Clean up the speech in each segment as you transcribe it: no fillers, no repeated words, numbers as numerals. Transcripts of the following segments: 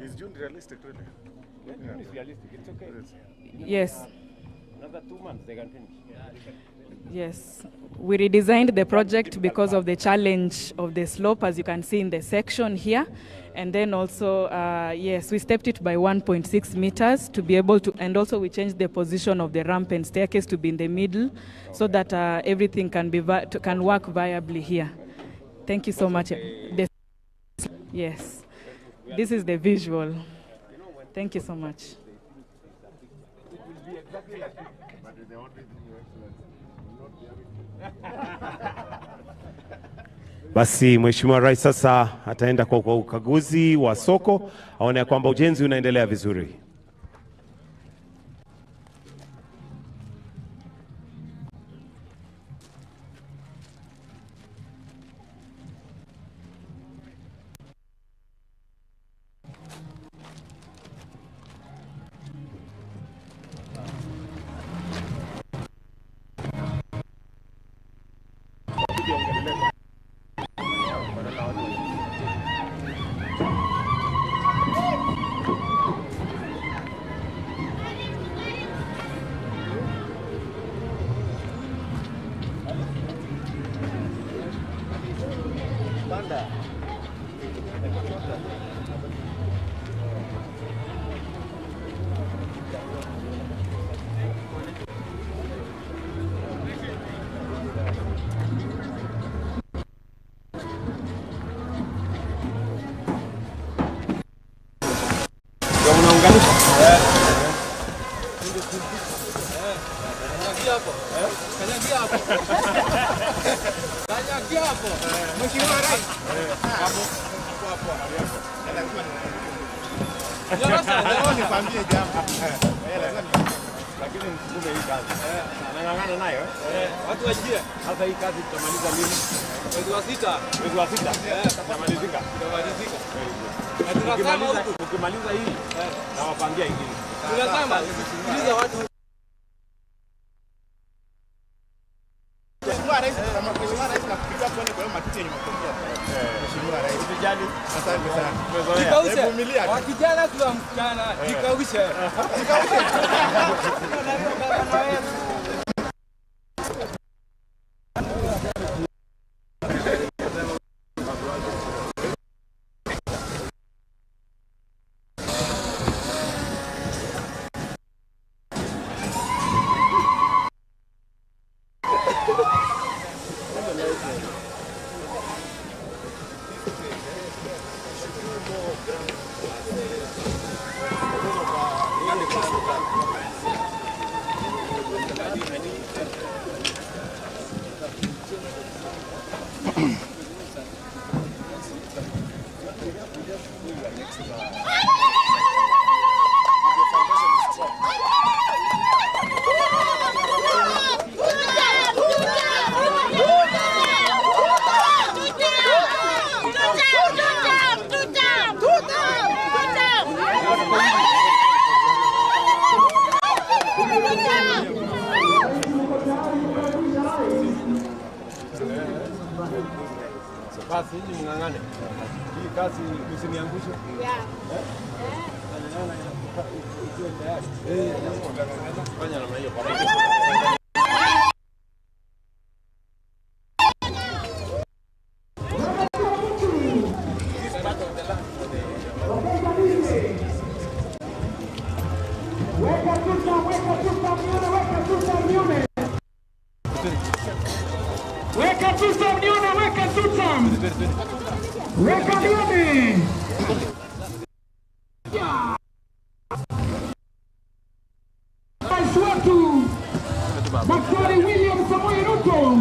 Is June realistic really? Yeah, June is realistic. It's okay. Yes. Another 2 months they can finish. Yes, we redesigned the project because of the challenge of the slope, as you can see in the section here. And then also, yes, we stepped it by 1.6 meters to be able to, and also we changed the position of the ramp and staircase to be in the middle, so that everything can be can work viably here. Thank you so much. Yes, this is the visual. Thank you so much. Basi Mheshimiwa Rais sasa ataenda kwa ukaguzi wa soko aone ya kwamba ujenzi unaendelea vizuri. Lakini msukume hii kazi. Anang'ang'ana nayo eh? Watu waingie. Sasa hii kazi tutamaliza lini? Mwezi wa sita. Mwezi wa sita. Tutamalizika. Tutamalizika. Na tunasema huku ukimaliza hii na wapangia ingine. Tunasema sikiliza watu. Mheshimiwa Rais, Mheshimiwa Rais nakupigia pole kwa hiyo matusi yenye umetokea. Mheshimiwa Rais, usijali. Asante sana. Tumezoea. Vumilia. Wa kijana kwa msichana, jikaushe. Jikaushe. Basi nyinyi mng'ang'ane. Hii kazi msiniangushe. Fanya namna hiyo kwa. Weka tuta mnione, weka tuta. Weka nione. Rais wetu Daktari William Samoei Ruto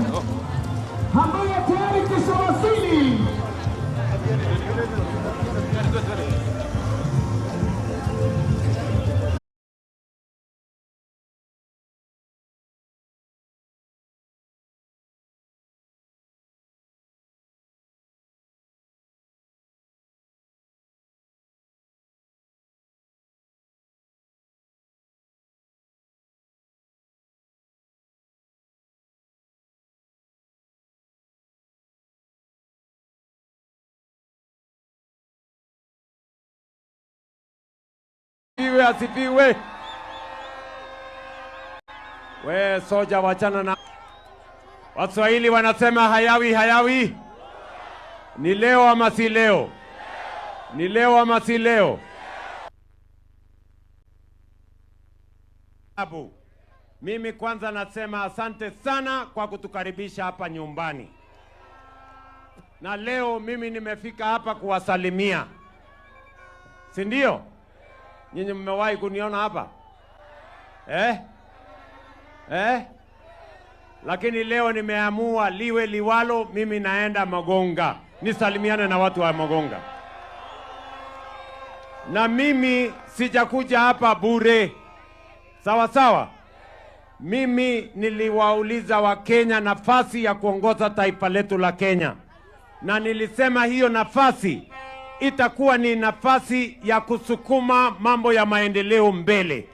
ambaye tayari kishawasili. asifiwe, asifiwe. We soja, wachana na Waswahili wanasema hayawi hayawi. Ni leo ama si leo? Ni leo ama si leo? Abu, mimi kwanza nasema asante sana kwa kutukaribisha hapa nyumbani. Na leo mimi nimefika hapa kuwasalimia. Si ndio? Nyinyi mmewahi kuniona hapa? Eh? Eh? Lakini leo nimeamua liwe liwalo, mimi naenda Mogonga. Nisalimiane na watu wa Mogonga. Na mimi sijakuja hapa bure. Sawa sawa? Mimi niliwauliza Wakenya nafasi ya kuongoza taifa letu la Kenya. Na nilisema hiyo nafasi itakuwa ni nafasi ya kusukuma mambo ya maendeleo mbele.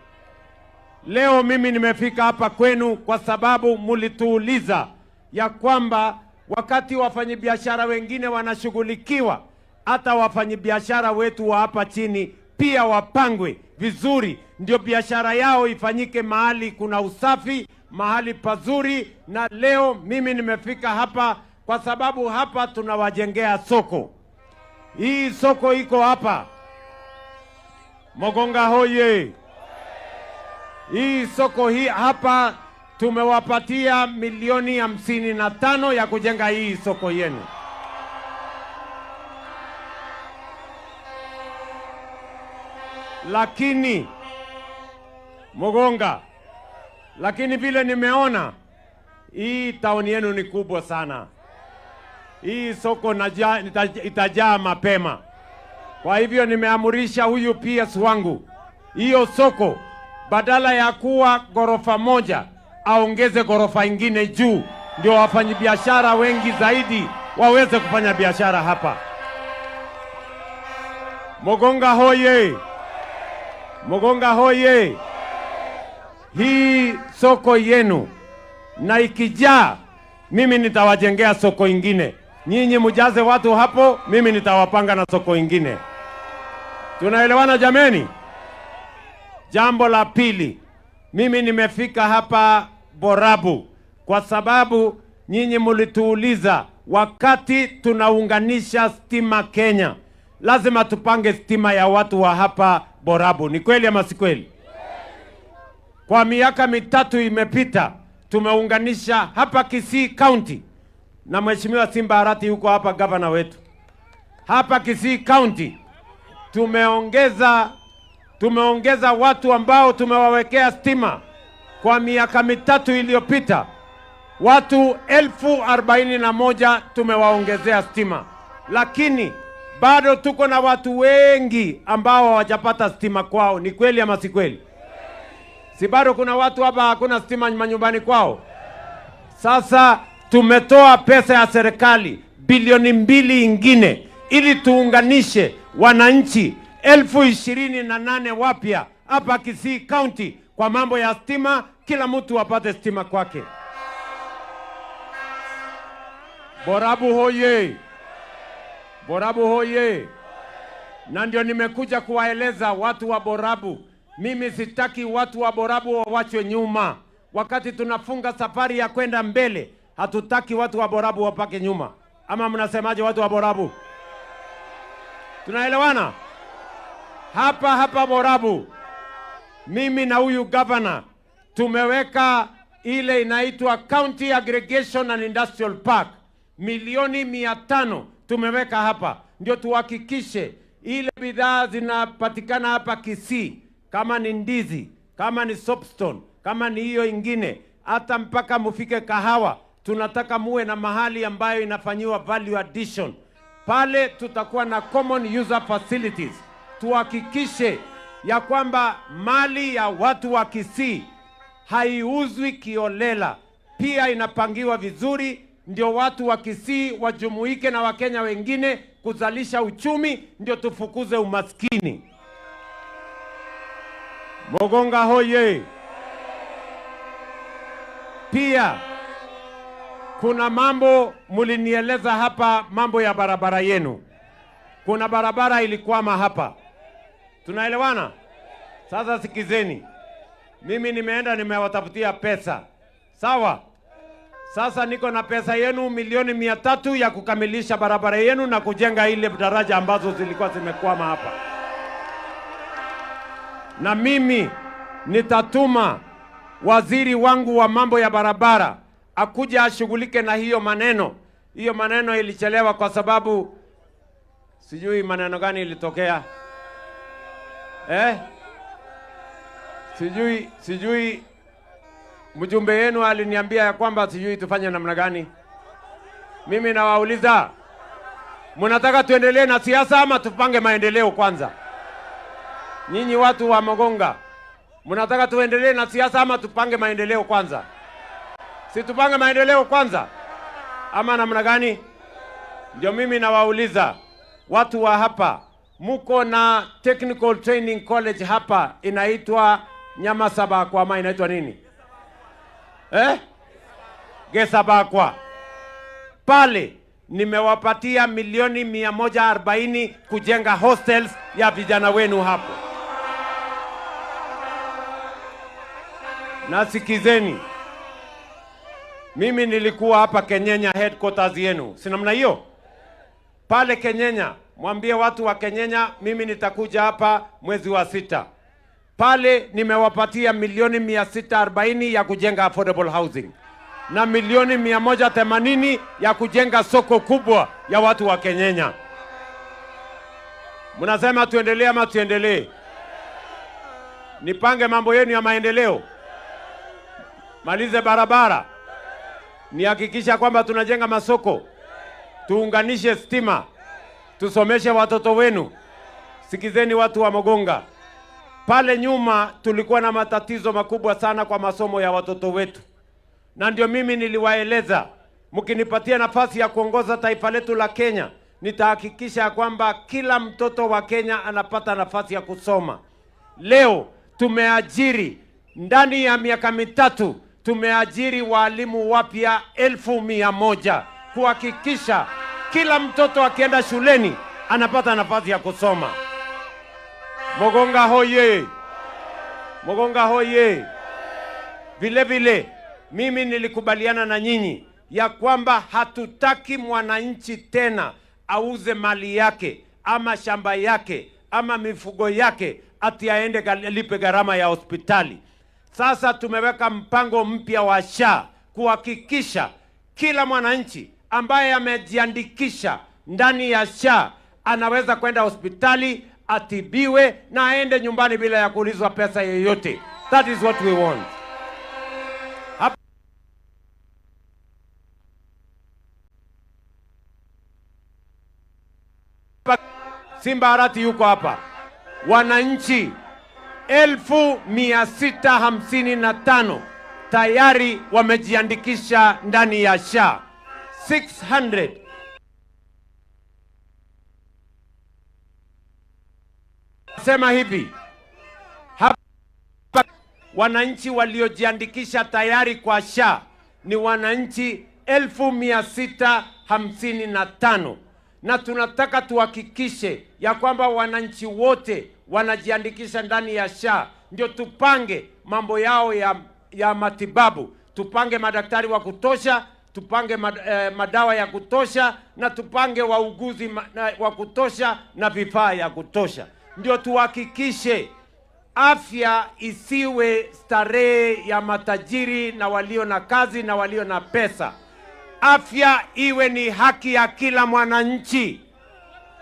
Leo mimi nimefika hapa kwenu kwa sababu mulituuliza ya kwamba wakati wafanyibiashara wengine wanashughulikiwa, hata wafanyibiashara wetu wa hapa chini pia wapangwe vizuri, ndio biashara yao ifanyike mahali kuna usafi, mahali pazuri. Na leo mimi nimefika hapa kwa sababu hapa tunawajengea soko. Hii soko iko hapa Mogonga hoye. Hii soko hii hapa tumewapatia milioni 55 ya kujenga hii soko yenu. Lakini Mogonga, lakini vile nimeona hii town yenu ni kubwa sana. Hii soko itajaa mapema. Kwa hivyo nimeamurisha huyu PS wangu, hiyo soko badala ya kuwa ghorofa moja aongeze ghorofa ingine juu, ndio wafanyibiashara wengi zaidi waweze kufanya biashara hapa. Mogonga hoye! Mogonga hoye! Hii soko yenu na ikijaa, mimi nitawajengea soko ingine. Nyinyi mjaze watu hapo, mimi nitawapanga na soko ingine. Tunaelewana jameni? Jambo la pili, mimi nimefika hapa Borabu kwa sababu nyinyi mulituuliza wakati tunaunganisha stima Kenya, lazima tupange stima ya watu wa hapa Borabu. Ni kweli ama si kweli? Kwa miaka mitatu imepita tumeunganisha hapa Kisii County, na Mheshimiwa Simba Arati yuko hapa, gavana wetu. Hapa Kisii County tumeongeza watu ambao tumewawekea stima kwa miaka mitatu iliyopita. Watu 41,000 tumewaongezea stima. Lakini bado tuko na watu wengi ambao hawajapata stima kwao. Ni kweli ama si kweli? Si bado kuna watu hapa hakuna stima manyumbani kwao? Sasa tumetoa pesa ya serikali bilioni 2 ingine ili tuunganishe wananchi 28,000 wapya hapa Kisii County kwa mambo ya stima, kila mtu apate stima kwake. Borabu hoye! Borabu hoye! Na ndio nimekuja kuwaeleza watu wa Borabu, mimi sitaki watu wa Borabu wawachwe nyuma. Wakati tunafunga safari ya kwenda mbele, hatutaki watu wa Borabu wapake nyuma. Ama mnasemaje watu wa Borabu? Tunaelewana? Hapa hapa Borabu, mimi na huyu governor tumeweka ile inaitwa County Aggregation and Industrial Park, milioni 500 tumeweka hapa, ndio tuhakikishe ile bidhaa zinapatikana hapa Kisii, kama ni ndizi, kama ni soapstone, kama ni hiyo ingine, hata mpaka mufike kahawa, tunataka muwe na mahali ambayo inafanyiwa value addition. Pale tutakuwa na common user facilities. Tuhakikishe ya kwamba mali ya watu wa Kisii haiuzwi kiolela, pia inapangiwa vizuri, ndio watu wa Kisii wajumuike na Wakenya wengine kuzalisha uchumi, ndio tufukuze umaskini. Mogonga hoye! Pia kuna mambo mulinieleza hapa, mambo ya barabara yenu. Kuna barabara ilikwama hapa. Tunaelewana? Sasa sikizeni, mimi nimeenda nimewatafutia pesa, sawa? Sasa niko na pesa yenu milioni 300 ya kukamilisha barabara yenu na kujenga ile daraja ambazo zilikuwa zimekwama hapa. Na mimi nitatuma waziri wangu wa mambo ya barabara akuja ashughulike na hiyo maneno. Hiyo maneno ilichelewa kwa sababu sijui maneno gani ilitokea. Sijui mjumbe yenu aliniambia ya kwamba sijui tufanye namna gani. Mimi nawauliza, mnataka tuendelee na siasa ama tupange maendeleo kwanza? Nyinyi watu wa Mogonga, mnataka tuendelee na siasa ama tupange maendeleo kwanza? Si tupange maendeleo kwanza ama namna gani? Ndio mimi nawauliza watu wa hapa, muko na Technical Training College hapa inaitwa Nyamasabakwa ama inaitwa nini? Gesabakwa. Pale nimewapatia milioni 140 kujenga hostels ya vijana wenu hapo. Na sikizeni, mimi nilikuwa hapa Kenyenya headquarters yenu, si namna hiyo? Pale Kenyenya, mwambie watu wa Kenyenya mimi nitakuja hapa mwezi wa 6. Pale nimewapatia milioni 640 ya kujenga affordable housing na milioni 180 ya kujenga soko kubwa ya watu wa Kenyenya. Mnasema tuendelee ama tuendelee? Nipange mambo yenu ya maendeleo, malize barabara, nihakikisha kwamba tunajenga masoko, tuunganishe stima, tusomeshe watoto wenu. Sikizeni watu wa Mogonga, pale nyuma tulikuwa na matatizo makubwa sana kwa masomo ya watoto wetu. Na ndio mimi niliwaeleza, mkinipatia nafasi ya kuongoza taifa letu la Kenya, nitahakikisha kwamba kila mtoto wa Kenya anapata nafasi ya kusoma. Leo tumeajiri ndani ya miaka 3 tumeajiri walimu wapya 100,000 kuhakikisha kila mtoto akienda shuleni anapata nafasi ya kusoma. Mogonga hoye! Mogonga hoye! Vile vile mimi nilikubaliana na nyinyi ya kwamba hatutaki mwananchi tena auze mali yake ama shamba yake ama mifugo yake ati aende lipe gharama ya hospitali. Sasa tumeweka mpango mpya wa SHA kuhakikisha kila mwananchi ambaye amejiandikisha ndani ya SHA anaweza kwenda hospitali atibiwe na aende nyumbani bila ya kuulizwa pesa yoyote. That is what we want. Simba Arati yuko hapa. Wananchi 655,000 tayari wamejiandikisha ndani ya SHA. 600. Sema hivi, hapa wananchi waliojiandikisha tayari kwa SHA ni wananchi 655,000. Na tunataka tuhakikishe ya kwamba wananchi wote wanajiandikisha ndani ya SHA, ndio tupange mambo yao ya matibabu, tupange madaktari wa kutosha, tupange madawa ya kutosha, na tupange wauguzi wa kutosha na vifaa ya kutosha. Ndio tuhakikishe afya isiwe starehe ya matajiri na walio na kazi na walio na pesa. Afya iwe ni haki ya kila mwananchi.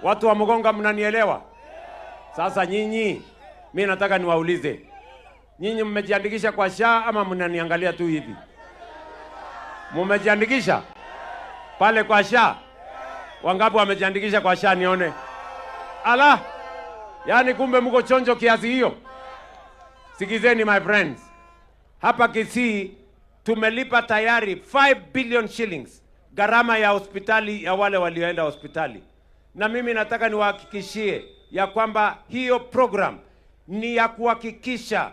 Watu wa Mogonga mnanielewa? Sasa nyinyi, mimi nataka niwaulize, nyinyi mmejiandikisha kwa SHA ama mnaniangalia tu hivi? Mmejiandikisha pale kwa SHA? Wangapi wamejiandikisha kwa SHA nione? Ala, yani kumbe mko chonjo kiasi hiyo. Sikizeni my friends, hapa Kisii tumelipa tayari 5 billion shillings gharama ya hospitali ya wale walioenda hospitali. Na mimi nataka niwahakikishie ya kwamba hiyo program ni ya kuhakikisha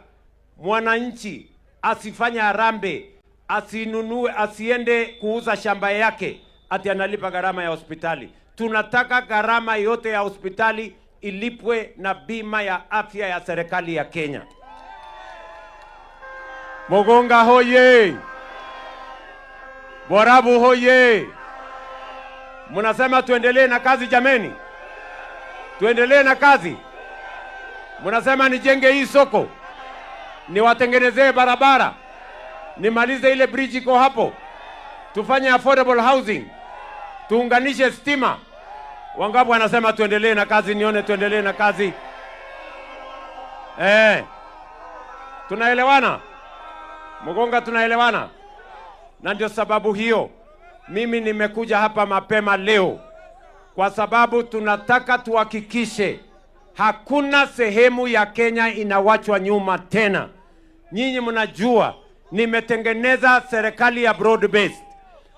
mwananchi asifanye harambee, asinunue, asiende kuuza shamba yake ati analipa gharama ya hospitali. Tunataka gharama yote ya hospitali ilipwe na bima ya afya ya serikali ya Kenya. Mogonga hoye! Borabu hoye! Munasema tuendelee na kazi jameni? Tuendelee na kazi? Munasema nijenge hii soko, niwatengenezee barabara, nimalize ile bridge iko hapo, tufanye affordable housing, tuunganishe stima. Wangapi wanasema tuendelee na kazi? Nione tuendelee na kazi. Tunaelewana? Mogonga, tunaelewana? Na ndio sababu hiyo mimi nimekuja hapa mapema leo, kwa sababu tunataka tuhakikishe hakuna sehemu ya Kenya inawachwa nyuma tena. Nyinyi mnajua nimetengeneza serikali ya broad based.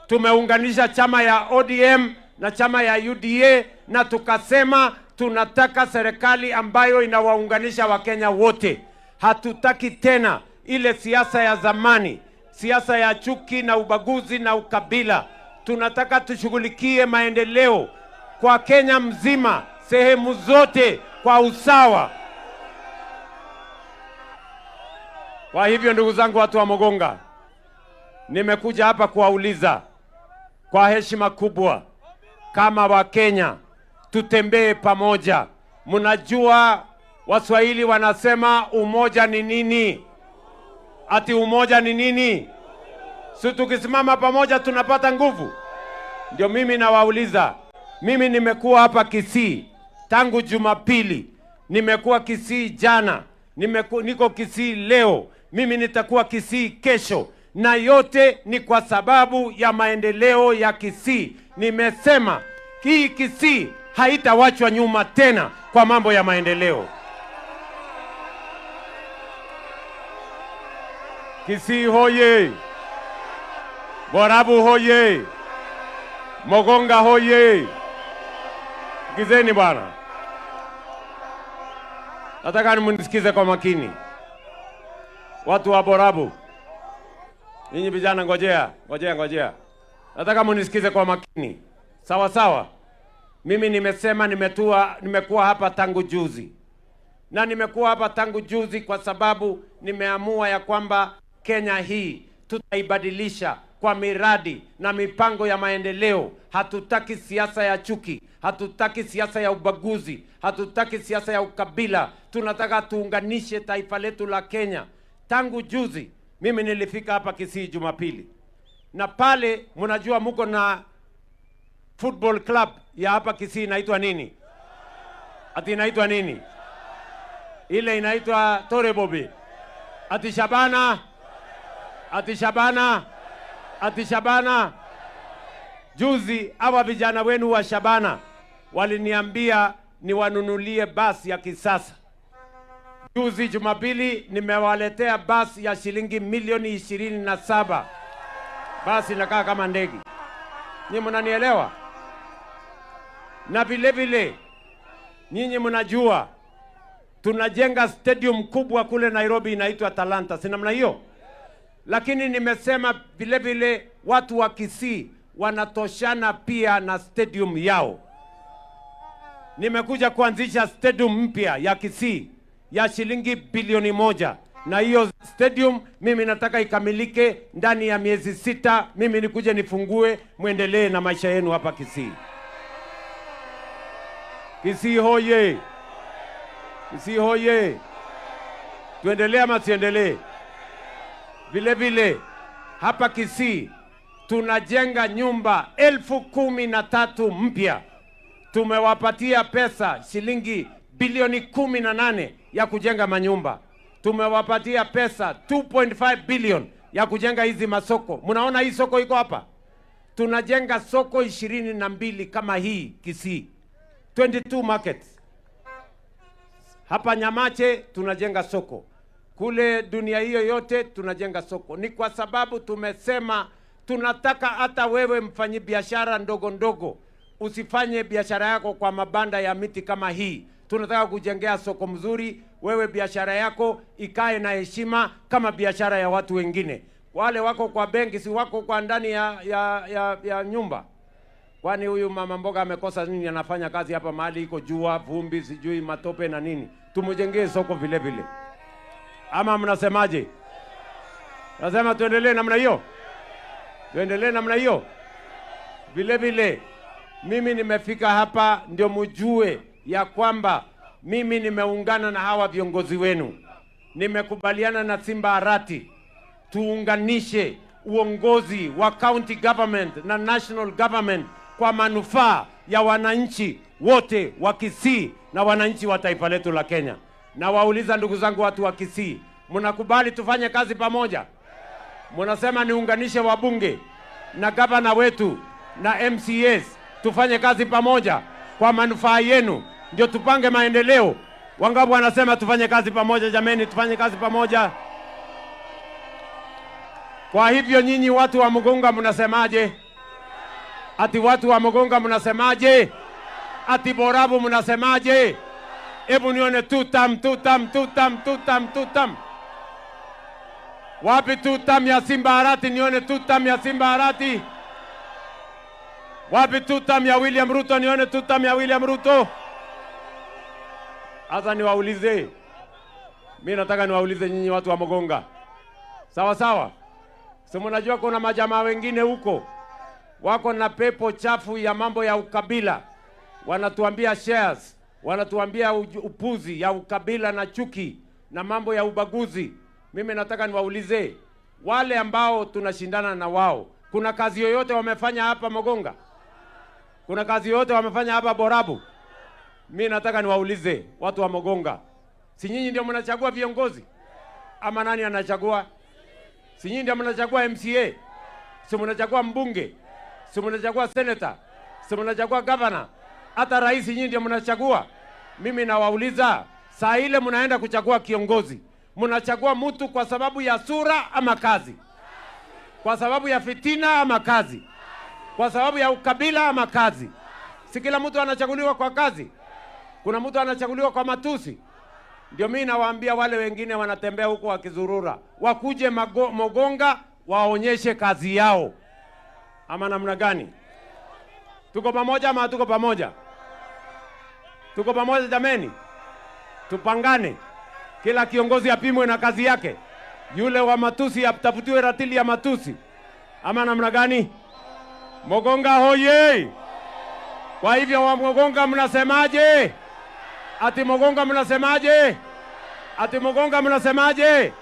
Tumeunganisha chama ya ODM na chama ya UDA, na tukasema tunataka serikali ambayo inawaunganisha Wakenya wote. Hatutaki tena ile siasa ya zamani, siasa ya chuki na ubaguzi na ukabila. Tunataka tushughulikie maendeleo kwa Kenya mzima, sehemu zote kwa usawa. Kwa hivyo ndugu zangu watu wa Mogonga, nimekuja hapa kuwauliza kwa heshima kubwa, kama Wakenya tutembee pamoja. Mnajua Waswahili wanasema umoja ni nini? Ati umoja ni nini? Si tukisimama pamoja tunapata nguvu? Ndio mimi nawauliza. Mimi nimekuwa hapa Kisii tangu Jumapili, nimekuwa Kisii jana, niko Kisii leo, mimi nitakuwa Kisii kesho, na yote ni kwa sababu ya maendeleo ya Kisii. Nimesema hii Kisii haitawachwa nyuma tena kwa mambo ya maendeleo. Kisii hoye! Borabu hoye! Mogonga hoye! Sikizeni bwana. Nataka mnisikize kwa makini. Watu wa Borabu, ninyi vijana, ngojea, ngojea, ngojea. Nataka mnisikize kwa makini. Sawa sawa. Mimi nimesema nimekuwa hapa tangu juzi. Na nimekuwa hapa tangu juzi kwa sababu nimeamua ya kwamba Kenya hii tutaibadilisha kwa miradi na mipango ya maendeleo. Hatutaki siasa ya chuki, hatutaki siasa ya ubaguzi, hatutaki siasa ya ukabila. Tunataka tuunganishe taifa letu la Kenya. Tangu juzi mimi nilifika hapa Kisii Jumapili. Na pale mnajua mko na football club ya hapa Kisii inaitwa nini? Ati inaitwa nini? Ile inaitwa Torebobi. Ati Shabana, ati Shabana, ati Shabana. Juzi hawa vijana wenu wa Shabana waliniambia niwanunulie basi ya kisasa. Juzi Jumapili nimewaletea basi ya shilingi milioni 27. Basi inakaa kama ndege. Nyinyi mnanielewa? Na vile vile nyinyi mnajua tunajenga stadium kubwa kule Nairobi inaitwa Talanta, si namna hiyo? Lakini nimesema vile vile watu wa Kisii wanatoshana pia na stadium yao. Nimekuja kuanzisha stadium mpya ya Kisii ya shilingi bilioni 1. Na hiyo stadium mimi nataka ikamilike ndani ya miezi 6. Mimi nikuje nifungue, muendelee na maisha yenu hapa Kisii. Kisii hoye! Kisii hoye! Tuendelee ama tuendelee? Vile vile hapa Kisii tunajenga nyumba 13,000 mpya. Tumewapatia pesa shilingi bilioni 18 ya kujenga manyumba. Tumewapatia pesa 2.5 billion ya kujenga hizi masoko. Mnaona hii soko iko hapa? Tunajenga soko 22 kama hii Kisii. 22 markets. Hapa Nyamache tunajenga soko. Kule dunia hiyo yote tunajenga soko. Ni kwa sababu tumesema tunataka hata wewe mfanyi biashara ndogo ndogo usifanye biashara yako kwa mabanda ya miti kama hii. Tunataka kujengea soko mzuri, wewe biashara yako ikae na heshima kama biashara ya watu wengine. Wale wako kwa benki si wako kwa ndani ya nyumba. Kwani huyu mama mboga amekosa nini? Anafanya kazi hapa mahali iko jua, vumbi, sijui matope na nini. Tumjengee soko vile vile. Ama mnasemaje? Nasema tuendelee namna hiyo. Tuendelee namna hiyo. Vile vile mimi nimefika hapa ndio mjue ya kwamba mimi nimeungana na hawa viongozi wenu. Nimekubaliana na Simba Arati tuunganishe uongozi wa county government na national government kwa manufaa ya wananchi wote wa Kisii na wananchi wa taifa letu la Kenya. Na wauliza ndugu zangu watu wa Kisii, mnakubali tufanye kazi pamoja? Mnasema niunganishe wabunge na gavana wetu na MCAs tufanye kazi pamoja kwa manufaa yenu, ndio tupange maendeleo. Wangapi wanasema tufanye kazi pamoja? Jameni, tufanye kazi pamoja. Kwa hivyo nyinyi watu wa Mugonga mnasemaje? Ati watu wa Mugonga mnasemaje? Ati Borabu mnasemaje? Hebu nione tutam tutam tutam tutam tutam. Wapi tutam ya Simba Arati? Nione tutam ya Simba Arati. Wapi tutam ya William Ruto? Nione tutam ya William Ruto. Sasa niwaulize. Mimi nataka niwaulize nyinyi watu wa Mugonga. Sawa sawa? Si mnajua kuna majamaa wengine huko wako na pepo chafu ya mambo ya ukabila. Wanatuambia shares, wanatuambia upuzi ya ukabila na chuki na mambo ya ubaguzi. Mimi nataka niwaulize wale ambao tunashindana na wao, kuna kazi yoyote wamefanya hapa Mugonga? Kuna kazi yoyote wamefanya hapa Borabu? Mimi nataka niwaulize watu wa Mugonga, si nyinyi ndio mnachagua viongozi? Ama nani anachagua? Si nyinyi ndio mnachagua MCA? Si mnachagua mbunge? Si mnachagua senator? Si mnachagua governor? Hata rais nyinyi ndio mnachagua. Mimi nawauliza, saa ile mnaenda kuchagua kiongozi, mnachagua mtu kwa sababu ya sura ama kazi? Kwa sababu ya fitina ama kazi? Kwa sababu ya ukabila ama kazi? Si kila mtu anachaguliwa kwa kazi? Kuna mtu anachaguliwa kwa matusi? Ndio mimi nawaambia wale wengine wanatembea huko wakizurura, wakuje Mugonga waonyeshe kazi yao. Ama namna gani? Tuko pamoja ama hatuko pamoja? Tuko pamoja jameni? Tupangane. Kila kiongozi apimwe na kazi yake. Yule wa matusi atafutiwe ratili ya matusi. Ama namna gani? Mugonga hoye! Kwa hivyo wa Mugonga mnasemaje? Ati Mugonga mnasemaje? Ati Mugonga mnasemaje?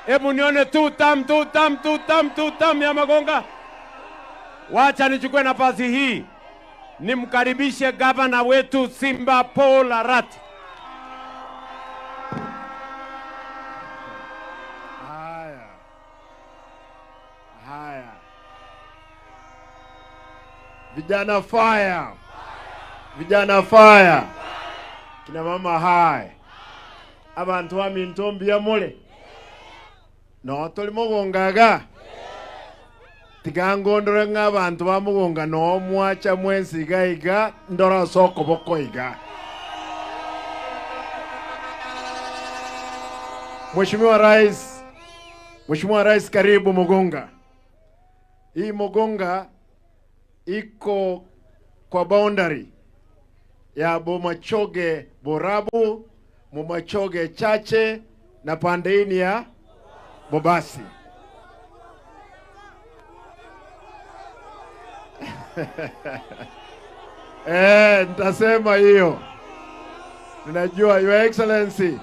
Hebu nione tutam tutam tutam tutam ya Mugonga. Wacha nichukue nafasi hii nimkaribishe gavana wetu Simba Paul Arati. Haya. Haya. Vijana fire. Vijana fire. Kina mama hai. Abantu wa mintombi ya mole. No toli Mugongaga. Tigangondore nga abantu ba Mugonga no mwacha mwensi iga ndora soko boko iga. Mheshimiwa Rais, Mheshimiwa Rais, karibu Mugonga. Hii Mugonga iko kwa boundary ya Bomachoge Borabu, Bomachoge Chache na pande ya Bobasi. Nitasema hiyo. Ninajua Your Excellency,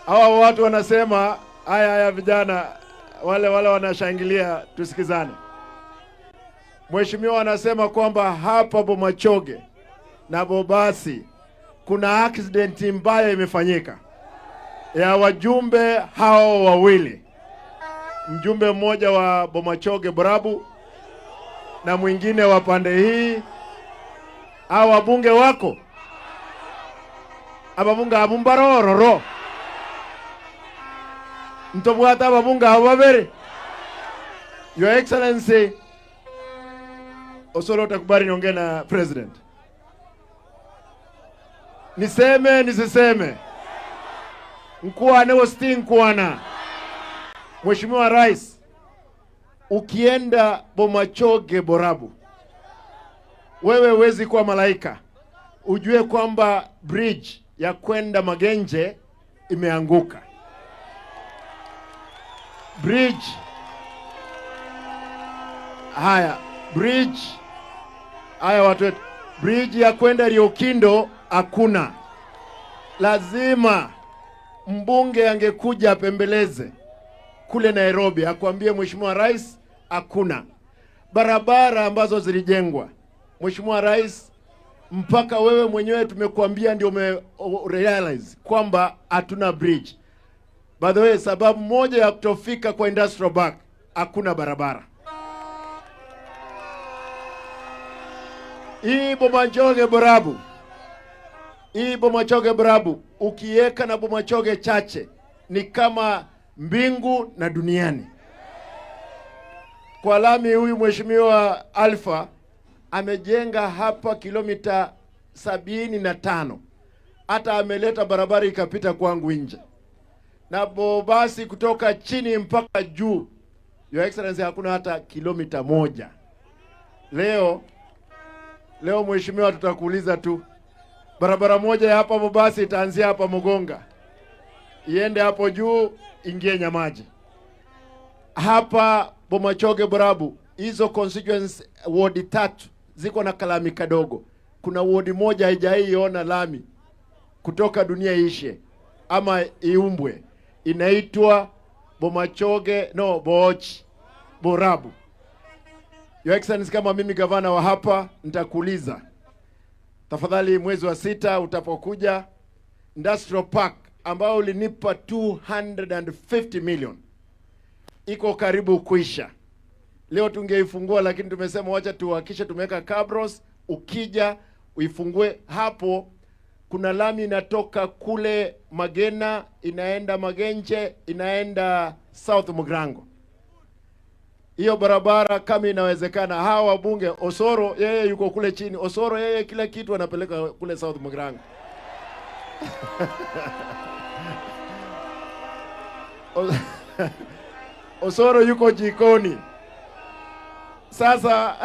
hawa watu wanasema haya haya, vijana wale wale wanashangilia, tusikizane. Mheshimiwa anasema kwamba hapa Bomachoge na Bobasi kuna accident mbaya imefanyika ya wajumbe hao wawili, mjumbe mmoja wa Bomachoge Borabu na mwingine wa pande hii. Hawa wabunge wako ababunga abumbarororo ntobwata ababunga ababere. Your Excellency, Osolo, utakubali niongee na president? Niseme nisiseme? Nkuane wosti nkuana. Mheshimiwa Rais, ukienda Bomachoge Borabu Wewe huwezi kuwa malaika. Ujue kwamba bridge ya kwenda Magenje imeanguka. Bridge. Haya, bridge. Haya watu wetu. Bridge ya kwenda Riokindo hakuna. Lazima mbunge angekuja apembeleze kule Nairobi akwambie Mheshimiwa Rais hakuna. Barabara ambazo zilijengwa, Mheshimiwa Rais, mpaka wewe mwenyewe tumekuambia ndio ume realize kwamba hatuna bridge. By the way, sababu moja ya kutofika kwa Industrial Park, hakuna barabara. Hii Bomachoge Borabu, hii Bomachoge Borabu, ukiweka na Bomachoge Chache ni kama mbingu na duniani. Kwa lami huyu Mheshimiwa Alpha amejenga hapa kilomita 75. Hata ameleta barabara ikapita kwangu nje. Na basi kutoka chini mpaka juu, Your Excellency, hakuna hata kilomita 1. Leo Mheshimiwa tutakuuliza tu. Barabara moja ya hapa Bobasi itaanzia hapa Mugonga, iende hapo juu, ingie Nyamaji. Hapa Bomachoge Borabu, hizo constituency ward 3 ziko na kalami kadogo. Kuna ward moja haijaiona lami kutoka dunia ishe ama iumbwe, inaitwa Bomachoge no Boochi Borabu. Your Excellency, kama mimi gavana wa hapa nitakuuliza tafadhali, mwezi wa 6 utapokuja, Industrial Park ambao ulinipa 250 million iko karibu kuisha. Leo tungeifungua, lakini tumesema wacha tuhakikishe tumeweka cabros. Ukija uifungue hapo. Kuna lami inatoka kule Magena inaenda Magenje inaenda South Mugrango. Hiyo barabara kama inawezekana, hawa wabunge, Osoro yeye yuko kule chini, Osoro yeye kila kitu anapeleka kule South Mugrango. Osoro yuko jikoni. Sasa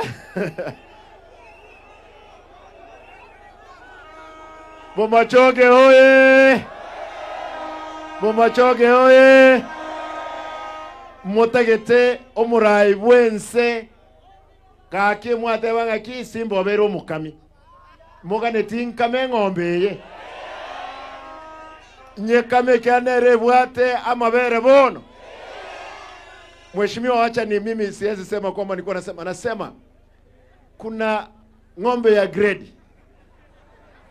Bomachoge oye! Bomachoge oye! Motagete omurai bwense kake mwatebanga ki simbo obere omukami mogane tinkame ng'ombe eye nyekame kianere bwate amabere bono. Mheshimiwa, acha ni mimi siwezi sema kwamba nilikuwa nasema kuna ng'ombe ya grade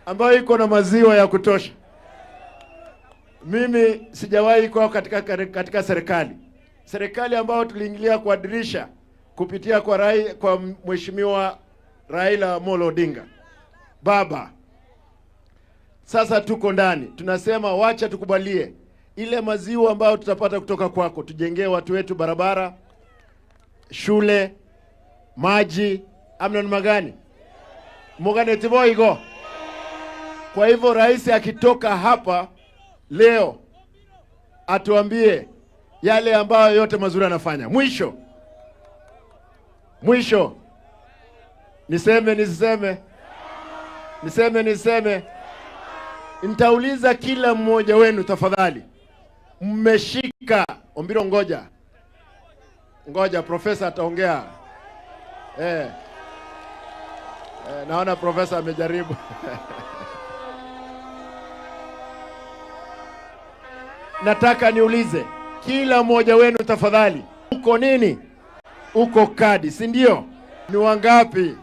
ambayo iko na maziwa ya kutosha. Mimi sijawahi kuwa katika serikali. Serikali ambayo tuliingilia kwa dirisha kupitia kwa Mheshimiwa Raila Amolo Odinga baba. Sasa tuko ndani, tunasema wacha tukubalie ile maziwa ambayo tutapata kutoka kwako, tujengee watu wetu barabara, shule, maji, amna ni magani mogane tiboigo. Kwa hivyo rais akitoka hapa leo atuambie yale ambayo yote mazuri anafanya. Mwisho niseme nisiseme? Niseme niseme? Nitauliza kila mmoja wenu tafadhali. Mmeshika Ombiro, ngoja profesa ataongea. Naona profesa amejaribu. Nataka niulize kila mmoja wenu tafadhali, uko nini? Uko kadi, si ndio? Ni wangapi?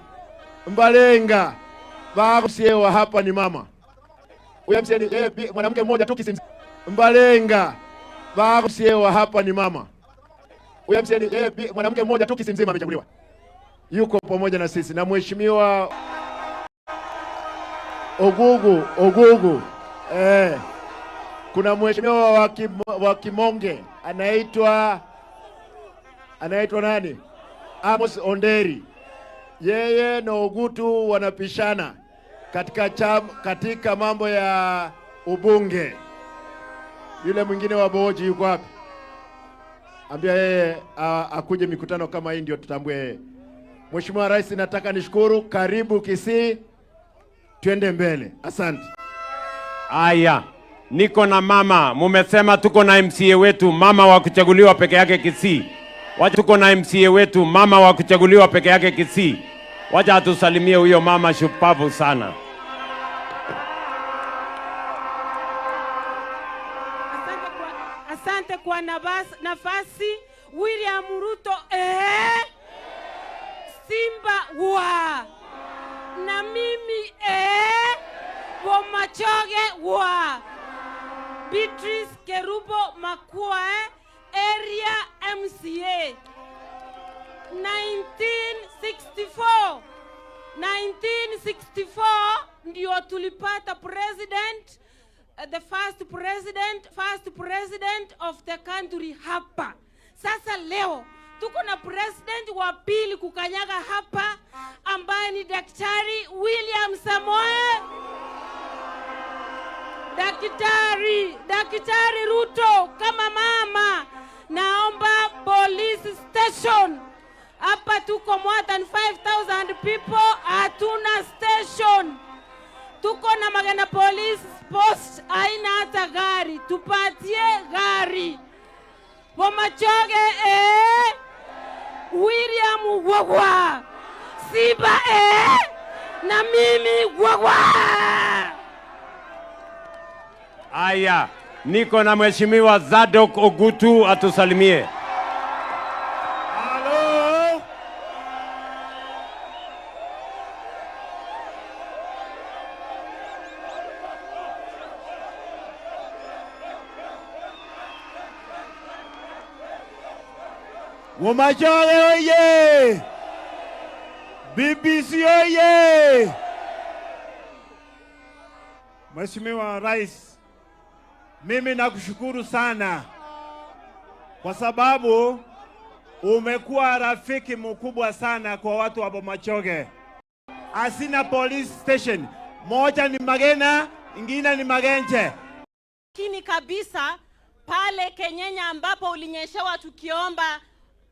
Mbalenga bago hapa ni mama. Huyo mseni mwanamke mmoja tu kisimzi. Mbalenga bago hapa ni mama. Huyo mseni mwanamke mmoja tu kisimzima amechaguliwa. Yuko pamoja na sisi na Mheshimiwa Ogugu. Kuna mheshimiwa wa Kimonge anaitwa nani? Amos Onderi. Yeye na Ogutu wanapishana katika mambo ya ubunge. Yule mwingine wa Boji yuko wapi? Ambia yeye akuje mikutano kama hii ndio tutambue yeye. Mheshimiwa Rais, nataka nishukuru. Karibu Kisii, twende mbele. Asante. Aya, niko na mama. Mumesema tuko na MCA wetu mama wa kuchaguliwa peke yake Kisii. Wacha tuko na MCA wetu mama wa kuchaguliwa peke yake Kisii. Wacha atusalimie huyo mama shupavu sana. Asante kwa nafasi William Ruto, Simba wa na mimi Bomachoge wa Beatrice Kerubo Makua, area MCA 1964 ndio tulipata president, the first president of the country hapa. Sasa leo tuko na president wa pili kukanyaga hapa ambaye ni Daktari William Samoei. Daktari Ruto, kama mama naomba police station. Hapa tuko more than 5,000 people, hatuna station. Tuko na Magena police post, haina hata gari. Tupatie gari. Bomachoge William Wagwa Simba na mimi Wagwa. Aya, niko na Mheshimiwa Zadok Ogutu atusalimie. Halo. Bomachoge oye! BBC oye! Mheshimiwa Rais, mimi nakushukuru sana kwa sababu umekuwa rafiki mkubwa sana kwa watu wa Bomachoge. Asina police station, moja ni Magena, ingine ni Magenche. Kini kabisa pale Kenyenya ambapo ulinyeshewa tukiomba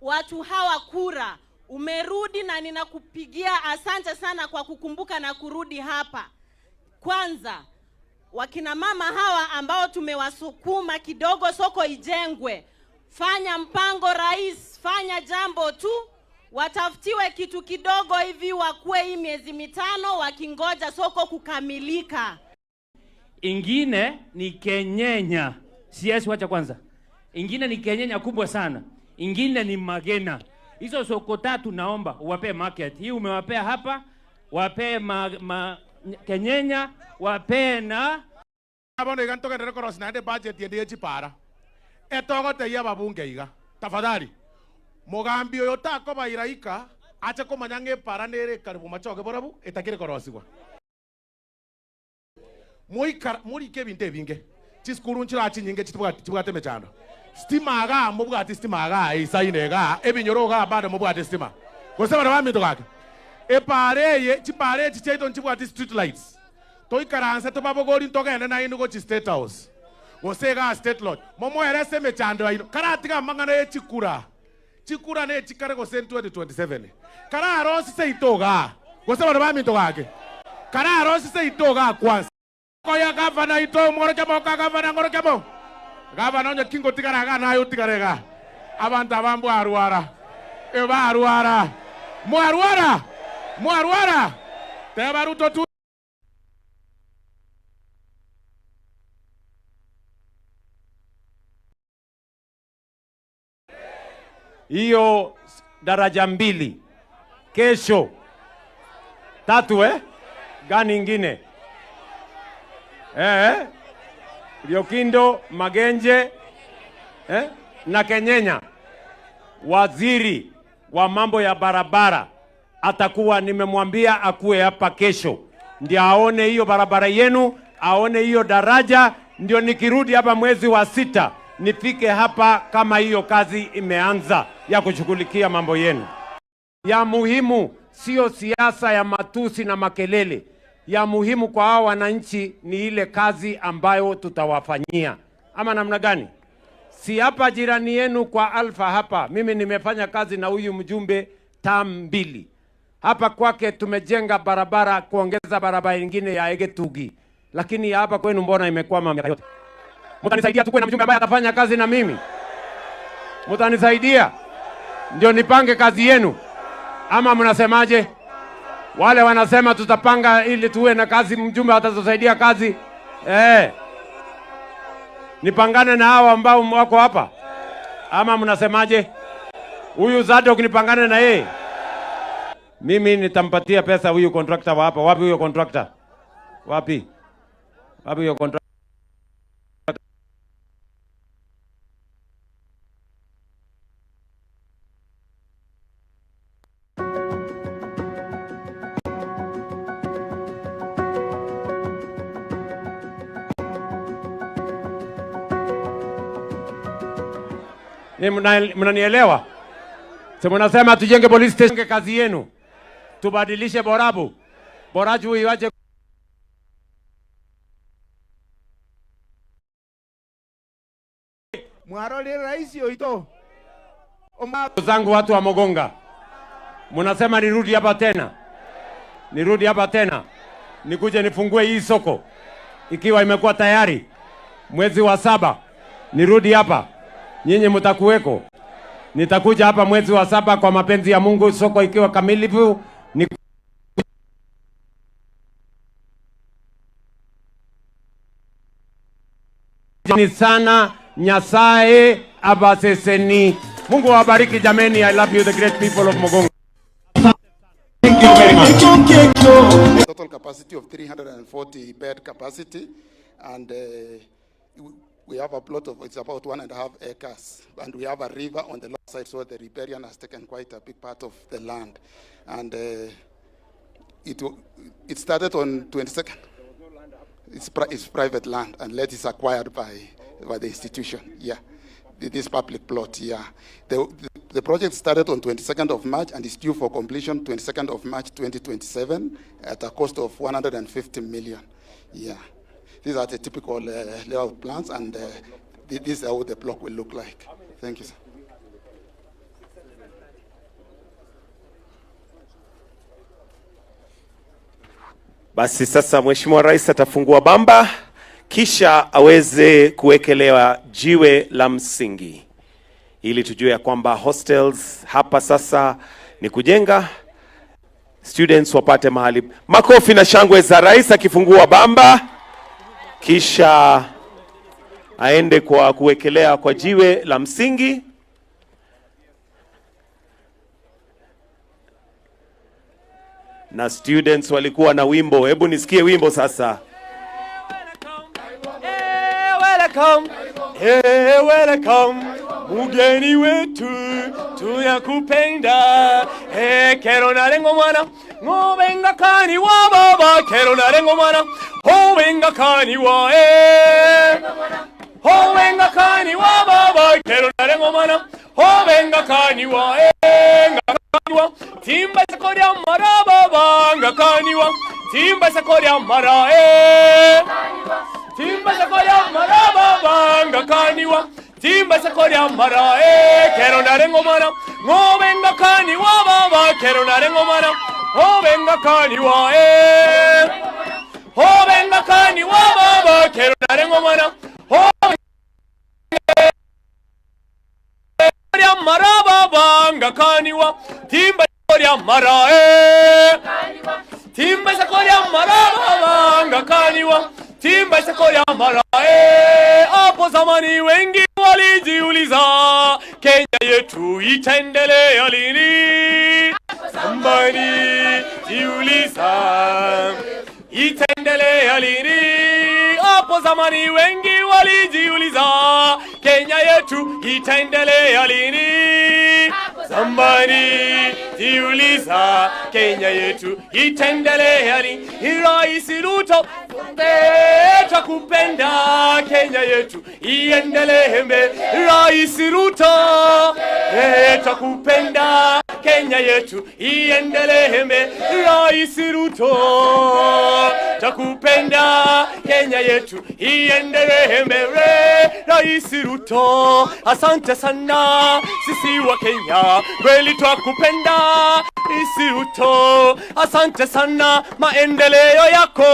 watu hawa kura, umerudi na ninakupigia asante sana kwa kukumbuka na kurudi hapa. Kwanza, wakina mama hawa ambao tumewasukuma kidogo soko ijengwe, fanya mpango rais, fanya jambo tu, watafutiwe kitu kidogo hivi wakue hii miezi 5 wakingoja soko kukamilika. Ingine ni Kenyenya. CS wacha kwanza. Ingine ni Kenyenya kubwa sana. Ingine ni Magena. Hizo soko tatu naomba uwapee market. Hii umewapea hapa, wapee Kenyenya, wapee na abono igantoka ndere korosi na budget yende chipara. Etogote ya babunge iga. Tafadhali. Mugambi oyo takoba iraika ache komanya ng'epara nere karibu machoge borabu etakire korosigwa. Moikara morike binte binge. Chiskuru nchira chinyinge chitubwate mechando. Stima ga mobwate stima ga isaine ga ebinyoro ga bado mobwate stima. Gose bana bamito gake. Epare ye chipare chicheito nchibwate street lights. Toikaranse tobabogori ntogende na inu gochi state house. Gose ga state lodge. Momoerese mechando aino. Karatiga mangana ye chikura. Chikura ne chikare gose 2027. Kararosi seitoga. Gose bana bamito gake. Kararosi seitoga kwanza. Koya gavana ito ngoroke mo ka gavana ngoroke mo. Gavana onye kingo tigaraga na ayo tigarega. Abantu abambu aruara. Eba aruara. Muaruara. Muaruara. Teba Ruto tu. Hiyo daraja 2 kesho 3 gani ingine? Riokindo, Magenje na Kenyenya. Waziri wa mambo ya barabara atakuwa, nimemwambia akuwe hapa kesho, ndio aone hiyo barabara yenu, aone hiyo daraja, ndio nikirudi hapa mwezi wa 6 nifike hapa kama hiyo kazi imeanza ya kushughulikia mambo yenu. Ya muhimu sio siasa ya matusi na makelele. Ya muhimu kwa hao wananchi ni ile kazi ambayo tutawafanyia. Ama namna gani? Si hapa jirani yenu kwa Alpha hapa. Mimi nimefanya kazi na huyu mjumbe term 2. Hapa kwake tumejenga barabara, kuongeza barabara nyingine ya Egetugi, lakini hapa kwenu mbona imekwama miaka yote? Mtanisaidia tukue na mjumbe ambaye atafanya kazi na mimi? Mtanisaidia ndio nipange kazi yenu, ama mnasemaje? Wale wanasema tutapanga ili tuwe na kazi, mjumbe atatusaidia kazi. Nipangane na hao ambao wako hapa, ama mnasemaje? Huyu Zadok nipangane na yeye. Mimi nitampatia pesa huyu contractor wa hapa. Wapi huyo contractor? Wapi? Wapi huyo contractor? Mnanielewa? Si mnasema tujenge police station, kazi yenu. Tubadilishe Borabu. Borabu iwache Mwarole rais yoito. Zangu watu wa Mogonga. Mnasema nirudi hapa tena. Nirudi hapa tena. Nikuje nifungue hii soko. Ikiwa imekuwa tayari mwezi wa 7 nirudi hapa. Nyinyi mtakuweko. Nitakuja hapa mwezi wa 7 kwa mapenzi ya Mungu, soko ikiwa kamilifu. Ni sana Nyasaye abaseseni. Mungu awabariki jameni. I love you, the great people of Mogonga. Thank you very much. Total capacity of 340 bed capacity, and we have a plot of, it's about 1.5 acres, and we have a river on the left side, so the riparian has taken quite a big part of the land. And it started on 22nd. It's private land, unless it's acquired by the institution. Yeah, this public plot, yeah. The project started on 22nd of March and is due for completion 22nd of March 2027 at a cost of 150 million. Yeah. These are the typical layout plans, and this is how the block will look like. Thank you, sir. Basi sasa Mheshimiwa Rais atafungua bamba kisha aweze kuwekelewa jiwe la msingi, ili tujue ya kwamba hostels hapa sasa ni kujenga students wapate mahali. Makofi na shangwe za rais akifungua bamba, kisha aende kwa kuwekelea kwa jiwe la msingi. Na students walikuwa na wimbo. Hebu nisikie wimbo sasa. Hey, welcome. Hey, welcome. Mugeni wetu tunakupenda. Hey, kero narengo mwana. Ngobenga kani wa baba. Kero narengo mwana. Hobenga kani wa eh. Hobenga kani wa baba. Kero narengo mwana. Hobenga kani wa eh. Timba sakoria mara baba ngakaniwa. Timba sakoria mara eh. Timba sakoria mara baba ngakaniwa. Timba sakoria mara eh. Kero narengo mara ngobe ngakaniwa baba. Kero narengo mara hobe ngakaniwa eh. Hobe ngakaniwa baba. Kero narengo mara hobe mara baba ngakaniwa. Timba sakoria mara eh. Timba sakoria mara baba ngakaniwa. Timba sakoria mara eh. Hapo zamani wengi walijiuliza Kenya yetu itaendelea lini? Zamani jiuliza itaendelea lini? Hapo zamani wengi walijiuliza Kenya yetu itaendelea lini? Zamani jiuliza Kenya yetu itaendelea lini? Rais Ruto tutakupenda, Kenya yetu iendelee mbele. Rais Ruto tutakupenda, Kenya yetu iendelee mbele. Rais Ruto, takupenda, Kenya yetu iendelee mbele. Rais Ruto, asante sana, sisi wa Kenya kweli twakupenda. Rais Ruto, asante sana, maendeleo yako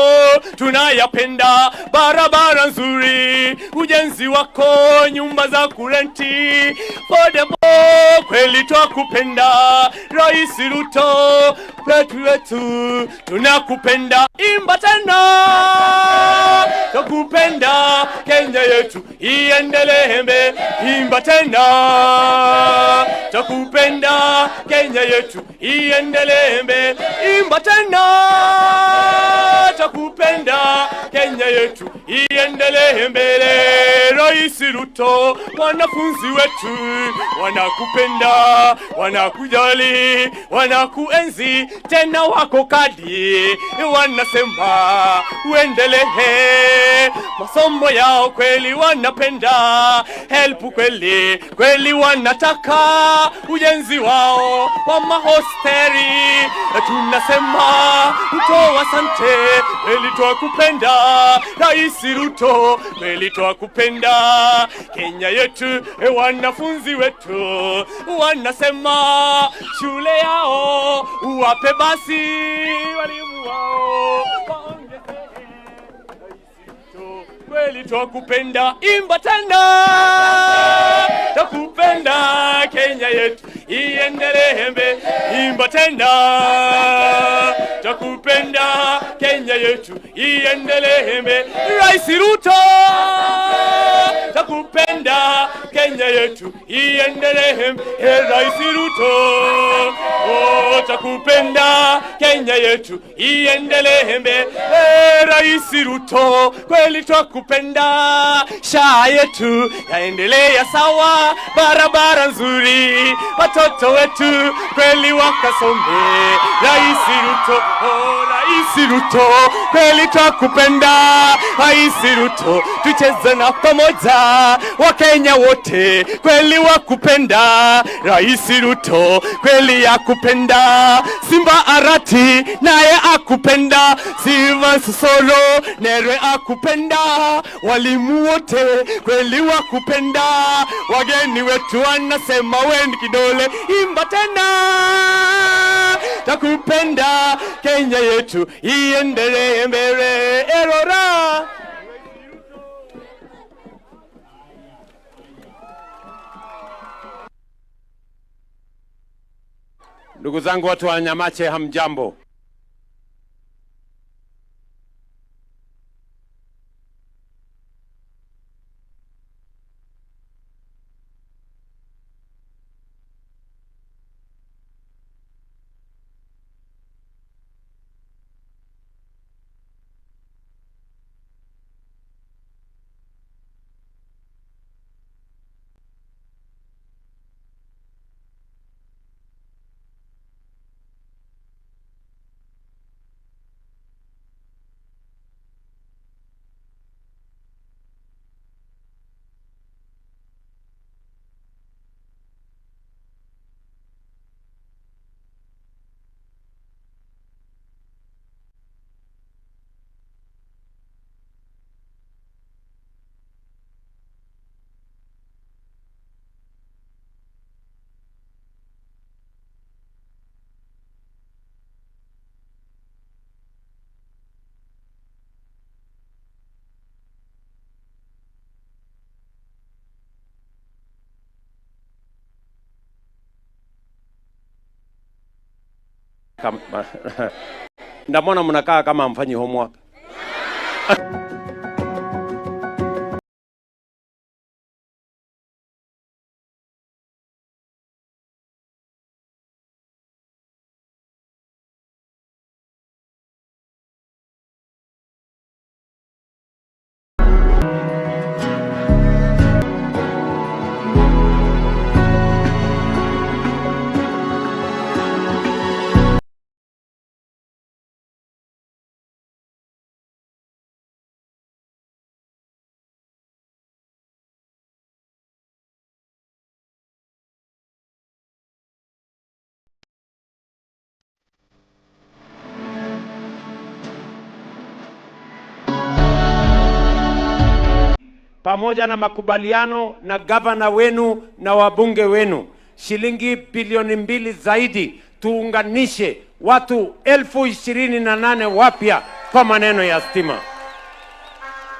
tunayapenda, barabara nzuri, ujenzi wako, nyumba za kurenti, bodaboda, kweli twakupenda. Rais Ruto, wetu wetu tunakupenda. Imba tena, twakupenda, Kenya yetu iendelee mbele. Imba tena, twakupenda, Kenya yetu iendelee mbele. Imba tena, twakupenda, Kenya yetu iendelee mbele. Rais Ruto, wanafunzi wetu wanakupenda, wanakujali, wanakuenzi, tena wako kadi, wanasema uendelee. Masomo yao kweli wanapenda, help kweli kweli wanataka, ujenzi wao wa mahosteli, tunasema Ruto asante, kweli twakupenda. Rais Ruto, kweli twakupenda, Kenya yetu, wanafunzi wetu wanasema shule yao uwape basi, walimu wao waongezee. Kweli twakupenda, imba tena, twakupenda, Kenya yetu iendelee mbele. Imba tena, twakupenda, Kenya yetu iendelee mbele. Rais Ruto, twakupenda, Kenya yetu iendelee mbele. Rais Ruto, oh, twakupenda, Kenya yetu iendelee mbele. Rais Ruto, kweli twakupenda, sha yetu yaendelea sawa, barabara nzuri, watoto wetu kweli wakasome. Rais Ruto, oh, Rais Ruto, kweli twakupenda. Rais Ruto, tucheze na pamoja, Wakenya wote kweli wakupenda. Rais Ruto kweli yakupenda, Simba Arati naye akupenda, Silva Sosolo Nere akupenda, walimu wote kweli wakupenda, wageni wetu wanasema wendi kidole. Imba tena, takupenda, Kenya yetu iendelee mbele. Erora. Ndugu zangu watu wa Nyamache, hamjambo. Ndamona mnakaa kama hamfanyi homework. pamoja na makubaliano na gavana wenu na wabunge wenu, shilingi bilioni 2 zaidi tuunganishe watu 28,000 wapya kwa maneno ya stima.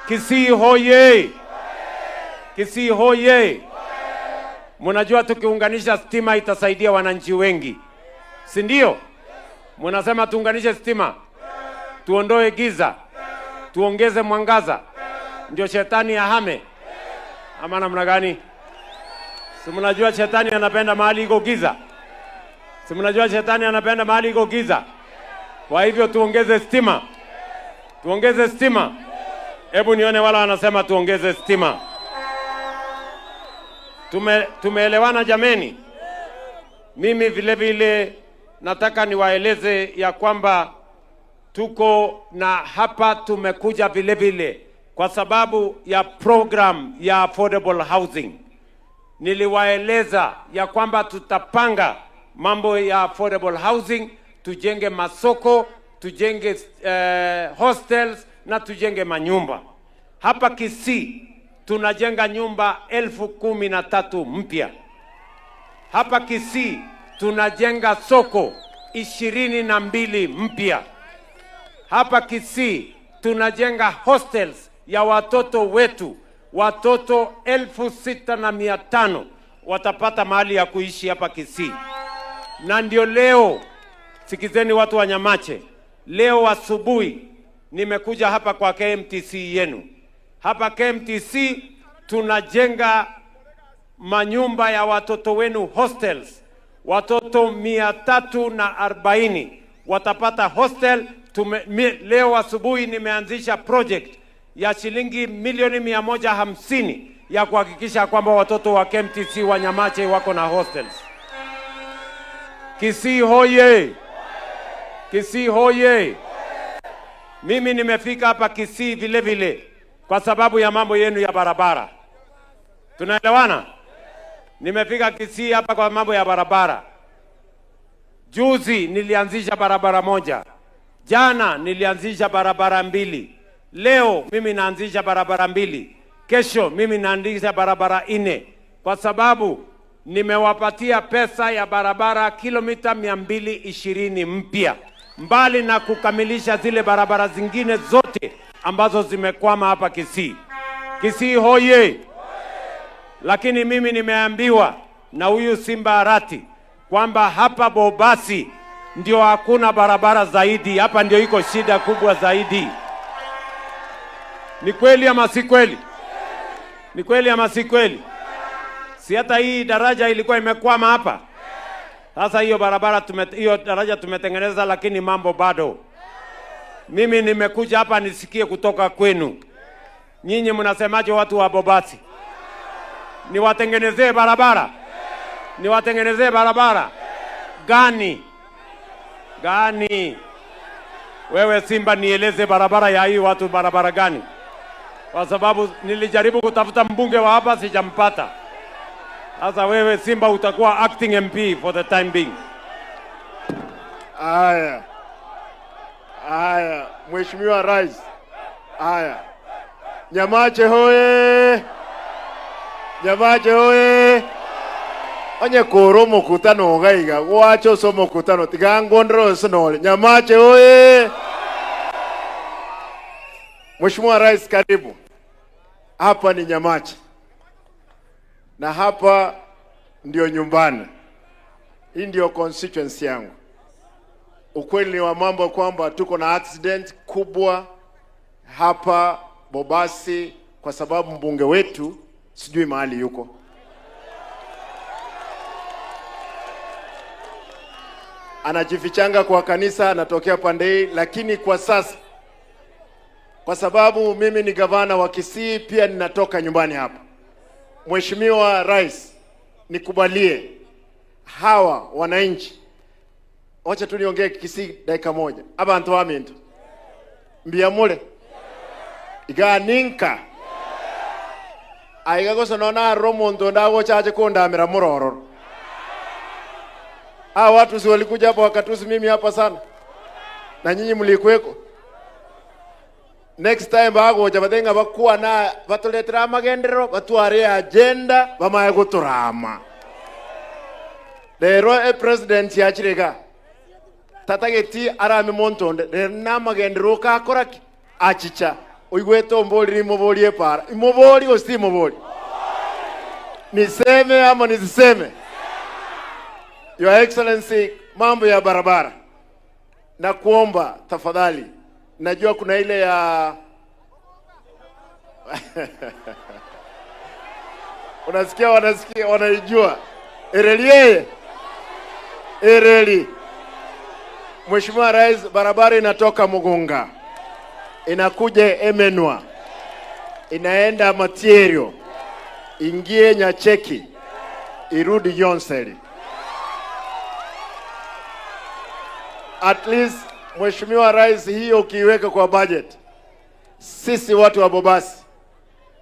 Kisii hoye! Kisii hoye! Mnajua tukiunganisha stima itasaidia wananchi wengi, si ndio? Mnasema tuunganishe stima, tuondoe giza, tuongeze mwangaza, ndio shetani ahame, ama namna gani? Si mnajua shetani anapenda mahali iko giza? Si mnajua shetani anapenda mahali iko giza? Kwa hivyo tuongeze stima, tuongeze stima. Hebu nione wala wanasema tuongeze stima. Tumeelewana jameni? Mimi vile vile nataka niwaeleze ya kwamba tuko na hapa tumekuja vile vile kwa sababu ya program ya affordable housing. Niliwaeleza ya kwamba tutapanga mambo ya affordable housing, tujenge masoko, tujenge hostels na tujenge manyumba. Hapa Kisii tunajenga nyumba 13,000 mpya. Hapa Kisii tunajenga soko 22 mpya. Hapa Kisii tunajenga hostels ya watoto wetu. Watoto 6,500 watapata mahali ya kuishi hapa Kisii. Na ndio leo, sikizeni watu wa Nyamache, leo asubuhi nimekuja hapa kwa KMTC yenu. Hapa KMTC tunajenga manyumba ya watoto wenu, hostels. Watoto 340 watapata hostel. Leo asubuhi nimeanzisha project ya shilingi milioni 150 ya kuhakikisha kwamba watoto wa KMTC wa Nyamache wako na hostels. Kisii hoye! Kisii hoye! Mimi nimefika hapa Kisii vile vile kwa sababu ya mambo yenu ya barabara. Tunaelewana? Nimefika Kisii hapa kwa mambo ya barabara. Juzi nilianzisha barabara moja. Jana nilianzisha barabara 2. Leo mimi naanzisha barabara 2. Kesho mimi naanzisha barabara 4. Kwa sababu nimewapatia pesa ya barabara kilomita 220 mpya, mbali na kukamilisha zile barabara zingine zote ambazo zimekwama hapa Kisii. Kisii hoye! Lakini mimi nimeambiwa na huyu Simba Arati kwamba hapa Bobasi ndio hakuna barabara zaidi, hapa ndio iko shida kubwa zaidi. Ni kweli ama si kweli? Ni kweli ama si kweli? Si hata hii daraja ilikuwa imekwama hapa? Sasa hiyo barabara hiyo daraja tumetengeneza, lakini mambo bado. Mimi nimekuja hapa nisikie kutoka kwenu. Nyinyi mnasemaje watu wa Bobasi? Niwatengenezee barabara? Niwatengenezee barabara gani? Gani? Wewe Simba nieleze barabara ya hii watu barabara gani? Kwa sababu nilijaribu kutafuta mbunge wa hapa sijampata. Sasa wewe Simba utakuwa acting MP for the time being. Aya. Aya, Mheshimiwa Rais. Aya. Nyamache hoye! Nyamache hoye! Onye koro mukutano gaiga, gwacho so mukutano tigangondro sonole. Nyamache hoye! Mheshimiwa Rais, karibu. Hapa ni Nyamache. Na hapa ndio nyumbani. Hii ndio constituency yangu. Ukweli wa mambo kwamba tuko na accident kubwa hapa Bobasi kwa sababu mbunge wetu sijui mahali yuko. Anajifichanga kwa kanisa, anatokea pande hii, lakini kwa sasa kwa sababu mimi ni gavana wa Kisii, pia ninatoka nyumbani hapa. Mheshimiwa Rais, nikubalie hawa wananchi. Wacha tu niongee Kisii dakika moja. Abantu waminto. Mbiyamule. Iganinka. Aiga gosa nona romondo ndago chache kondamira murororo. Hawa watu si walikuja hapa wakatusi mimi hapa sana. Na nyinyi mlikuweko. Next time bagocha batenga bakwa na batuletera magendero batware agenda bamaye guturama. Lero e president yachirega tatageti arami montonde rero namagendero kakoraki achicha oigwete ombori nimobori epara imobori osi mobori. Niseme ama nisiseme? Your Excellency, mambo ya barabara na kuomba tafadhali, najua kuna ile ya unasikia, wanasikia, wanaijua ereli yeye ereli. Mheshimiwa Rais, barabara inatoka Mugunga inakuja Emenwa inaenda Matierio ingie Nyacheki irudi Yonseri. At least Mheshimiwa Rais, hiyo ukiiweka kwa budget, sisi watu wa Bobasi,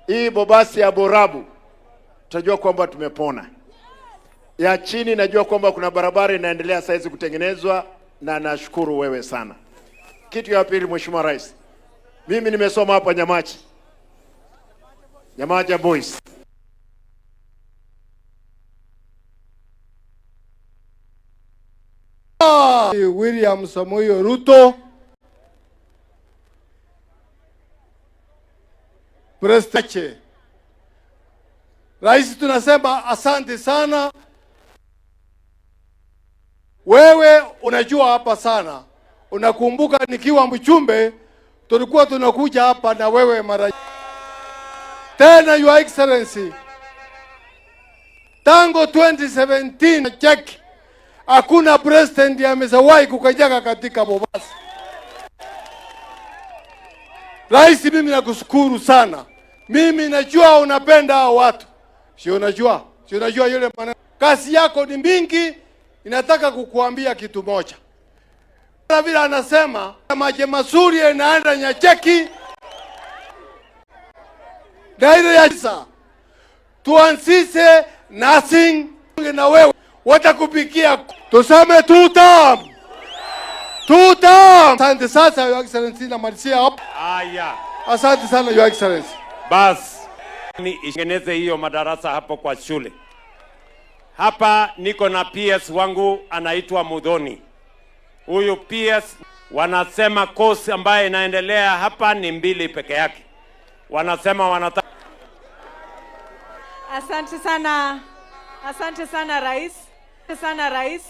hii Bobasi ya Borabu tutajua kwamba tumepona. Ya chini najua kwamba kuna barabara inaendelea saizi kutengenezwa, na nashukuru wewe sana. Kitu ya pili, Mheshimiwa Rais, mimi nimesoma hapa Nyamachi, Nyamacha Boys. William Samoei Ruto, President. Rais, tunasema asante sana. Wewe unajua hapa sana. Unakumbuka nikiwa mchumbe tulikuwa tunakuja hapa na wewe mara tena. Your Excellency, tangu 2017 check, hakuna president amezawahi kukanyaga katika Bobasi. Rais, mimi nakushukuru sana. Mimi najua unapenda hao watu. Si unajua? Si unajua yule maneno. Kazi yako ni mingi, inataka kukuambia kitu moja. Kama vile anasema maji mazuri yanaenda Nyacheki. Daire ya sasa. Tuanzishe nursing na wewe watakupikia. Tuseme two term. Two term. Asante sasa, Your Excellency, namalizia hapo. Haya. Asante sana, Your Excellency. Bas, ni itengeneze hiyo madarasa hapo kwa shule. Hapa niko na PS wangu anaitwa Mudhoni. Huyu PS wanasema course ambayo inaendelea hapa ni 2 peke yake. Wanasema wanataka. Asante sana. Asante sana Rais. Asante sana Rais.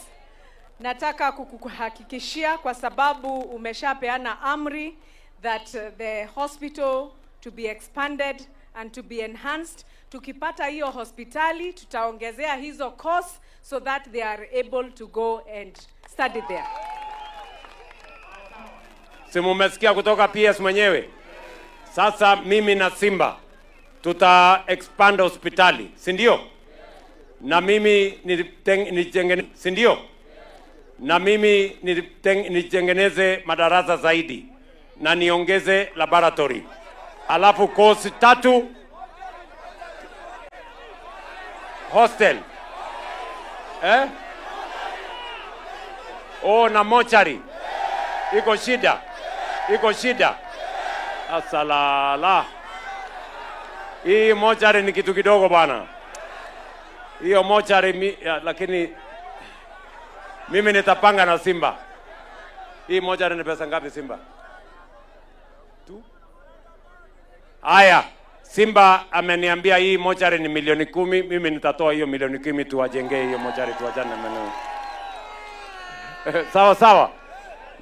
Nataka kukuhakikishia kwa sababu umeshapeana amri that the hospital to be expanded and to be enhanced. Tukipata hiyo hospitali tutaongezea hizo course so that they are able to go and study there. Si mumesikia kutoka PS mwenyewe? Sasa mimi na Simba tuta expand hospitali, si ndio? Na mimi nijengene, si ndio? Na mimi nitengeneze madarasa zaidi na niongeze laboratory. Alafu course 3 hostel. Oh, na mochari. Iko shida. Iko shida. Asalala. Hii mochari ni kitu kidogo bana. Hiyo mochari lakini mimi nitapanga na Simba. Hii mochari ni pesa ngapi Simba? 2. Haya, Simba ameniambia hii mochari ni milioni 10, mimi nitatoa hiyo milioni 10 tuwajengee hiyo mochari, tuwachane maneno. Sawa sawa.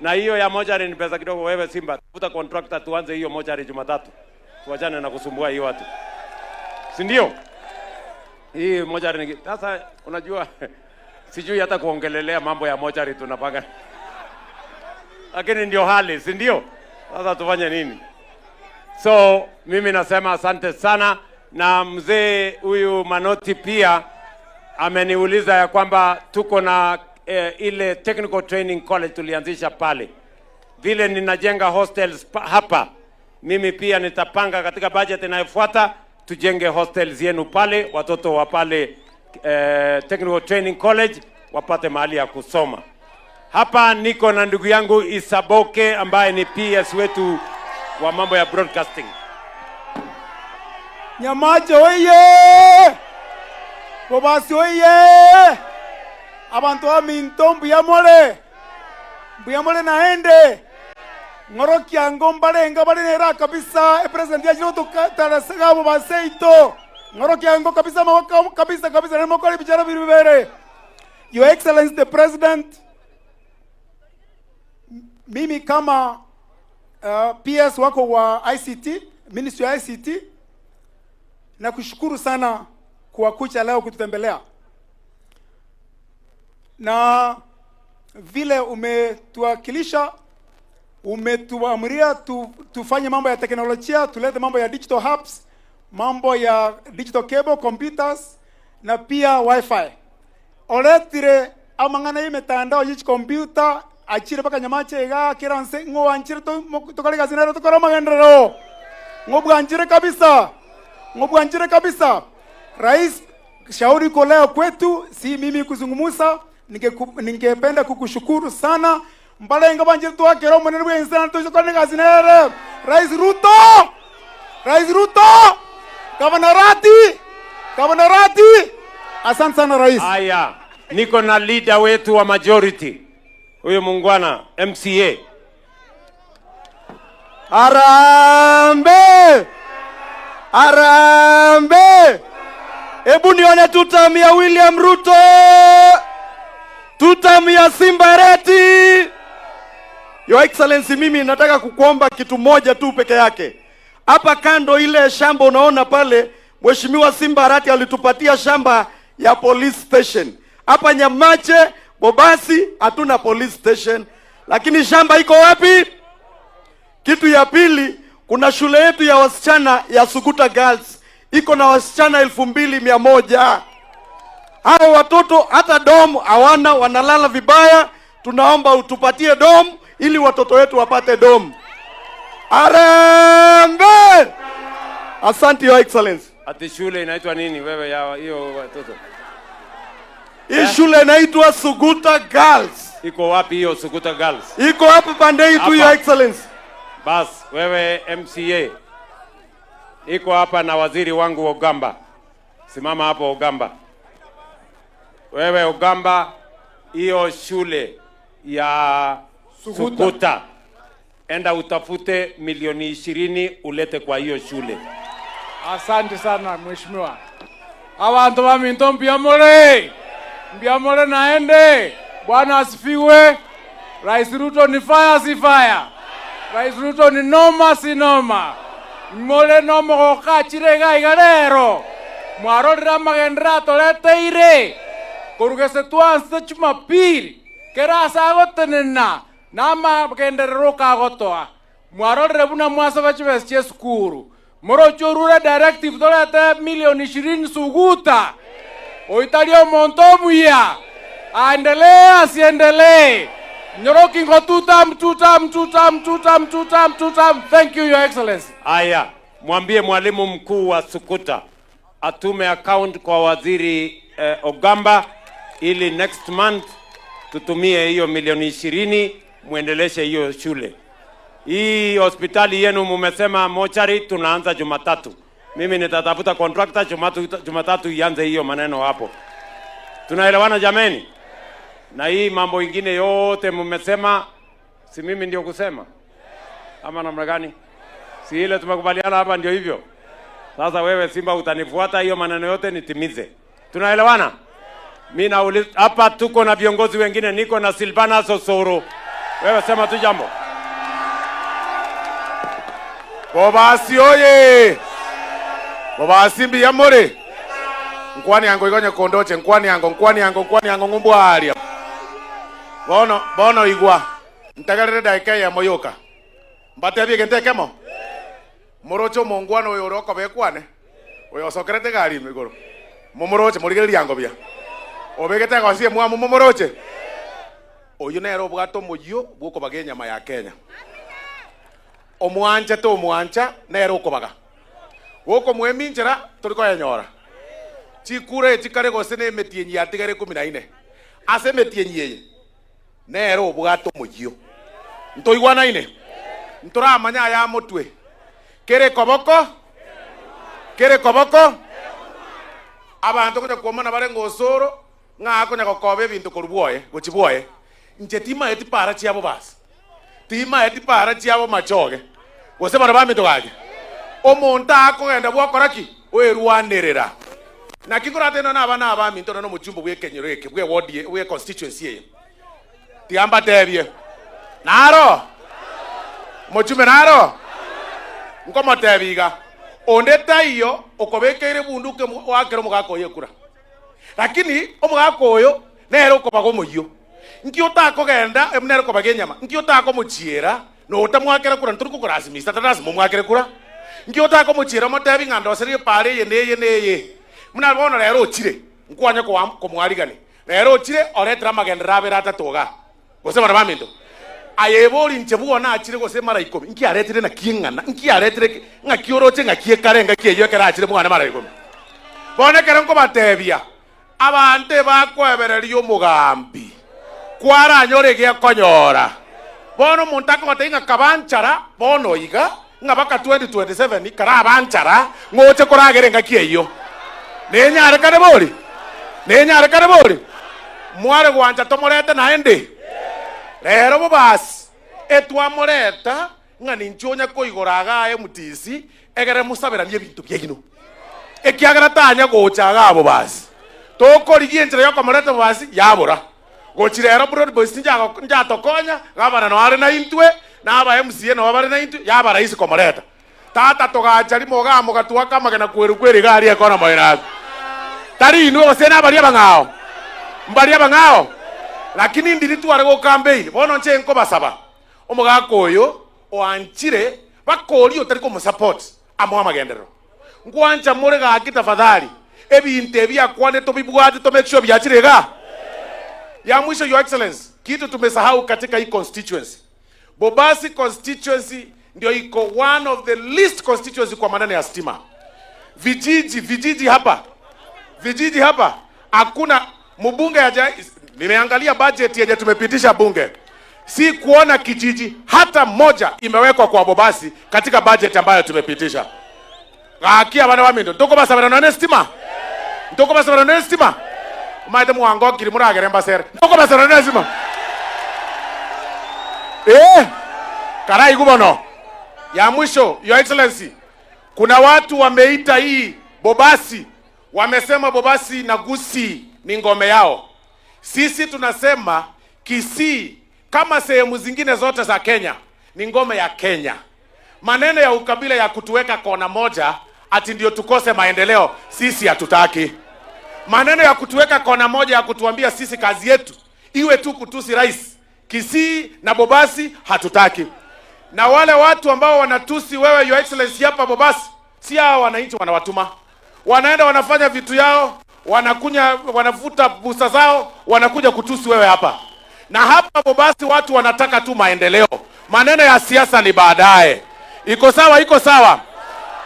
Na hiyo ya mochari ni pesa kidogo. Wewe Simba, tafuta contractor tuanze hiyo mochari Jumatatu. Tuwachane na kusumbua hii watu. Si ndio? Hii mochari ni sasa unajua sijui hata kuongelelea mambo ya mochari tunapanga. Lakini ndio hali, si ndio? Sasa tufanye nini? So mimi nasema asante sana. Na mzee huyu Manoti pia ameniuliza ya kwamba tuko na ile Technical Training College tulianzisha pale. Vile ninajenga hostels hapa, mimi pia nitapanga katika budget inayofuata tujenge hostels yenu pale, watoto wa pale Technical Training College wapate mahali ya kusoma. Hapa niko na ndugu yangu Isaboke ambaye ni PS wetu wa mambo ya broadcasting. Nyamache oye! Bobasi oye! Abantu wa minto mbuyamole! Mbuyamole naende! Ngorokia ngombale ngabale nera kabisa e president ya jiroto tarasega bobaseito. Ngorokia ngo kabisa mawaka kabisa kabisa na mokoli bichara biribere. Your Excellency the President, mimi kama PS wako wa ICT, Ministry ya ICT, nakushukuru sana kwa kuja leo kututembelea. Na vile umetuwakilisha, umetuamria tufanye mambo ya teknolojia, tulete mambo ya digital hubs, mambo ya digital cable, computers na pia wifi. Oletire amangana y'imitandao y'iki computer achire paka Nyamache iga kiranse ngo anchire tokalika sinero tokora magenderero. Ngobwanjire kabisa. Ngobwanjire kabisa. Rais, shauri iko leo kwetu, si mimi kuzungumza, ningependa kukushukuru sana. Mbale ngabanje tuakero munene bwensana tokalika sinero. Rais Ruto! Rais Ruto! Governor Rati! Governor Rati! Asante sana Rais. Haya, niko na leader wetu wa majority. Huyo muungwana MCA. Arambe! Arambe! Hebu nione tutam ya William Ruto! Tutam ya Simba Reti! Your Excellency, mimi nataka kukuomba kitu moja tu peke yake. Hapa kando ile shamba unaona pale, Mheshimiwa Simba Arati alitupatia shamba ya police station. Hapa Nyamache, Bobasi, hatuna police station. Lakini shamba iko wapi? Kitu ya pili, kuna shule yetu ya wasichana ya Suguta Girls. Iko na wasichana 2100. Hao watoto hata dom hawana, wanalala vibaya. Tunaomba utupatie dom ili watoto wetu wapate dom. Arambe! Asante Your Excellency. Ati shule inaitwa nini wewe ya hiyo watoto? Hii shule inaitwa Suguta Girls. Iko wapi hiyo Suguta Girls? Iko hapa pande hii tu Your Excellency. Bas, wewe MCA. Iko hapa na waziri wangu Ogamba. Simama hapo Ogamba. Wewe Ogamba, hiyo shule ya Suguta. Enda utafute milioni 20 ulete kwa hiyo shule. Asante sana mheshimiwa. Abantu ba minto mbiyamole. Mbiyamole naende. Bwana asifiwe. Rais Ruto ni fire si fire. Rais Ruto ni noma si noma. Mole nomo gokachire gaigarero. Mwarorera magendera toleteire. Korugese tuanse Jumapili. Kerasa gotenena. Nama genderero kagotoa. Mwarorere buna mwasaba chibesi skuru. Morochorura directive tolete milioni 20 Suguta. Oitalio montomuya. Aendelee asiendelee. Nyoroki ngo tutam tutam tutam tutam tutam tutam. Thank you Your Excellency. Aya, mwambie mwalimu mkuu wa Suguta atume account kwa waziri Ogamba ili next month tutumie hiyo milioni 20 muendeleshe hiyo shule. Hii hospitali yenu mumesema mochari tunaanza Jumatatu. Mimi nitatafuta contractor Jumatatu ianze hiyo maneno hapo. Tunaelewana jameni? Na hii mambo ingine yote mumesema, si mimi ndio kusema? Ama namna gani? Si ile tumekubaliana hapa ndio hivyo? Sasa wewe Simba utanifuata hiyo maneno yote nitimize. Tunaelewana? Mimi nauliza hapa tuko na viongozi wengine, niko na Silvana Sosoro. Wewe sema tu jambo. Bobasi oye! Bobasi mbiyamore! Nkwani yango ikonye kondoche, nkwani yango, nkwani yango, nkwani yango ngumbwaria. Bono, bono igwa. Ntagarere daika ya moyoka. Mbate bige ntekemo. Morocho mongwano oyo oroko bekwane. Oyo sokerete gari migoro. Momoroche morigere yango bia. Obegete gosie mwamu momoroche. Oyo nero obwato moyio bwokobaga enyama ya Kenya. Omwancha to omwancha nero okobaga. Goko mweminchera toriko yenyora. Chikure chikare gose ne emetienyi yatigare 14. Ase emetienyi eye nero obwato moyio. Ntoigwanaine. Nturamanya ya mutwe. Kere koboko? Kere koboko? Abantu kunya kuomana bare ngosoro ng'a konya gokoba ebinto korwa bwoye gochi bwoye. Inche timaeti para chiabo basi. Timaeti para chiabo machoge. Gose bara baminto gake. Omonto akogenda bwakora ki? Oerwanerera. Naki korateno na abana abaminto no mochumbo bwekenyero eke bwe ward bwe constituency eye. Tiamba tebie. Naro. Mochume naro. Nkomotebiga. Onde taiyo okobekeire bunduke wakero omogaka oyo ekura. Lakini omogaka oyo nere okobaga omoyio. Nki otakogenda nere okobaga enyama. Nki otakomochiera no otamwakera kura ntori kokorasimisa tarasima omwakere kura. Nki otakomochiera omotebi ng'a ndoserie pare eye neye neye. Muna bono rero ochire nkwanya komwarigani. Rero ochire oretera amagendera abere atatoga. Gose bana baminto. Ayebori nche bwona achire gose mara 10. Nki aretire na kieng'ana. Nki aretire ng'aki oroche ng'aki ekare ng'aki eyo ekere achire mwana mara 10. Bono ekero nkobatebia abante bakwebereria omogambi kwaranyore gekonyora. Bono omonto akogotebia ng'a kabanchara bono iga ng'a baka 2027 karabanchara ng'oche koragere ng'aki eyo. Nenyarekane bori? Nenyarekane bori? Mware gwancha tomorete naende. Rero bobasi etwamoreta ng'a ninche onya koigora agaye mutisi egere musaberanie ebinto biaino. Ekiagera tanya gocha aga bobasi. Tokorigia enchera yokomoreta bobasi yabora. Gochi rero Broad Boys njatokonya gabana no are na intwe na aba MCA no bare na intwe yaba rahisi komoreta. Tata togacha rimo gamo gatuaka magena kweru kweri gari ekona moira. Tari inwe gose na baria bang'ao. Mbaria bang'ao. Lakini ndiri tware go campaign bono nche nkobasaba. Omogaka oyo oanchire bakori otari komusupport amo amagenderero. Nkwancha more gaki tafadhali. Ebinto ebiakwane tobibwate to make sure biachire iga. Ya mwisho, Your Excellency, kitu tumesahau katika hii constituency. Bobasi constituency ndio iko one of the least constituency kwa maneno ya stima. Vijiji hapa. Vijiji hapa hakuna mbunge haja. Nimeangalia budget yenye tumepitisha bunge. Si kuona kijiji hata moja imewekwa kwa Bobasi katika budget ambayo tumepitisha. Gakia bana bamindo, ndoko basabana none stima. Ndoko basabana none stima. Maite muhango kiri muragere mbasere. Ndoko basabana none stima. Karai gubono. Ya mwisho, Your Excellency, kuna watu wameita hii Bobasi, wamesema Bobasi na Gusii ni ngome yao. Sisi tunasema Kisii kama sehemu zingine zote za Kenya ni ngome ya Kenya. Maneno ya ukabila ya kutuweka kona moja ati ndio tukose maendeleo, sisi hatutaki. Maneno ya kutuweka kona moja ya kutuambia sisi kazi yetu iwe tu kutusi rais, Kisii na Bobasi hatutaki. Na wale watu ambao wanatusi wewe Your Excellency hapa Bobasi, si hao wananchi wanawatuma. Wanaenda wanafanya vitu yao, wanakunya, wanavuta busa zao, wanakuja kutusi wewe hapa. Na hapa Bobasi watu wanataka tu maendeleo. Maneno ya siasa ni baadaye. Iko sawa, iko sawa.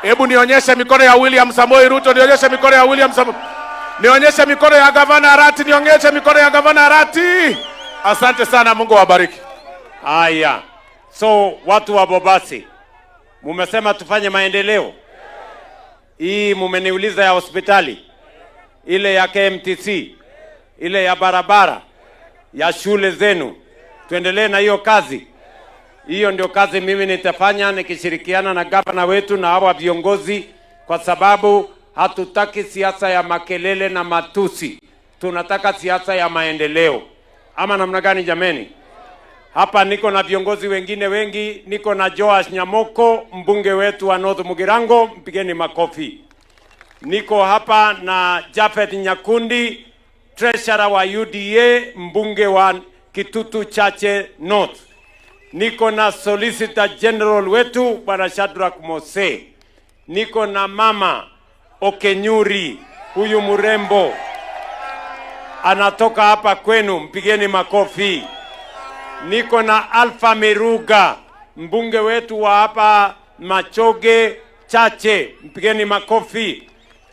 Hebu nionyeshe mikono ya William Samoei Ruto, nionyeshe mikono ya William Samoei. Nionyeshe mikono ya Gavana Arati, nionyeshe mikono ya Gavana Arati. Asante sana, Mungu awabariki. Haya. So watu wa Bobasi, mumesema tufanye maendeleo. Hii mumeniuliza ya hospitali, ile ya KMTC, ile ya barabara, ya shule zenu. Tuendelee na hiyo kazi. Hiyo ndio kazi mimi nitafanya nikishirikiana na gavana wetu na hawa viongozi, kwa sababu hatutaki siasa ya makelele na matusi. Tunataka siasa ya maendeleo. Ama namna gani jameni? Hapa niko na viongozi wengine wengi, niko na Joash Nyamoko, mbunge wetu wa North Mugirango, mpigeni makofi. Niko hapa na Jafeth Nyakundi, treasurer wa UDA, mbunge wa Kitutu Chache North. Niko na Solicitor General wetu Bwana Shadrack Mose. Niko na Mama Okenyuri, huyu murembo anatoka hapa kwenu, mpigeni makofi. Niko na Alpha Miruga, mbunge wetu wa hapa Machoge Chache, mpigeni makofi.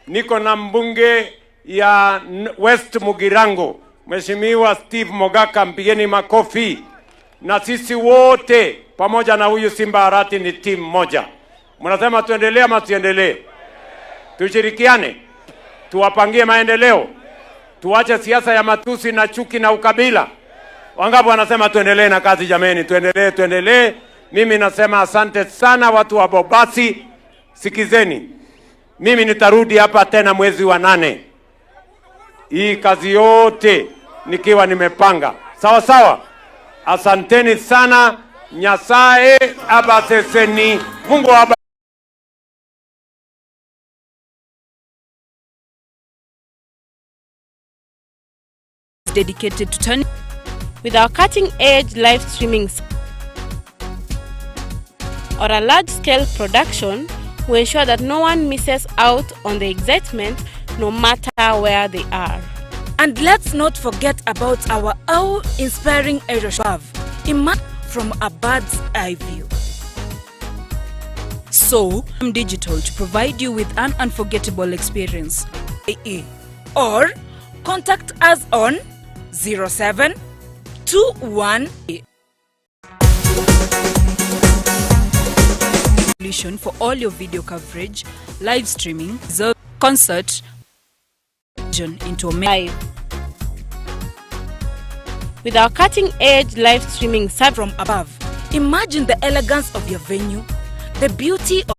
Niko na mbunge ya West Mugirango, Mheshimiwa Steve Mogaka, mpigeni makofi. Na sisi wote pamoja na huyu Simba Arati ni timu moja. Mnasema tuendelee ama tuendelee? Tushirikiane, tuwapangie maendeleo, tuache siasa ya matusi na chuki na ukabila. Wangapi wanasema tuendelee na kazi jameni? Tuendelee, tuendelee. Mimi nasema asante sana watu wa Bobasi. Sikizeni, mimi nitarudi hapa tena mwezi wa 8, hii kazi yote nikiwa nimepanga sawa sawa. Asanteni sana. Nyasaye abaseseni, Mungu aba dedicated to turning with our cutting edge live streaming or a large scale production, we ensure that no one misses out on the excitement no matter where they are. And let's not forget about our awe-inspiring aerial above, imagine from a bird's eye view. So, I'm digital to provide you with an unforgettable experience. Or contact us on 0721 solution for all your video coverage, live streaming, concert, into a live. With our cutting edge live streaming service from above. Imagine the elegance of your venue, the beauty of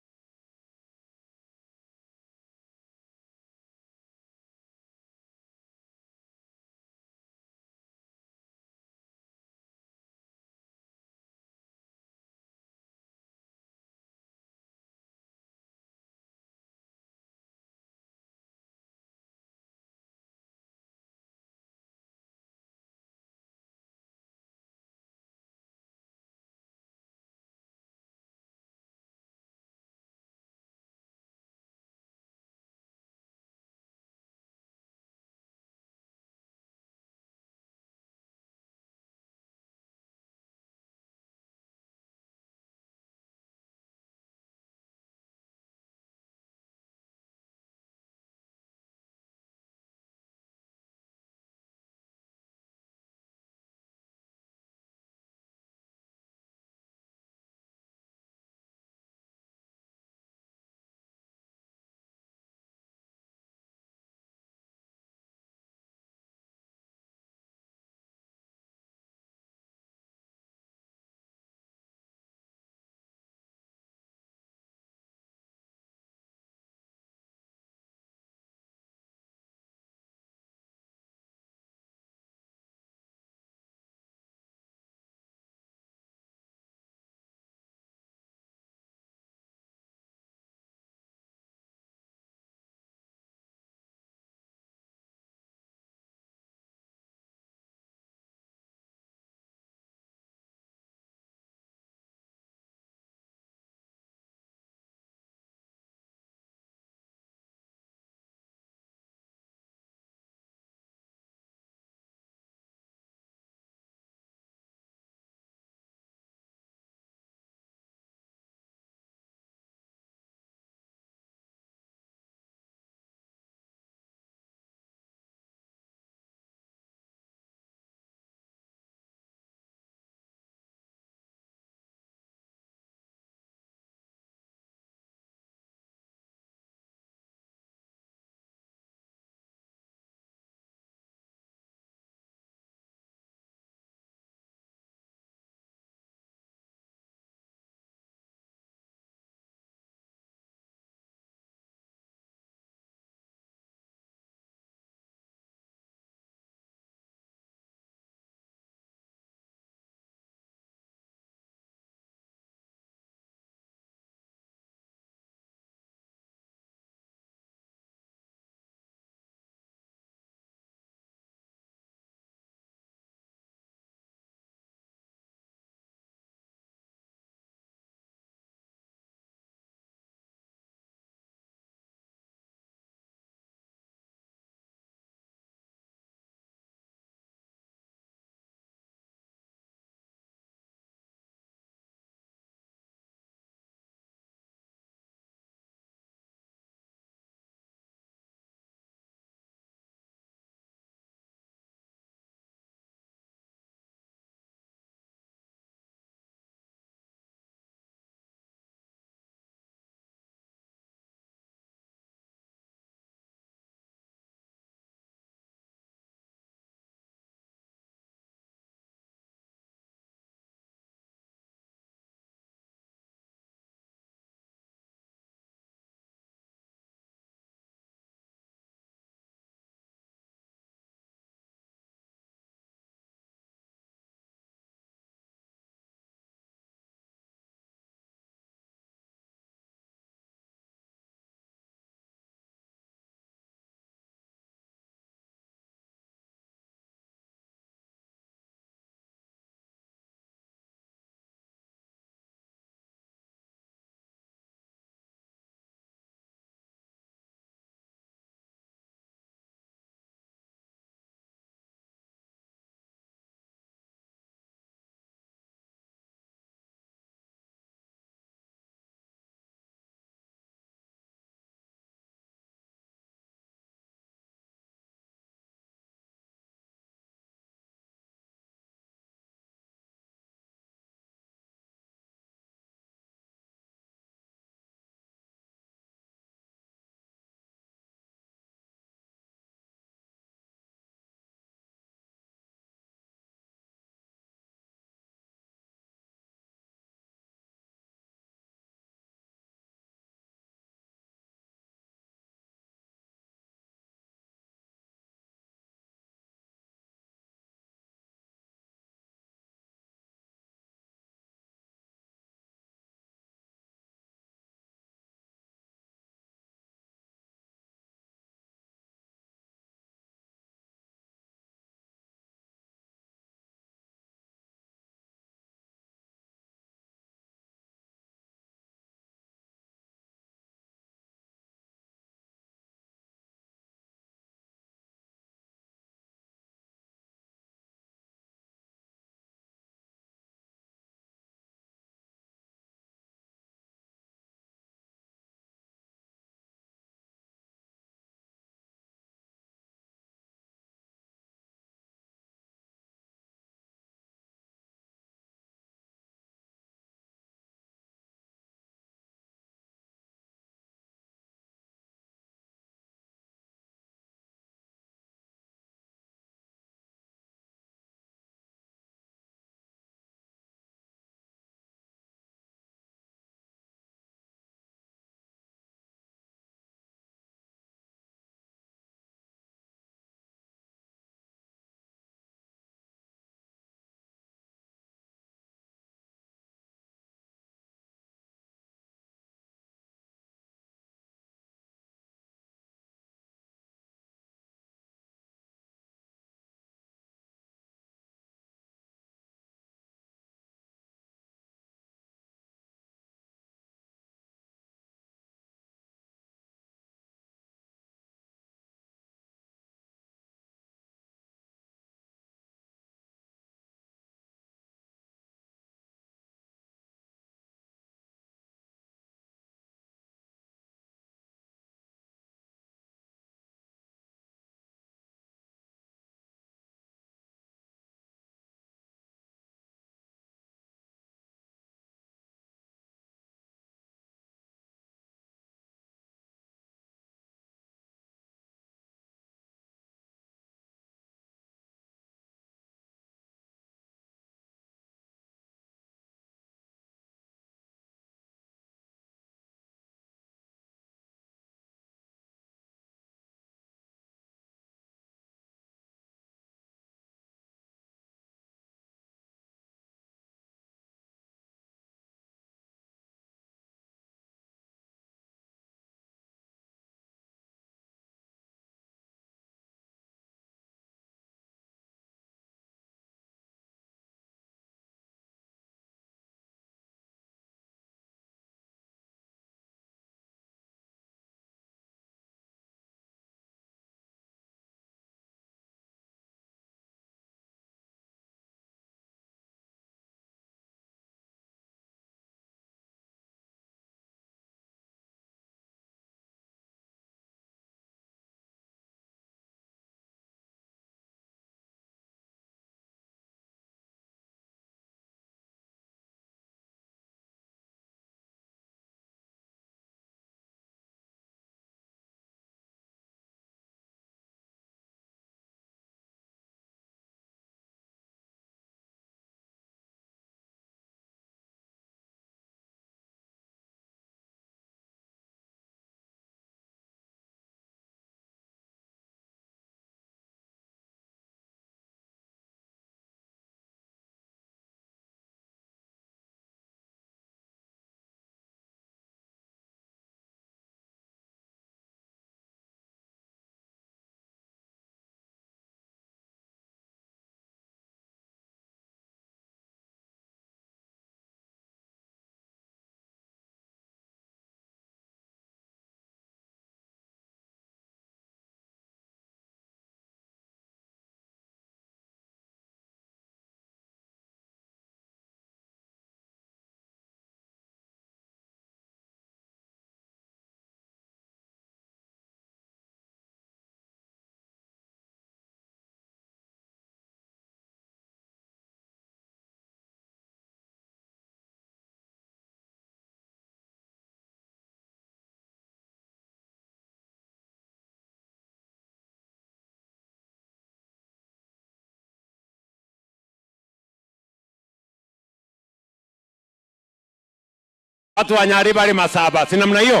Watu wa Nyaribari Masaba, si namna hiyo?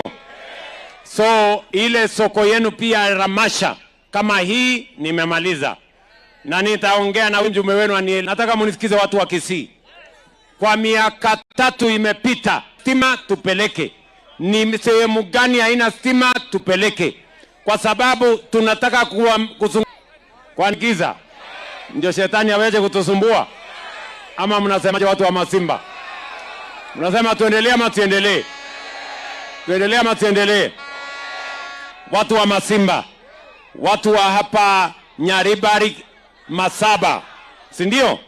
So ile soko yenu pia Ramasha kama hii nimemaliza. Na nitaongea na mjumbe wenu, nataka munisikize watu wa Kisii. Kwa miaka 3 imepita, stima tupeleke. Ni sehemu gani haina stima tupeleke. Kwa sababu tunataka kwa giza. Ndio shetani aweze kutusumbua. Ama mnasemaje watu wa Masimba? Mnasema tuendelee ama tuendelee? Tuendelee ama tuendelee? Watu wa Masimba, watu wa hapa Nyaribari Masaba, si ndio?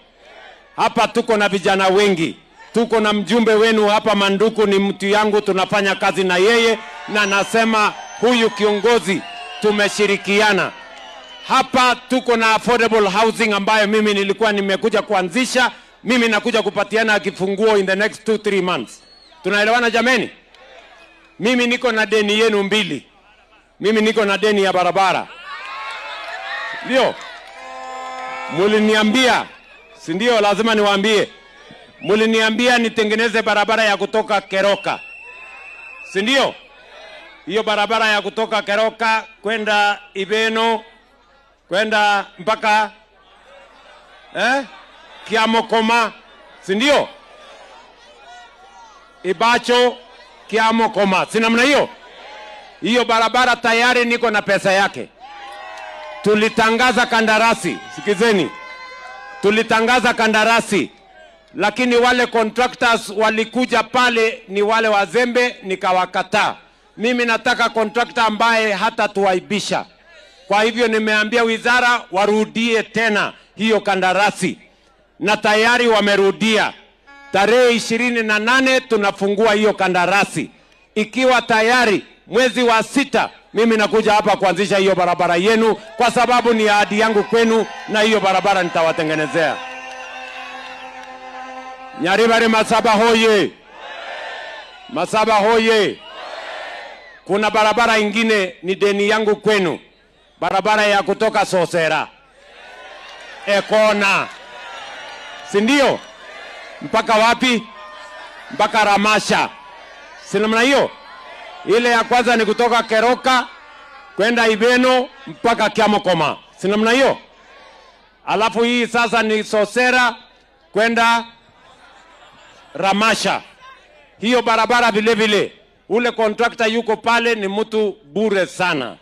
Hapa tuko na vijana wengi. Tuko na mjumbe wenu hapa Manduku, ni mtu yangu, tunafanya kazi na yeye, na nasema huyu kiongozi tumeshirikiana. Hapa tuko na affordable housing ambayo mimi nilikuwa nimekuja kuanzisha. Mimi nakuja kupatiana kifunguo in the next 2-3 months. Tunaelewana jameni? Mimi niko na deni yenu 2. Mimi niko na deni ya barabara. Ndio. Muliniambia, si ndio? Lazima niwaambie. Muliniambia nitengeneze barabara ya kutoka Keroka. Si ndio? Hiyo barabara ya kutoka Keroka kwenda Ibeno, kwenda mpaka Kiamokoma, si ndio? Ibacho Kiamokoma, si namna hiyo? Hiyo barabara tayari niko na pesa yake. Tulitangaza kandarasi, sikizeni. Tulitangaza kandarasi, lakini wale contractors walikuja pale ni wale wazembe, nikawakataa. Mimi nataka contractor ambaye hata tuaibisha. Kwa hivyo nimeambia wizara warudie tena hiyo kandarasi. Na tayari wamerudia. Tarehe 28 tunafungua hiyo kandarasi. Ikiwa tayari mwezi wa 6 mimi nakuja hapa kuanzisha hiyo barabara yenu, kwa sababu ni ahadi yangu kwenu, na hiyo barabara nitawatengenezea. Nyaribari Masaba hoye. Masaba hoye. Kuna barabara ingine ni deni yangu kwenu. Barabara ya kutoka Sosera Ekona, si ndio? Mpaka wapi? Mpaka Ramasha. Si namna hiyo? Ile ya kwanza ni kutoka Keroka kwenda Ibeno mpaka Kiamokoma. Si namna hiyo? Alafu hii sasa ni Sosera kwenda Ramasha. Hiyo barabara vile vile, ule contractor yuko pale ni mtu bure sana.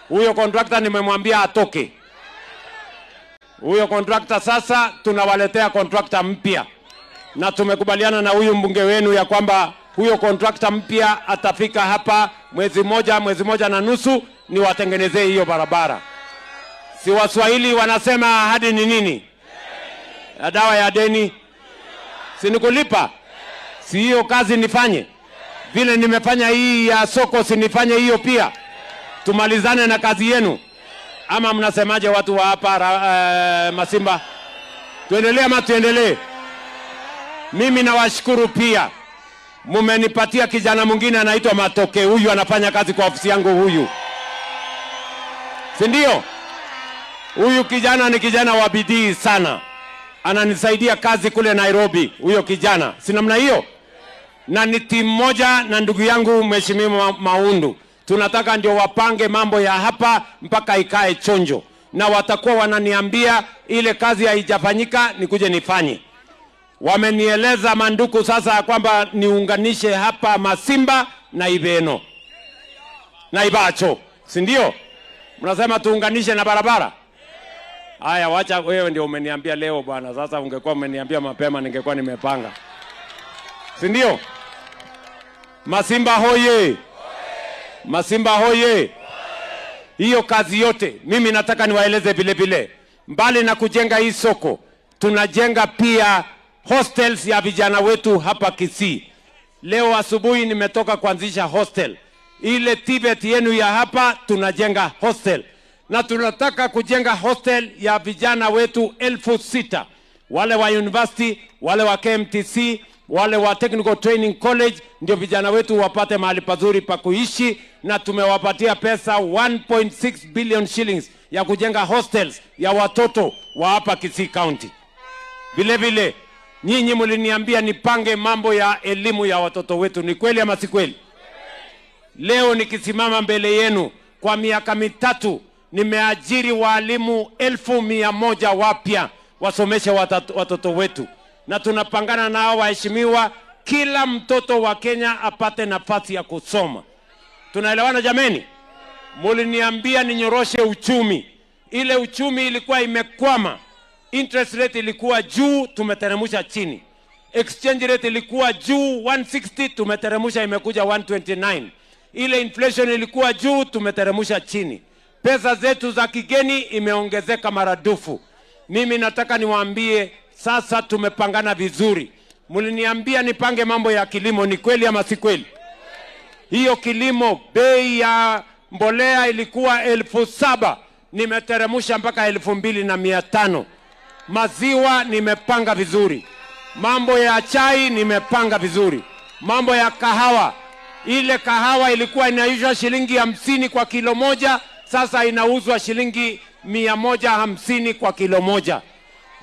Huyo contractor nimemwambia atoke. Huyo contractor sasa tunawaletea contractor mpya. Na tumekubaliana na huyu mbunge wenu ya kwamba huyo contractor mpya atafika hapa mwezi moja na nusu, ni watengenezee hiyo barabara. Si Waswahili wanasema ahadi ni nini? Dawa ya deni. Si nikulipa? Si hiyo kazi nifanye? Vile nimefanya hii ya soko, si nifanye hiyo pia? Tumalizane na kazi yenu. Ama mnasemaje watu wa hapa Masimba? Tuendelee ama tuendelee? Mimi nawashukuru pia. Mumenipatia kijana mwingine anaitwa Matoke. Huyu anafanya kazi kwa ofisi yangu huyu. Si ndio? Huyu kijana ni kijana wa bidii sana. Ananisaidia kazi kule Nairobi, huyo kijana. Si namna hiyo? Na ni timu moja na ndugu yangu Mheshimiwa Maundu. Tunataka ndio wapange mambo ya hapa mpaka ikae chonjo. Na watakuwa wananiambia ile kazi haijafanyika nikuje nifanye. Wamenieleza Manduku sasa kwamba niunganishe hapa Masimba na Ibeno na Ibacho, si ndio? Mnasema tuunganishe na barabara? Haya, wacha wewe ndio umeniambia leo bwana. Sasa ungekuwa umeniambia mapema ningekuwa nimepanga. Si ndio? Masimba hoye. Masimba hoye. Hiyo kazi yote mimi nataka niwaeleze vile vile. Mbali na kujenga hii soko, tunajenga pia hostels ya vijana wetu hapa Kisii. Leo asubuhi nimetoka kuanzisha hostel. Ile Tibet yenu ya hapa tunajenga hostel. Na tunataka kujenga hostel ya vijana wetu 6,000. Wale wa university, wale wa KMTC, wale wa Technical Training College, ndio vijana wetu wapate mahali pazuri pa kuishi. Na tumewapatia pesa 1.6 billion shillings ya kujenga hostels ya watoto wa hapa Kisii County. Vile vile Nyinyi mliniambia nipange mambo ya elimu ya watoto wetu, ni kweli ama si kweli? Leo nikisimama mbele yenu, kwa miaka 3 nimeajiri walimu 100,000 wapya wasomeshe watoto wetu, na tunapangana nao waheshimiwa, kila mtoto wa Kenya apate nafasi ya kusoma. Tunaelewana jameni? Muliniambia ninyoroshe uchumi. Ile uchumi ilikuwa imekwama, interest rate ilikuwa juu, tumeteremsha chini. Exchange rate ilikuwa juu 160, tumeteremsha imekuja 129. Ile inflation ilikuwa juu, tumeteremsha chini. Pesa zetu za kigeni imeongezeka maradufu. Mimi nataka niwaambie sasa tumepangana vizuri. Mliniambia nipange mambo ya kilimo, ni kweli ama si kweli? Hiyo kilimo, bei ya mbolea ilikuwa 7,000, nimeteremsha mpaka 2,500. Maziwa nimepanga vizuri. Mambo ya chai nimepanga vizuri. Mambo ya kahawa, ile kahawa ilikuwa inauzwa shilingi 50 kwa kilo moja, sasa inauzwa shilingi 150 kwa kilo moja.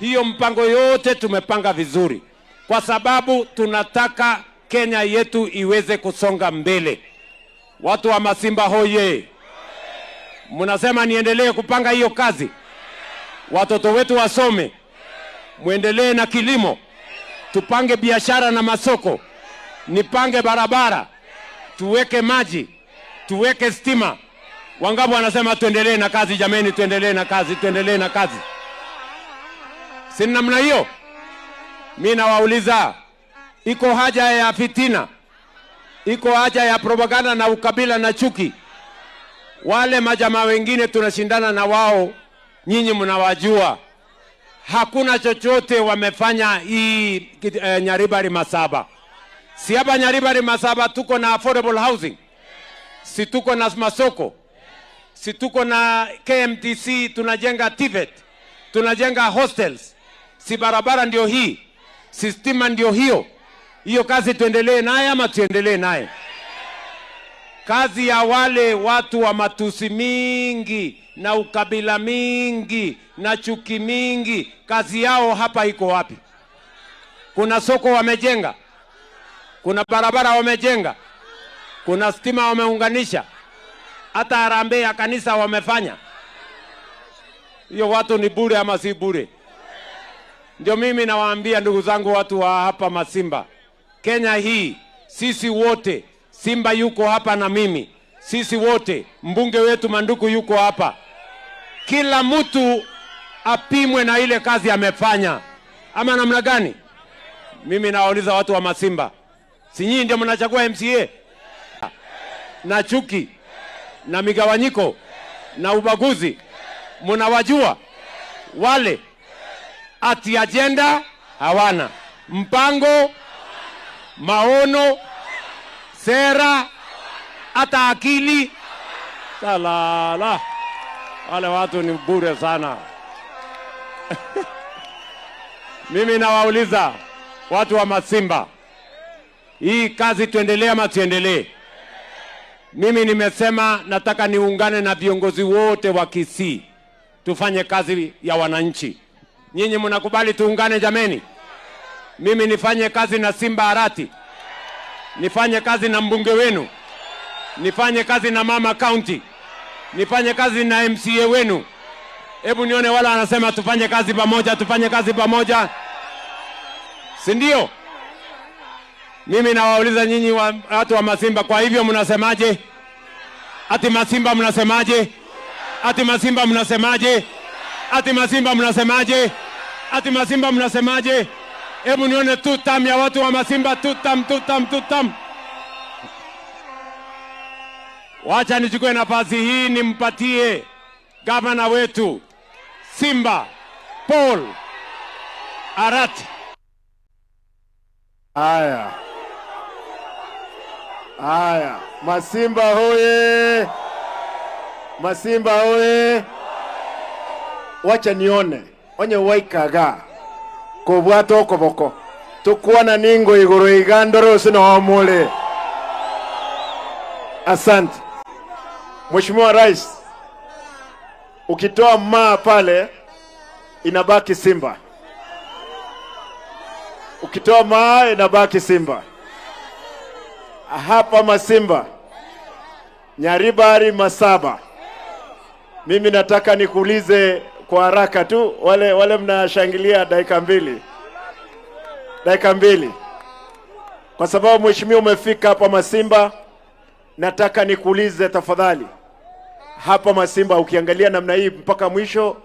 Hiyo mpango yote tumepanga vizuri, kwa sababu tunataka Kenya yetu iweze kusonga mbele. Watu wa Masimba hoye! Mnasema niendelee kupanga hiyo kazi? Watoto wetu wasome, muendelee na kilimo, tupange biashara na masoko, nipange barabara, tuweke maji, tuweke stima. Wangapi wanasema tuendelee na kazi jameni, tuendelee na kazi, tuendelee na kazi? Si namna hiyo? Mimi nawauliza, iko haja ya fitina? Iko haja ya propaganda na ukabila na chuki? Wale majamaa wengine tunashindana na wao, nyinyi mnawajua. Hakuna chochote wamefanya hii Nyaribari Masaba. Si hapa Nyaribari Masaba tuko na affordable housing, si tuko na masoko, si tuko na KMTC, tunajenga TVET, tunajenga hostels, si barabara ndio hii, si stima ndio hiyo. Hiyo kazi tuendelee naye ama tuendelee naye? Kazi ya wale watu wa matusi mingi na ukabila mingi na chuki mingi, kazi yao hapa iko wapi? Kuna soko wamejenga, kuna barabara wamejenga, kuna stima wameunganisha, hata harambee ya kanisa wamefanya. Hiyo watu ni bure ama si bure? Ndio mimi nawaambia ndugu zangu watu wa hapa Masimba, Kenya hii sisi wote, Simba yuko hapa na mimi, sisi wote, mbunge wetu Manduku yuko hapa. Kila mtu apimwe na ile kazi amefanya, ama namna gani? Mimi nawauliza watu wa Masimba, si nyinyi ndio mnachagua MCA? Na chuki na migawanyiko na ubaguzi, mnawajua wale? Ati agenda hawana, mpango, maono, sera, hata akili. Salala, wale watu ni bure sana. Mimi nawauliza watu wa Masimba, hii kazi tuendelee ama tuendelee? Mimi nimesema nataka niungane na viongozi wote wa Kisii, tufanye kazi ya wananchi. Nyinyi mnakubali tuungane jameni? Mimi nifanye kazi na Simba Arati, nifanye kazi na mbunge wenu, nifanye kazi na mama county, nifanye kazi na MCA wenu. Hebu nione wala anasema tufanye kazi pamoja, tufanye kazi pamoja, si ndio? Mimi nawauliza nyinyi watu wa Masimba, kwa hivyo mnasemaje? Ati Masimba mnasemaje? Ati Masimba mnasemaje? Ati Masimba mnasemaje? Ati Masimba mnasemaje? Hebu nione tutam ya watu wa Masimba, tutam, tutam, tutam. Wacha nichukue nafasi hii nimpatie gavana wetu Simba Paul Arati. Haya. Haya, Masimba hoye! Masimba hoye! Wacha nione onye waikaga kobwata okoboko tukuona ningo iguru igandoro usino omule. Asante Mheshimiwa Rais, ukitoa maa pale inabaki Simba. Ukitoa maa inabaki Simba. Hapa Masimba, Nyaribari Masaba, mimi nataka nikuulize kwa haraka tu, wale mnashangilia dakika mbili. Dakika mbili. Kwa sababu mheshimiwa umefika hapa Masimba, nataka nikuulize tafadhali. Hapa Masimba ukiangalia namna hii mpaka mwisho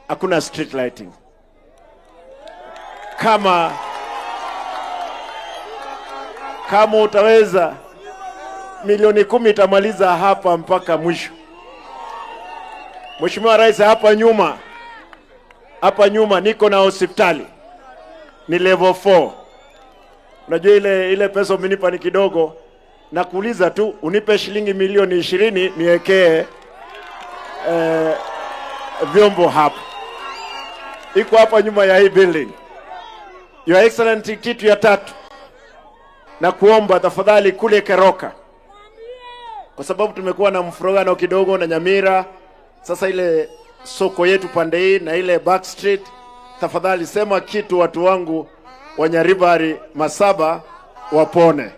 hakuna street lighting. Kama utaweza milioni 10 itamaliza hapa mpaka mwisho. Mheshimiwa Rais, hapa nyuma niko na hospitali. Ni level 4. Unajua ile pesa umenipa ni kidogo. Na kuuliza tu unipe shilingi milioni 20 niwekee vyombo hapa. Iko hapa nyuma ya hii building. Your Excellency, kitu ya tatu na kuomba tafadhali kule Keroka, kwa sababu tumekuwa na mfurugano kidogo na Nyamira. Sasa ile soko yetu pande hii na ile back street, tafadhali sema kitu watu wangu wa Nyaribari Masaba wapone.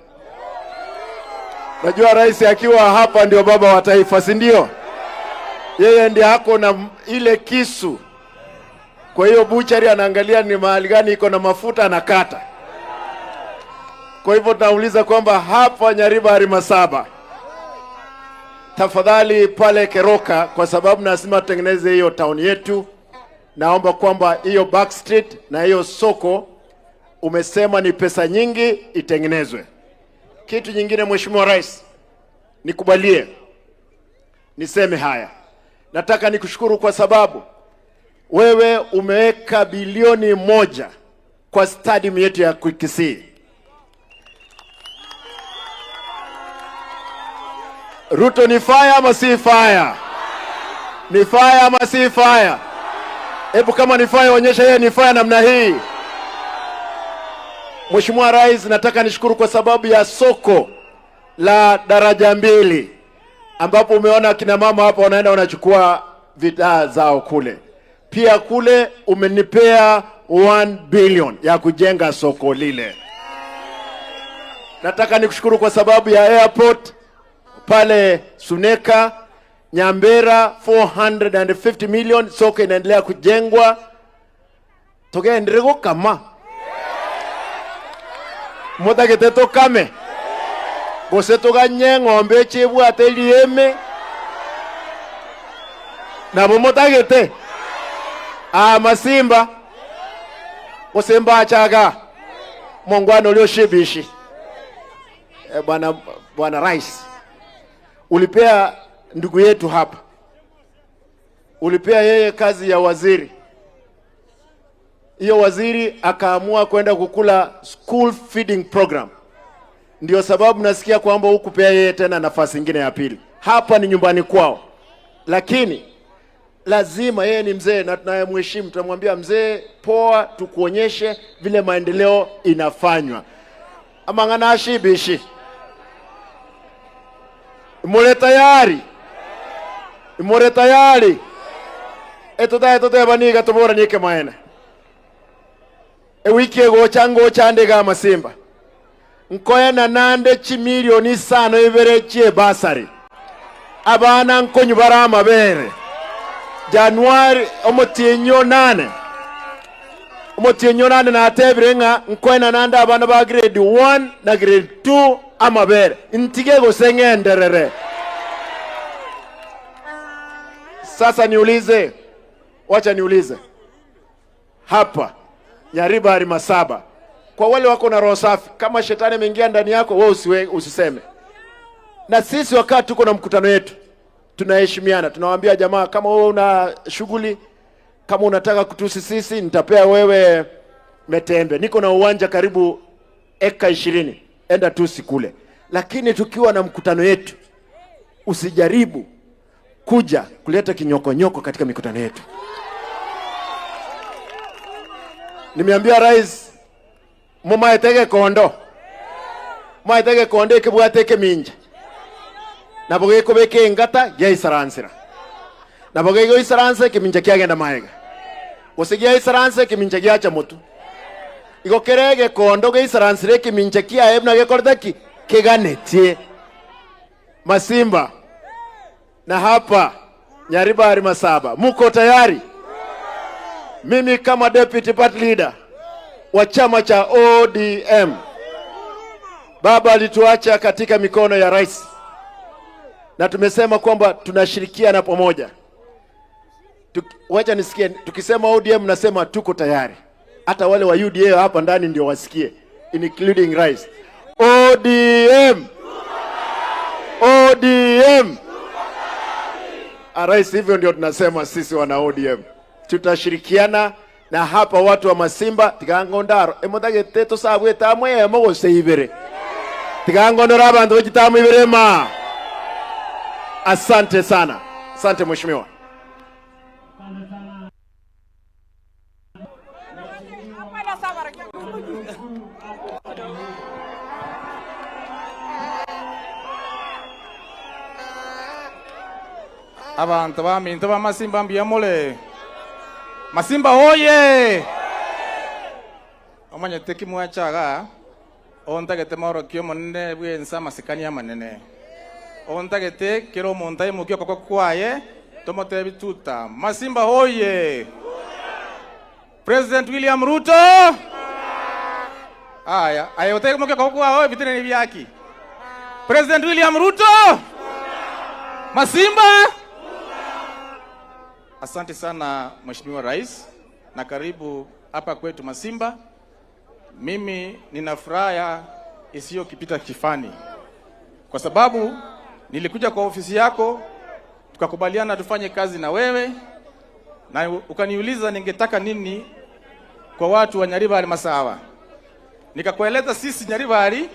Najua rais akiwa hapa ndio baba wa taifa, si ndio? Yeye ndiye ako na ile kisu. Kwa hiyo buchari anaangalia ni mahali gani iko na mafuta anakata. Kwa hivyo tunauliza kwamba hapa Nyaribari Masaba, tafadhali pale Keroka, kwa sababu nasema tutengeneze hiyo town yetu. Naomba kwamba hiyo back street na hiyo soko umesema ni pesa nyingi itengenezwe. Kitu nyingine Mheshimiwa Rais, nikubalie niseme haya. Nataka nikushukuru kwa sababu wewe umeweka bilioni 1 kwa stadium yetu ya Kisii. Ruto ni fire ama si fire? Ni fire ama si fire? Hebu kama ni fire onyesha yeye ni fire namna hii. Mheshimiwa Rais, nataka nishukuru kwa sababu ya soko la daraja 2 ambapo umeona kina mama hapa wanaenda wanachukua bidhaa zao kule. Pia kule umenipea 1 billion ya kujenga soko lile. Nataka nikushukuru kwa sababu ya airport pale Suneka, Nyambera 450 million, soko inaendelea kujengwa. Tugenderego kama mutagete tukame gose tuganye ng'ombe chibwate lieme nabo mutagete masimba gose mbachaga mongwano ulio shibishi. Bwana Rais, ulipea ndugu yetu hapa, ulipea yeye kazi ya waziri. Hiyo waziri akaamua kwenda kukula school feeding program. Ndio sababu nasikia kwamba hukupea yeye tena nafasi nyingine ya pili. Hapa ni nyumbani kwao. Lakini lazima yeye ni mzee na tunayemheshimu, tunamwambia mzee, poa, tukuonyeshe vile maendeleo inafanywa. Amangana ashibishi. More tayari. More tayari. Eto baniga tobora nike maena. Ewiki egocha ngocha ndega masimba. Nkoya na nande chi milioni 5 ibere chie basari. Abana nkonyu bara amabere. Januari omotienyo 8. Omotienyo 8 na atebire nga nkoya na nande abana ba grade 1 na grade 2 amabere. Ntige gosengenderere. Sasa niulize, wacha niulize. Hapa Nyaribari Masaba, kwa wale wako na roho safi, kama shetani ameingia ndani yako wewe usiseme. Na sisi wakati tuko na mkutano yetu tunaheshimiana, tunawaambia jamaa, kama wewe una shughuli, kama unataka kutusi sisi, nitapea wewe metembe. Niko na uwanja karibu eka 20, enda tusi kule. Lakini tukiwa na mkutano yetu, usijaribu kuja kuleta kinyoko-nyoko katika mikutano yetu. Nimeambia rais, mumaetege kondo. Mumaetege kondo ikibwate minja. Nabo gekobeke engata yaisaransira. Nabo gegoisaranse kiminja kiagenda maega. Gose giaisaranse kiminja giacha mutu. Igo kerege kondo geisaransire kiminche kiaye buna gekorete ki kiganetie. Masimba na hapa Nyaribari Masaba, muko tayari? Mimi kama deputy party leader wa chama cha ODM, baba alituacha katika mikono ya rais, na tumesema kwamba tunashirikiana pamoja. Wacha nisikie, tukisema ODM nasema tuko tayari. Hata wale wa UDA hapa ndani ndio wasikie, including rais. ODM, ODM. Rais, hivyo ndio tunasema sisi wana ODM. Tutashirikiana na hapa watu wa Masimba tigangondaro emotagete tosabwete amwe mogoseibere tigangondora abantu bachitamu ibere ma. Asante sana. Asante mheshimiwa. Abantu baminto ba Masimba mbiyamole. Masimba oye! Omanyete kimwachaga ontagete maorokio monene bwensa masikani amanene. Ontagete kero omonto aimokia okoboko kwaye tomotebi tuta. Masimba oye! President William Ruto! Aya, aye otege mokia okoboko kwaye bitene ni byaki. President William Ruto! Masimba! Asante sana Mheshimiwa Rais na karibu hapa kwetu Masimba. Mimi nina furaha isiyokipita kifani kwa sababu nilikuja kwa ofisi yako tukakubaliana tufanye kazi na wewe, na ukaniuliza ningetaka nini kwa watu wa Nyaribari Masawa. Nikakueleza sisi Nyaribari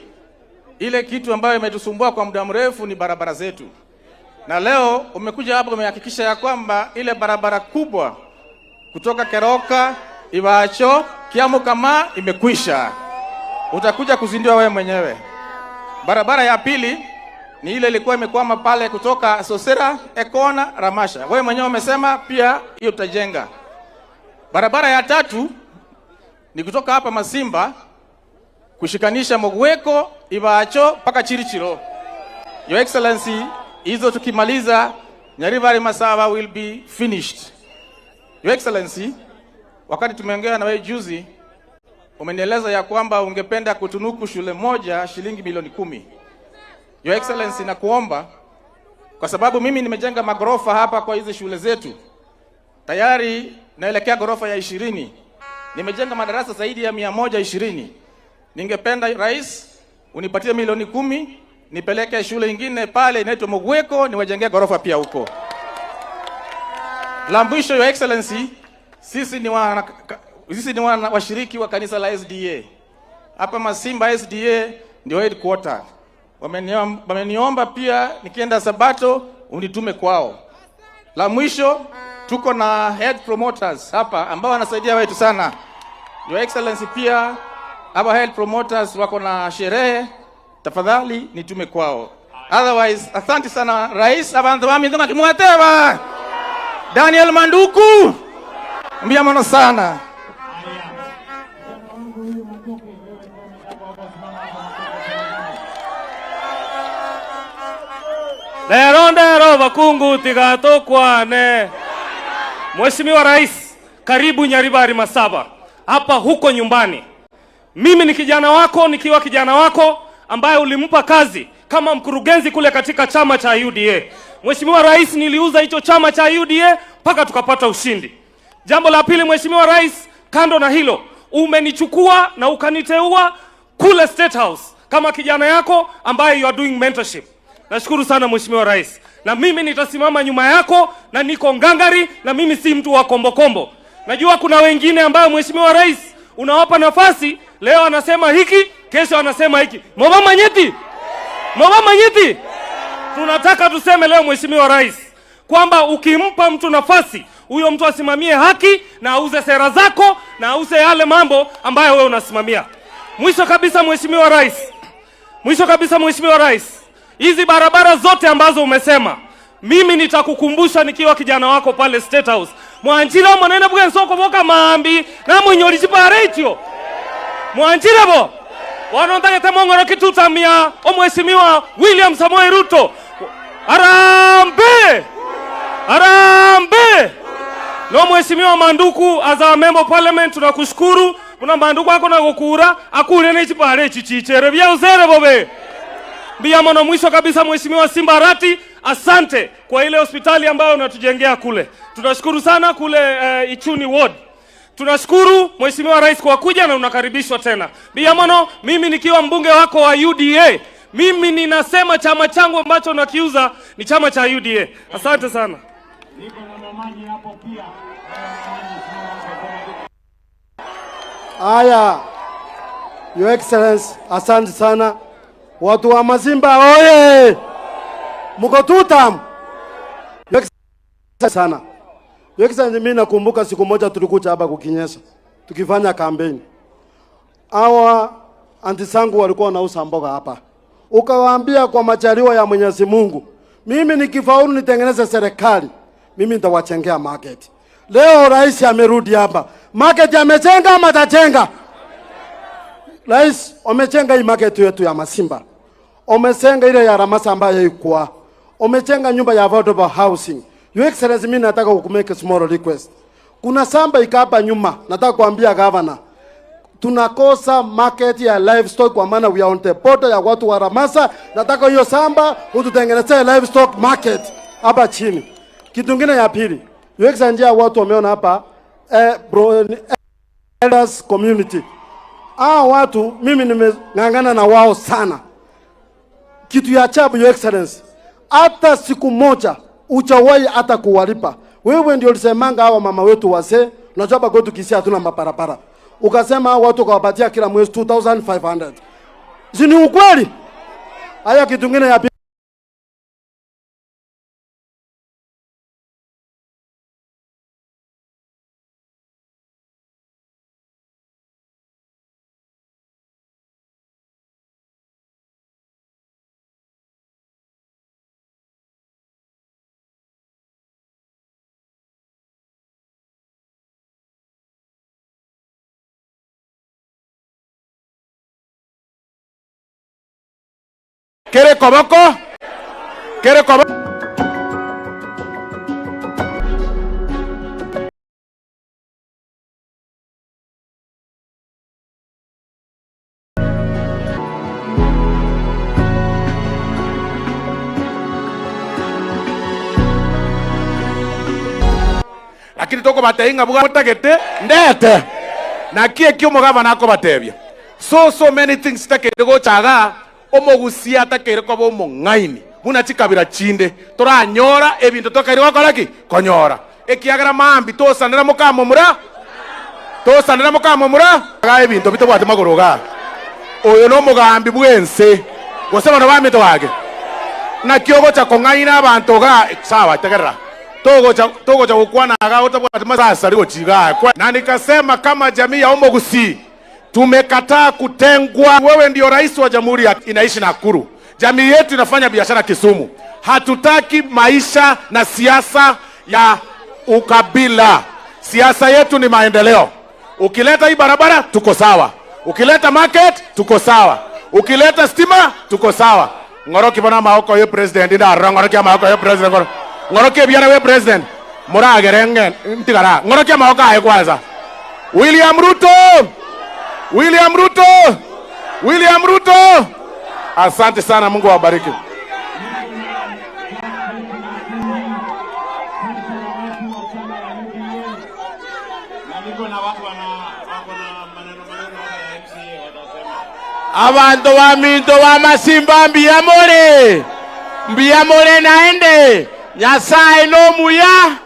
ile kitu ambayo imetusumbua kwa muda mrefu ni barabara zetu. Na leo umekuja hapa umehakikisha ya kwamba ile barabara kubwa kutoka Keroka, Ibacho, Kiamukama imekwisha. Utakuja kuzindua wewe mwenyewe. Barabara ya pili ni ile ilikuwa imekwama pale kutoka Sosera, Ekona, Ramasha. Wewe mwenyewe umesema pia hiyo utajenga. Barabara ya tatu ni kutoka hapa Masimba kushikanisha Mogweko, Ibacho mpaka Chirichiro. Your Excellency, hizo tukimaliza Nyaribari Masawa will be finished. Your Excellency, wakati tumeongea na wewe juzi umenieleza ya kwamba ungependa kutunuku shule moja shilingi milioni 10. Your Excellency, nakuomba kwa sababu mimi nimejenga magorofa hapa kwa hizi shule zetu. Tayari naelekea gorofa ya 20. Nimejenga madarasa zaidi ya 120. Ningependa Rais unipatie milioni 10 nipeleke shule ingine pale inaitwa Mogweko niwajengee gorofa pia huko. La mwisho, Your Excellency, sisi ni washiriki wa kanisa la SDA. Hapa Masimba SDA ndio headquarter. Wameniomba pia nikienda Sabato unitume kwao. La mwisho, tuko na head promoters hapa ambao wanasaidia wetu sana. Your Excellency, pia hapa head promoters wako na sherehe, tafadhali nitume kwao. Otherwise, asante sana Rais. Abantu bami ndonga kimwateba. Daniel Manduku, mbia mono sana. Lero ndero bakungu tigatokwane. Mheshimiwa Rais, karibu Nyaribari Masaba, hapa huko nyumbani. Mimi ni kijana wako, nikiwa kijana wako ambaye ulimpa kazi kama mkurugenzi kule katika chama cha UDA. Mheshimiwa Rais, niliuza hicho chama cha UDA mpaka tukapata ushindi. Jambo la pili, Mheshimiwa Rais, kando na hilo, umenichukua na ukaniteua kule State House kama kijana yako ambaye you are doing mentorship. Nashukuru sana Mheshimiwa Rais. Na mimi nitasimama nyuma yako na niko ngangari, na mimi si mtu wa kombo kombo. Najua kuna wengine ambao Mheshimiwa Rais unawapa nafasi, leo anasema hiki, kesho anasema hiki. Mobama nyeti? Mobama nyeti? Tunataka tuseme leo Mheshimiwa Rais kwamba ukimpa mtu nafasi, huyo mtu asimamie haki na auze sera zako na auze yale mambo ambayo wewe unasimamia. Mwisho kabisa Mheshimiwa Rais. Mwisho kabisa Mheshimiwa Rais, hizi barabara zote ambazo umesema, mimi nitakukumbusha nikiwa kijana wako pale State House. Mwanjila mwanene bwe nsoko boka maambi na mwinyoli chiparecho. Mwanjirebo wanontagete mong'oro kitutamia omweshimiwa William Samoei Ruto. Arambe! Arambe! No mheshimiwa Manduku as our member of parliament tunakushukuru. Kuna Manduku ako na gukura akure ne chipare chichichere bya uzere bobe. Biamono mwisho kabisa mheshimiwa Simba Arati, asante kwa ile hospitali ambayo unatujengea kule. Tunashukuru sana kule Ichuni Ward. Tunashukuru mheshimiwa rais kwa kuja na unakaribishwa tena. Biamono, mimi nikiwa mbunge wako wa UDA, mimi ninasema chama changu ambacho nakiuza ni chama cha UDA. Asante sana. Aya, Your Excellency, asante sana. Watu wa Masimba oye! Mko tutam. Your Excellency sana. Your Excellency, mimi nakumbuka siku moja tulikuja hapa kukinyesha tukifanya kampeni. Hawa anti zangu walikuwa wanauza mboga hapa. Ukawaambia kwa majaliwa ya Mwenyezi Mungu, mimi nikifaulu nitengeneze serikali, mimi nitawachengea market. Leo rais amerudi hapa. Market amejenga ama atajenga? Rais amechenga hii market yetu ya Masimba. Omesenga ile ya Ramasa ambayo ilikuwa. Omechenga nyumba ya affordable housing. Your Excellency, mimi nataka kukumake small request. Kuna samba ikapa nyuma, nataka kuambia governor. Tunakosa market ya livestock kwa maana we are on the border ya watu wa Ramasa. Nataka hiyo samba ututengenezee livestock market hapa chini. Kitu kingine ya pili, Your Excellency, watu wameona hapa elders community. Hao watu mimi nimeng'ang'ana na wao sana. Kitu ya ajabu Your Excellency, hata siku moja hujawahi hata kuwalipa. Wewe ndio ulisemanga hawa mama wetu wazee, unajua hapa kwetu Kisii hatuna mabarabara. Ukasema hao watu ukawapatia kila mwezi 2500. Si ni ukweli? Haya, kitu kingine ya pili, Kere koboko? Kere koboko? Lakini toko bateinga buga mutagete ndete. Na kie kio mugavana ko batebia. So many things takete gochaga omogusia takere ko bomong'aini. Buna chikabira chinde toranyora ebinto tokaire gokora ki konyora. Ekiagera mambi tosanera mukamomura. Tosanera mukamomura. Ga ebinto bitobwate magoro ga. Oyo no mugambi bwense. Gose bano bamito wage. Na kiogocha kong'aina abantu ga sawa tegerera. Togocha kukwana aga utabwate masasa liko chiga. Na nikasema kama jamii ya Omogusi tumekataa kutengwa. Wewe ndio rais wa jamhuri ya inaishi Nakuru. Jamii yetu inafanya biashara Kisumu. Hatutaki maisha na siasa ya ukabila. Siasa yetu ni maendeleo. Ukileta hii barabara tuko sawa. Ukileta market tuko sawa. Ukileta stima tuko sawa. Ngoroki bona maoko ye president nda ngoroki maoko ye president. Ngoroki biara we president. Muragerenge ntigara. Ngoroki maoko aye kwanza. William Ruto. William Ruto. William Ruto. Asante sana, Mungu awabariki. Abantu wa minto wa Masimba mbiyamore. Mbiyamore naende. Nyasaye no muya.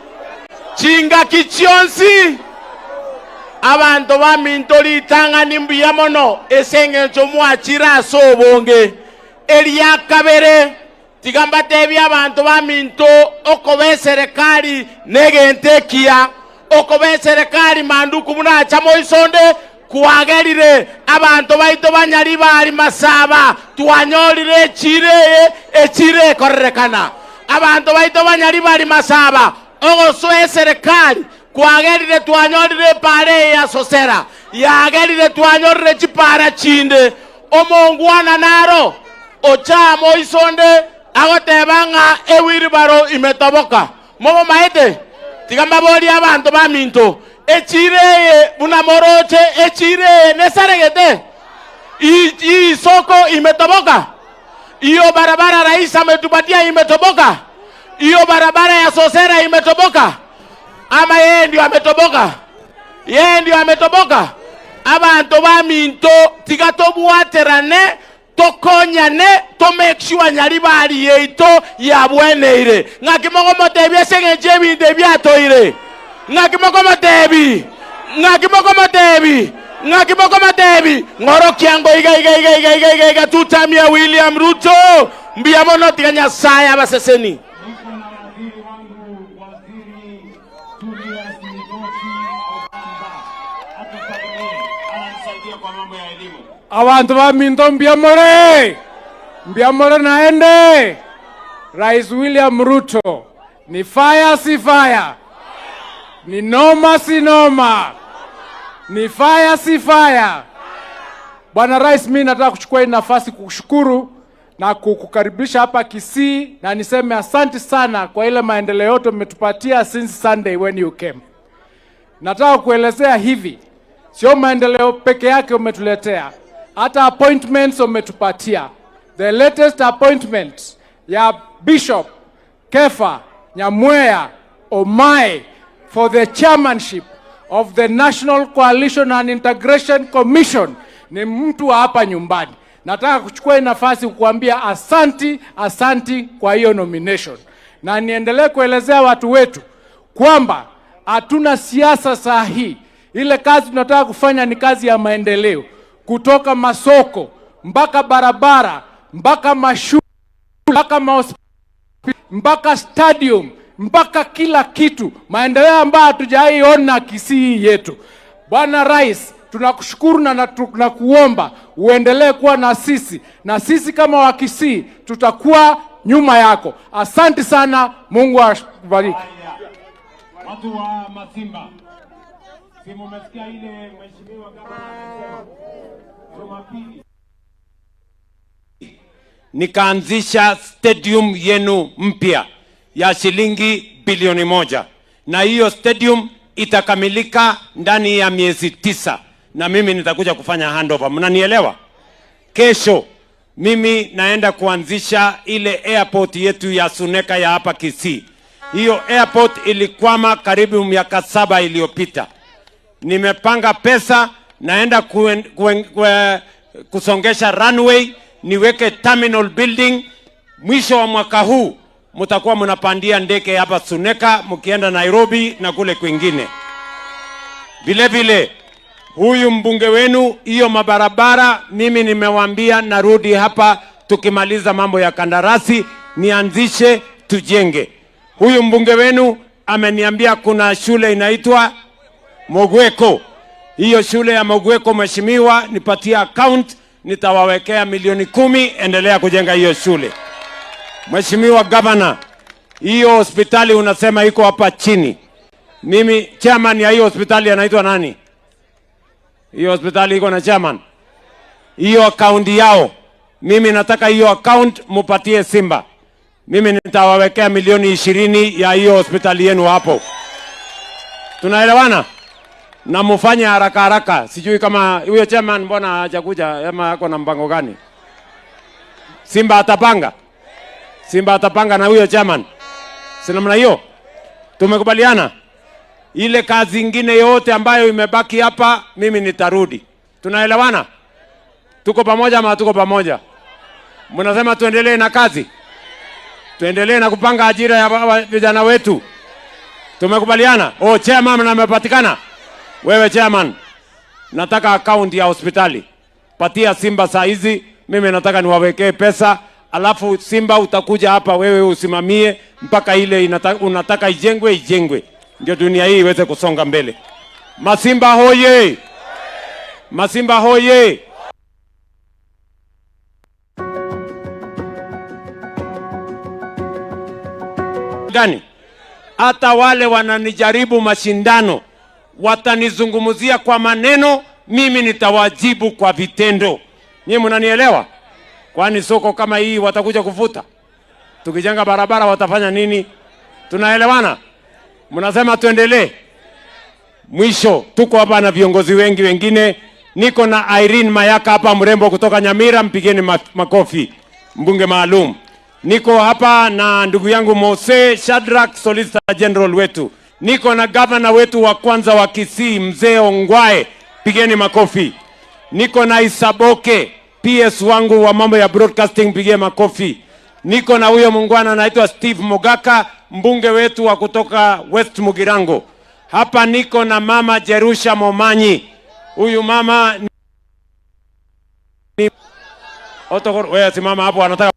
Chinga kichionsi. Abantu ba minto litanga ni mbiyamono. Eseng'encho mwachira sobonge. Elia kabere. Tigambatebi abantu ba minto okobe serikali negente kia. Okobe serikali manduku munacha moisonde. Kuagerire abantu baito banyari bari masaba twanyorire chire echire korerekana abantu baito banyari bari masaba ogosoe serikali kuagerire twanyorire pare ya sosera Yagerire twanyorire chipara chinde. Omongwana naro ochamo isonde agoteba ng'a ewiribaro imetoboka. Momo maete tiga mabori abantu baminto echire buna moroche echire nesaregete hii soko imetoboka. Hiyo barabara rais ametupatia imetoboka. Hiyo barabara ya Sosera imetoboka. Ama yeye ndio ametoboka. Yeye ndio ametoboka. Abantu baminto tiga tobwaterane tokonyane to make sure Nyaribari yeito yabweneire. Ng'aki mogomotebi ase ebinto ebiatoire. Ng'aki mogomotebi. Ng'aki mogomotebi. Ng'aki mogomotebi. Ng'oro kiango iga iga iga iga iga iga iga tutamia William Ruto. Mbia mono tiga Nyasaye abaseseni. Abantu baminto mbiamore. Mbiamore naende. Rais William Ruto ni fire si fire. Ni noma si noma. Ni fire si fire. Bwana Rais, mimi nataka kuchukua hii nafasi kukushukuru na kukukaribisha hapa Kisii, na niseme asante sana kwa ile maendeleo yote umetupatia since Sunday when you came. Nataka kuelezea hivi, sio maendeleo peke yake umetuletea, hata appointments umetupatia. The latest appointment ya Bishop Kefa Nyamweya Omae for the chairmanship of the National Coalition and Integration Commission ni mtu wa hapa nyumbani. Nataka kuchukua nafasi kukuambia asanti, asanti kwa hiyo nomination. Na niendelee kuelezea watu wetu kwamba hatuna siasa saa hii. Ile kazi tunataka kufanya ni kazi ya maendeleo, kutoka masoko mpaka barabara mpaka mashule mpaka mahospitali mpaka stadium mpaka kila kitu, maendeleo ambayo hatujaiona Kisii yetu. Bwana Rais, tunakushukuru na tunakuomba uendelee kuwa na sisi, na sisi kama wa Kisii tutakuwa nyuma yako. Asante sana, Mungu akubariki. Watu wa Masimba, si mumesikia ile mheshimiwa gavana amesema Jumapili nikaanzisha stadium yenu mpya ya shilingi bilioni 1, na hiyo stadium itakamilika ndani ya miezi 9, na mimi nitakuja kufanya handover. Mnanielewa? Kesho mimi naenda kuanzisha ile airport yetu ya Suneka ya hapa Kisii. Hiyo airport ilikwama karibu miaka 7 iliyopita. Nimepanga pesa, naenda kusongesha runway, niweke terminal building. Mwisho wa mwaka huu mtakuwa mnapandia ndege hapa Suneka mkienda Nairobi na kule kwingine. Vile vile huyu mbunge wenu, hiyo mabarabara mimi nimewaambia narudi hapa tukimaliza mambo ya kandarasi nianzishe tujenge. Huyu mbunge wenu ameniambia kuna shule inaitwa Mogweko. Hiyo shule ya Mogweko, mheshimiwa, nipatie account, nitawawekea milioni 10, endelea kujenga hiyo shule. Mheshimiwa Governor, hiyo hospitali unasema iko hapa chini. Mimi chairman ya hiyo hospitali anaitwa nani? Hiyo hospitali iko na chairman. Hiyo account yao, mimi nataka hiyo account mupatie Simba. Mimi nitawawekea milioni 20 ya hiyo hospitali yenu hapo. Tunaelewana? Na mufanye haraka haraka. Sijui kama huyo chairman mbona hajakuja, ama ako na mpango gani? Simba atapanga. Simba atapanga na huyo chairman. Si namna hiyo? Tumekubaliana? Ile kazi ingine yote ambayo imebaki hapa mimi nitarudi. Tunaelewana? Tuko pamoja ama tuko pamoja? Mnasema tuendelee na kazi? Tuendelee na kupanga ajira ya vijana wetu. Tumekubaliana? Oh, chairman amepatikana. Wewe chairman, nataka account ya hospitali. Patia Simba saa hizi, mimi nataka niwawekee pesa, alafu Simba utakuja hapa wewe usimamie mpaka ile unataka ijengwe ijengwe. Ndio dunia hii iweze kusonga mbele. Masimba hoye! Masimba hoye! Gani? Hata wale wananijaribu mashindano watanizungumzia kwa maneno mimi nitawajibu kwa vitendo. Nyinyi mnanielewa? Kwani soko kama hii watakuja kufuta? Tukijenga barabara watafanya nini? Tunaelewana? Mnasema tuendelee? Mwisho, tuko hapa na viongozi wengi wengine. Niko na Irene Mayaka hapa, mrembo kutoka Nyamira, mpigeni makofi, mbunge maalum. Niko hapa na ndugu yangu Mose Shadrack, Solicitor General wetu. Niko na governor wetu wa kwanza wa Kisii, Mzee Ongwae, pigeni makofi. Niko na Isaboke, PS wangu wa mambo ya broadcasting, pigie makofi. Niko na huyo muungwana anaitwa Steve Mogaka, mbunge wetu wa kutoka West Mugirango. Hapa niko na mama Jerusha Momanyi. Huyu mama ni Otokor, wewe simama hapo, anataka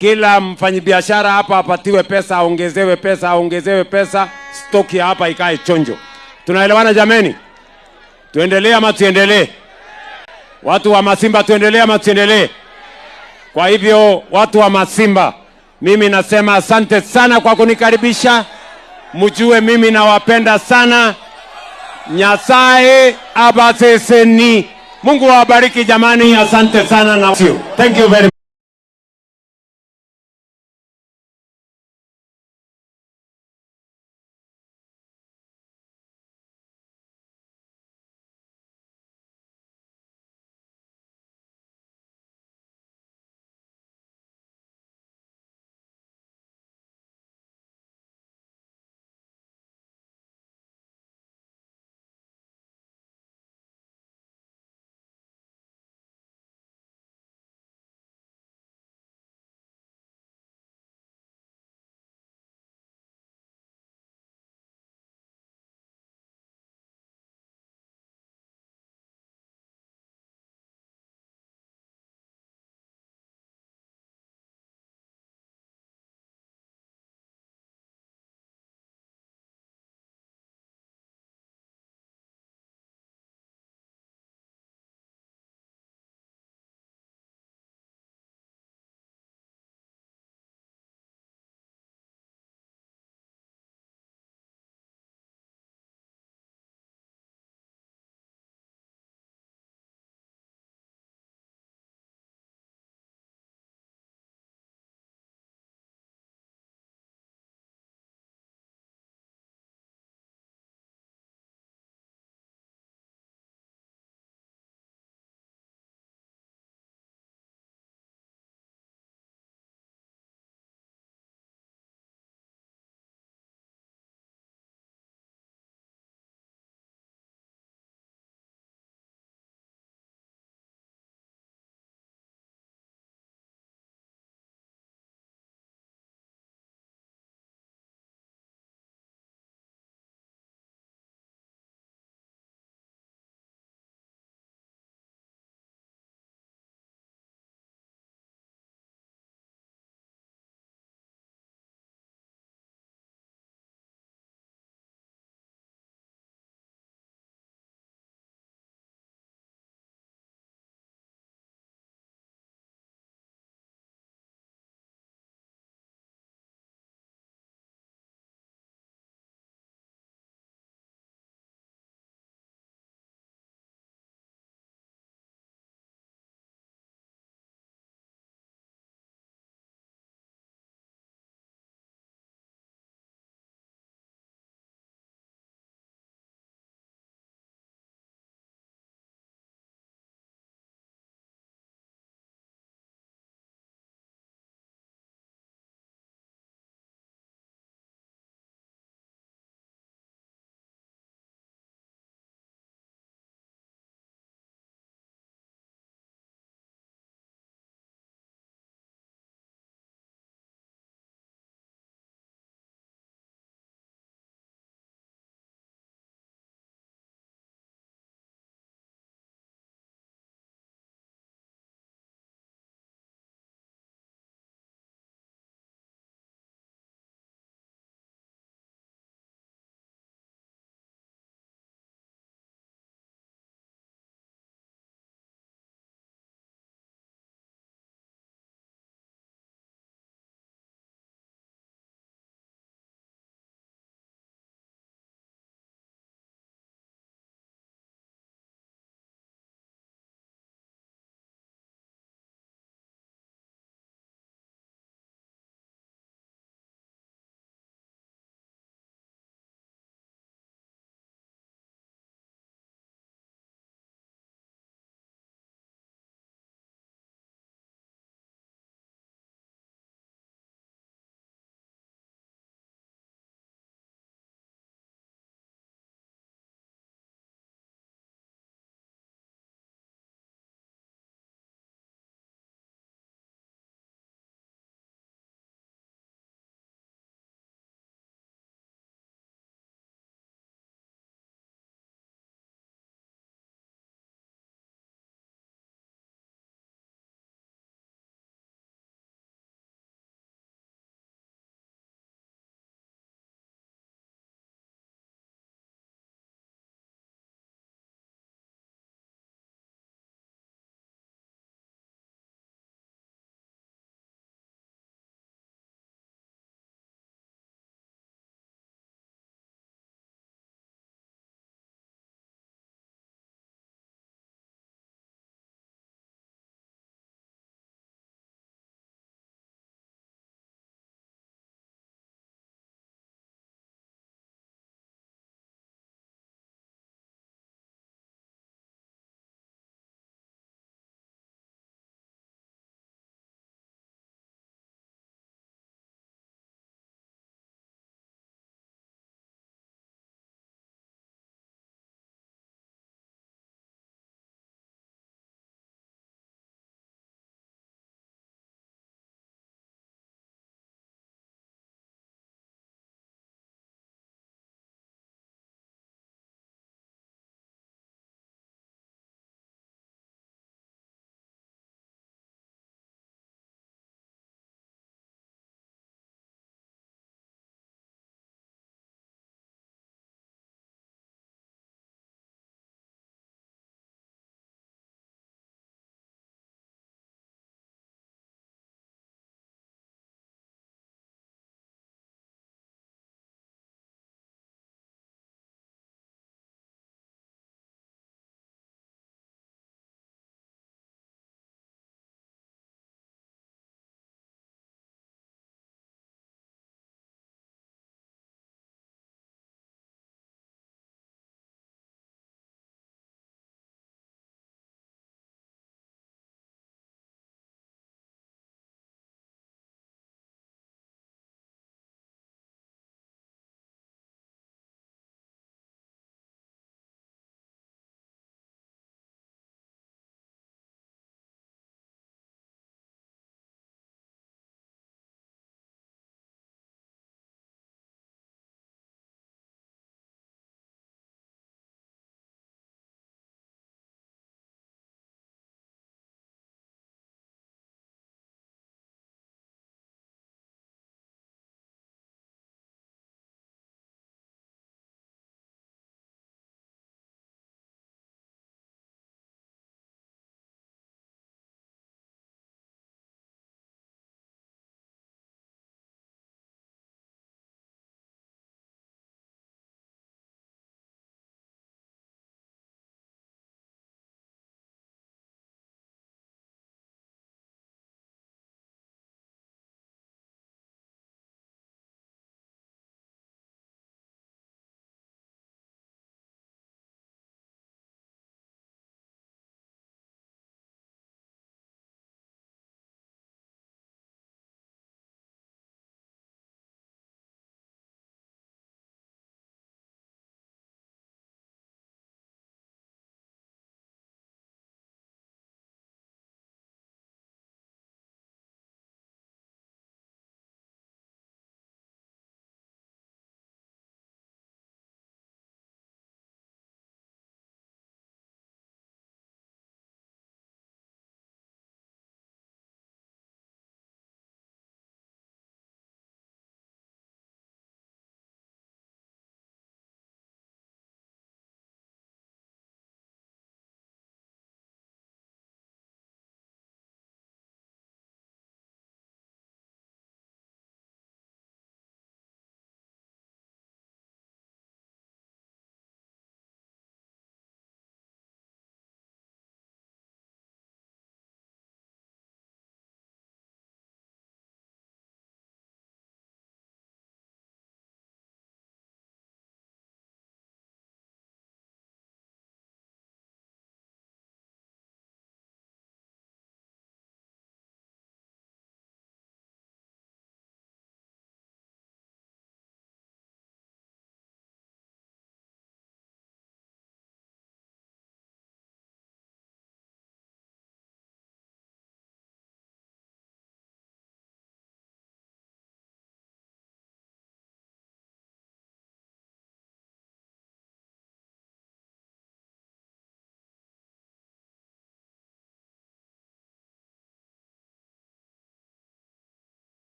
kila mfanyibiashara hapa apatiwe pesa, aongezewe pesa, aongezewe pesa, stoki hapa ikae chonjo. Tunaelewana jameni? Tuendelee ama tuendelee? Watu wa Masimba tuendelee ama tuendelee? Kwa hivyo watu wa Masimba, mimi nasema asante sana kwa kunikaribisha. Mjue mimi nawapenda sana. Nyasaye abaseseni. Mungu awabariki jamani, asante sana na thank you very much.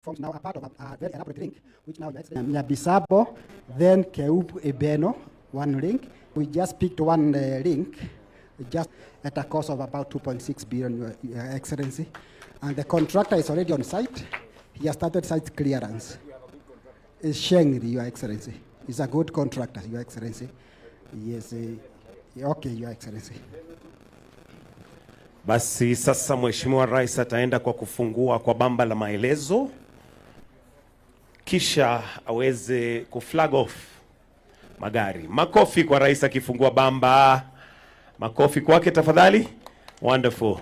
Forms now a part of a very elaborate link, which now Nyabisabo, then Keumbu Ebeno, one link. We just picked one link, just at a cost of about 2.6 billion, Your Excellency. And the contractor is already on site. He has started site clearance. It's Shengri, Your Excellency. He's a good contractor, Your Excellency. Yes, okay, Your Excellency. Basi sasa Mheshimiwa Rais ataenda kwa kufungua kwa bamba la maelezo, kisha aweze kuflag off magari. Makofi kwa rais akifungua bamba. Makofi kwake tafadhali. Wonderful.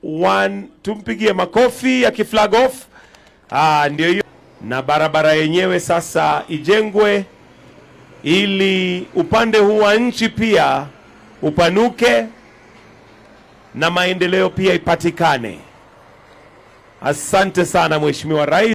One, tumpigie makofi ya kiflag off. Ndio hiyo. Na barabara yenyewe sasa ijengwe ili upande huu wa nchi pia upanuke na maendeleo pia ipatikane. Asante sana Mheshimiwa Rais.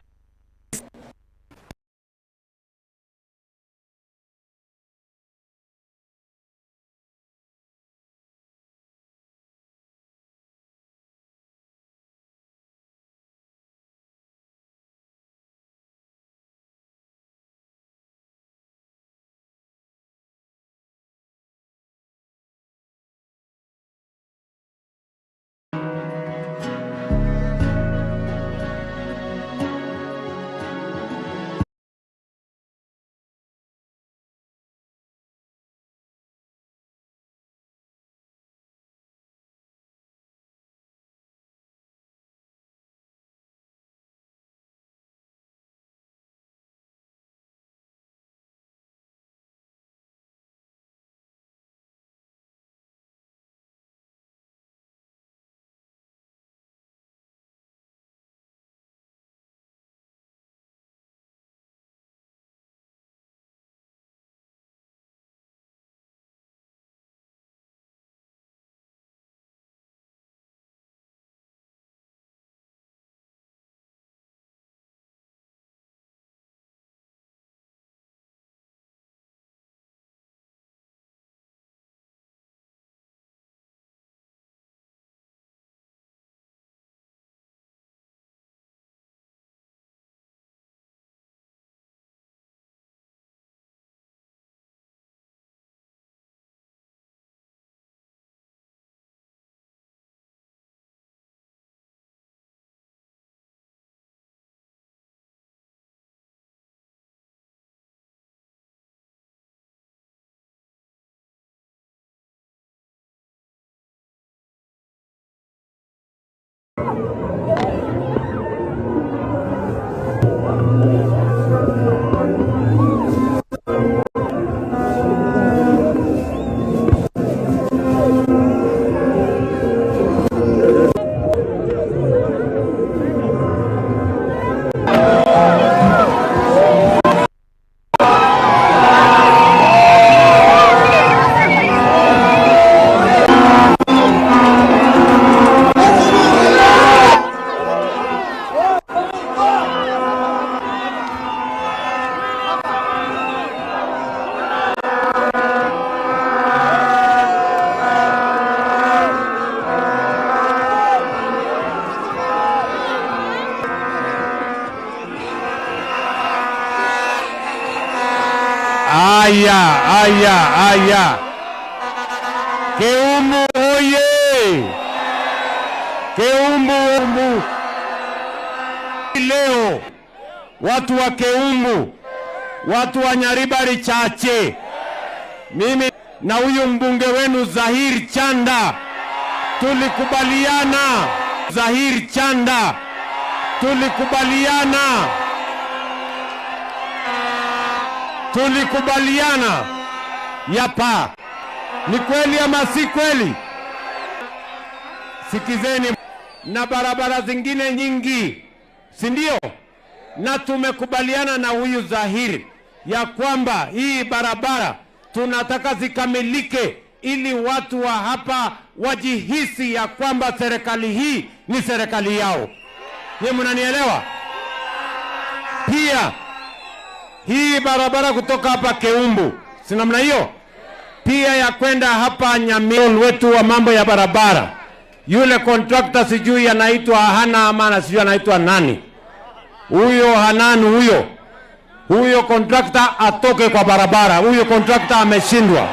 Aya, aya, aya. Keumbu oye! Keumbu umbu. Leo watu wa Keumbu, watu wa Nyaribari Chache, mimi na huyu mbunge wenu Zahir Chanda tulikubaliana. Zahir Chanda tulikubaliana. Tulikubaliana yapa. Ni kweli ama si kweli? Sikizeni, na barabara zingine nyingi, si ndio? Na tumekubaliana na huyu Zahiri ya kwamba hii barabara tunataka zikamilike ili watu wa hapa wajihisi ya kwamba serikali hii ni serikali yao. Nyinyi mnanielewa? Pia hii barabara kutoka hapa Keumbu, si namna hiyo? Pia ya kwenda hapa Nyamira wetu wa mambo ya barabara, yule contractor sijui anaitwa Hana ama sijui anaitwa nani, huyo Hanan, huyo contractor atoke kwa barabara. Huyo contractor ameshindwa,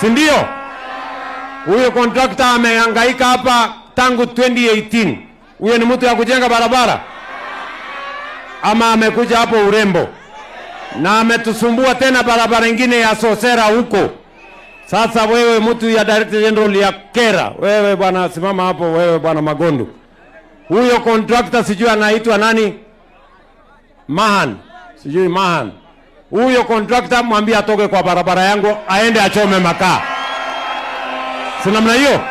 si ndio? Huyo contractor amehangaika hapa tangu 2018. Huyo ni mtu ya kujenga barabara ama amekuja hapo urembo? Na ametusumbua tena barabara nyingine ya Sosera huko. Sasa wewe mtu ya Director General ya Kera, wewe bwana simama hapo, wewe bwana Magondu. Huyo contractor sijui anaitwa nani? Mahan, sijui Mahan. Huyo contractor mwambie atoke kwa barabara yangu aende achome makaa. Si namna hiyo?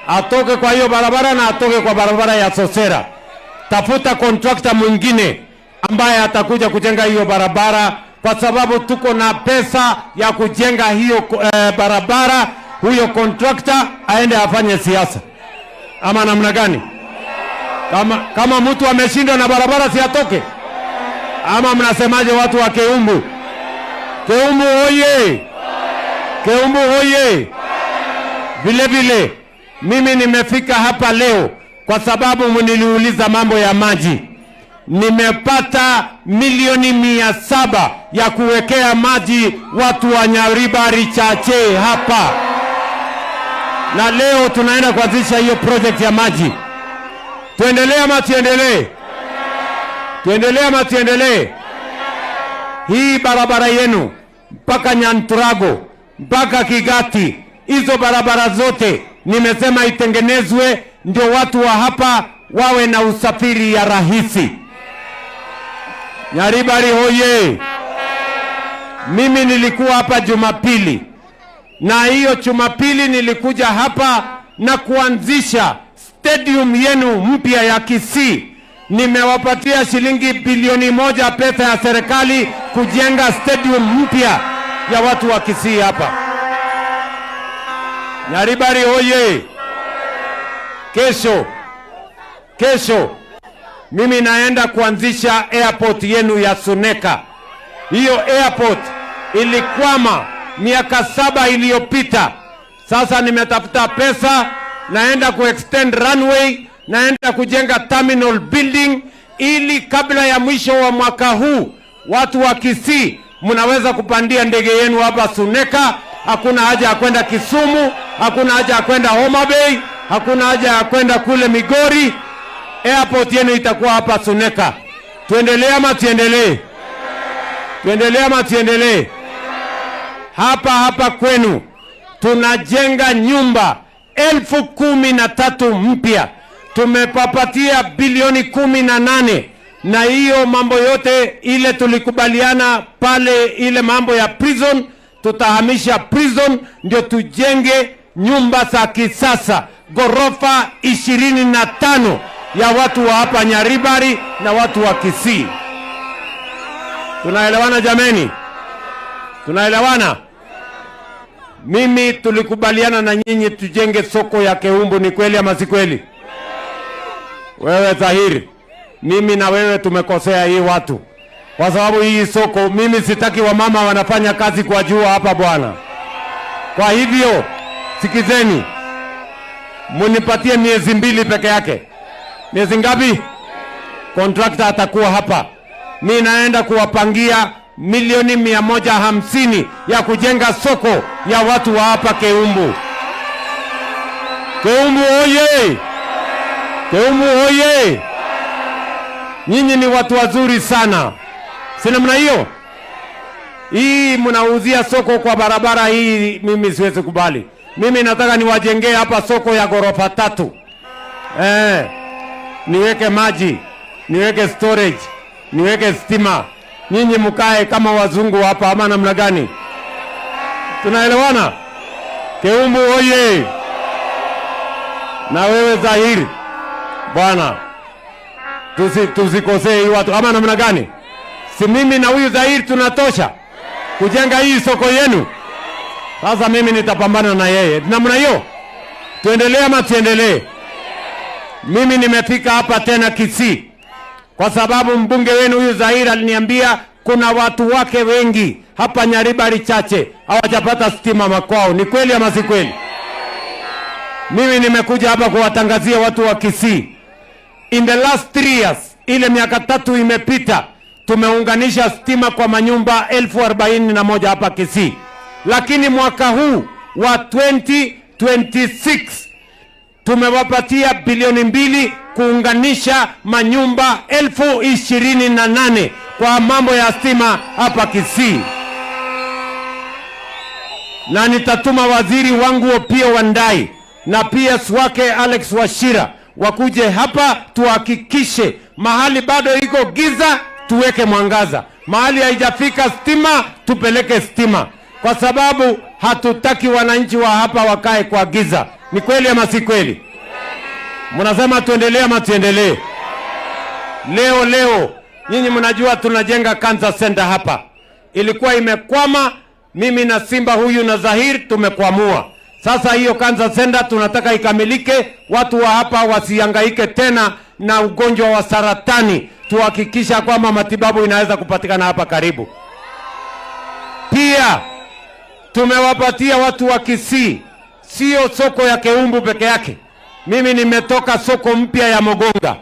Atoke kwa hiyo barabara na atoke kwa barabara ya Sosera. Tafuta contractor mwingine ambaye atakuja kujenga hiyo barabara, kwa sababu tuko na pesa ya kujenga hiyo barabara. Huyo contractor aende afanye siasa ama namna gani? Kama mtu ameshindwa na barabara si atoke? Ama mnasemaje watu wa Keumbu? Keumbu oye! Keumbu oye! Vile vile mimi nimefika hapa leo kwa sababu mniliuliza mambo ya maji. Nimepata milioni 700 ya kuwekea maji watu wa Nyaribari Chache hapa. Na leo tunaenda kuanzisha hiyo project ya maji. Tuendelee ama tuendelee? Tuendelee ama tuendelee? Hii barabara yenu mpaka Nyanturago, mpaka Kigati, hizo barabara zote nimesema itengenezwe ndio watu wa hapa wawe na usafiri ya rahisi. Nyaribari hoye! Mimi nilikuwa hapa Jumapili, na hiyo Jumapili nilikuja hapa na kuanzisha stadium yenu mpya ya Kisii. Nimewapatia shilingi bilioni 1 pesa ya serikali kujenga stadium mpya ya watu wa Kisii hapa. Nyaribari hoye! Kesho mimi naenda kuanzisha airport yenu ya Suneka. Hiyo airport ilikwama miaka 7 iliyopita. Sasa nimetafuta pesa, naenda kuextend runway, naenda kujenga terminal building ili kabla ya mwisho wa mwaka huu watu wa Kisii mnaweza kupandia ndege yenu hapa Suneka. Hakuna haja ya kwenda Kisumu, hakuna haja ya kwenda Homa Bay, hakuna haja ya kwenda kule Migori. Airport yenu itakuwa hapa Suneka. Tuendelee ama tuendelee? Tuendelee ama tuendelee? Hapa hapa kwenu tunajenga nyumba 13,000 mpya. Tumepapatia bilioni 18, na hiyo mambo yote ile tulikubaliana pale, ile mambo ya prison, tutahamisha prison ndio tujenge nyumba za kisasa, gorofa 25 ya watu wa hapa Nyaribari na watu wa Kisii. Tunaelewana jameni? Tunaelewana? Mimi tulikubaliana na nyinyi tujenge soko ya Keumbu, ni kweli ama si kweli? Wewe Zahiri, mimi na wewe tumekosea hii watu. Kwa sababu hii soko, mimi sitaki wamama wanafanya kazi kwa jua hapa bwana. Kwa hivyo, sikizeni. Munipatie miezi 2 peke yake. Miezi ngapi? Contractor atakuwa hapa. Mimi naenda kuwapangia milioni 150 ya kujenga soko ya watu wa hapa Keumbu. Keumbu oye! Keumbu oye! Nyinyi ni watu wazuri sana. Si namna hiyo? Hii mnauzia soko kwa barabara hii, mimi siwezi kubali. Mimi nataka niwajengee hapa soko ya ghorofa 3. Niweke maji, niweke storage, niweke stima. Nyinyi mkae kama wazungu hapa ama namna gani? Tunaelewana? Keumbu oye! Na wewe Zahiri bwana, tusikosee hii watu ama namna gani? Si mimi na huyu Zahiri tunatosha kujenga hii soko yenu. Sasa mimi nitapambana na yeye namna hiyo. Tuendelee ama tuendelee? Mimi nimefika hapa tena Kisii kwa sababu mbunge wenu huyu Zahiri aliniambia kuna watu wake wengi hapa Nyaribari Chache hawajapata stima makwao. Ni kweli ama si kweli? Mimi nimekuja hapa kuwatangazia watu wa Kisii. In the last 3 years, ile miaka 3 imepita, tumeunganisha stima kwa manyumba 41,000 hapa Kisii. Lakini mwaka huu wa 2026 tumewapatia bilioni 2 kuunganisha manyumba 28,000 kwa mambo ya stima hapa Kisii. Na nitatuma waziri wangu Opiyo Wandayi na PS wake Alex Wachira wakuje hapa tuhakikishe mahali bado iko giza tuweke mwangaza, mahali haijafika stima tupeleke stima, kwa sababu hatutaki wananchi wa hapa wakae kwa giza. Ni kweli ama si kweli? Mnasema tuendelee ama tuendelee? Leo nyinyi mnajua tunajenga cancer center hapa. Ilikuwa imekwama, mimi na Simba huyu na Zahir tumekwamua. Sasa hiyo cancer center tunataka ikamilike, watu wa hapa wasihangaike tena na ugonjwa wa saratani. Tuhakikisha kwamba matibabu inaweza kupatikana hapa karibu. Pia tumewapatia watu wa Kisii, sio soko ya Keumbu peke yake. Mimi nimetoka soko mpya ya Mogonga,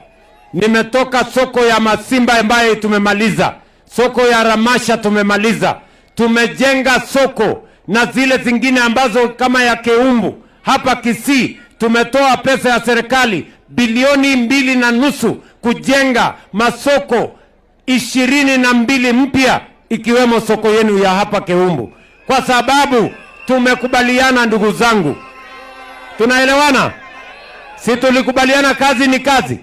nimetoka soko ya Masimba ambayo tumemaliza, soko ya Ramasha tumemaliza, tumejenga soko na zile zingine ambazo kama ya Keumbu hapa Kisii. Tumetoa pesa ya serikali bilioni 2.5 kujenga masoko 22 mpya, ikiwemo soko yenu ya hapa Keumbu, kwa sababu tumekubaliana. Ndugu zangu, tunaelewana? Si tulikubaliana kazi ni kazi?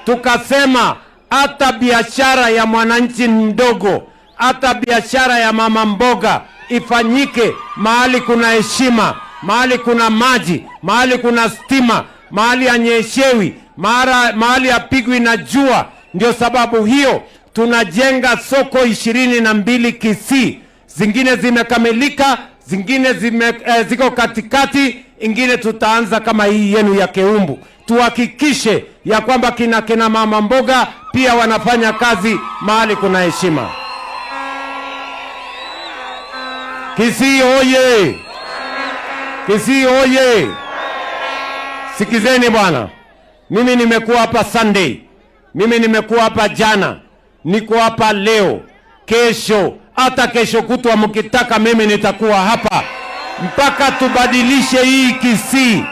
Tukasema hata biashara ya mwananchi mdogo, hata biashara ya mama mboga ifanyike mahali kuna heshima, mahali kuna maji, mahali kuna stima, mahali hanyeshewi, mahali hapigwi na jua. Ndio sababu hiyo tunajenga soko 22 Kisii. Zingine zimekamilika, zingine ziko katikati, ingine tutaanza kama hii yenu ya Keumbu. Tuhakikishe ya kwamba kina mama mboga pia wanafanya kazi mahali kuna heshima. Kisii oye! Kisii oye! Sikizeni bwana, mimi nimekuwa hapa Sunday, mimi nimekuwa hapa jana, niko hapa leo, kesho, hata kesho kutwa mkitaka mimi nitakuwa hapa mpaka tubadilishe hii Kisii.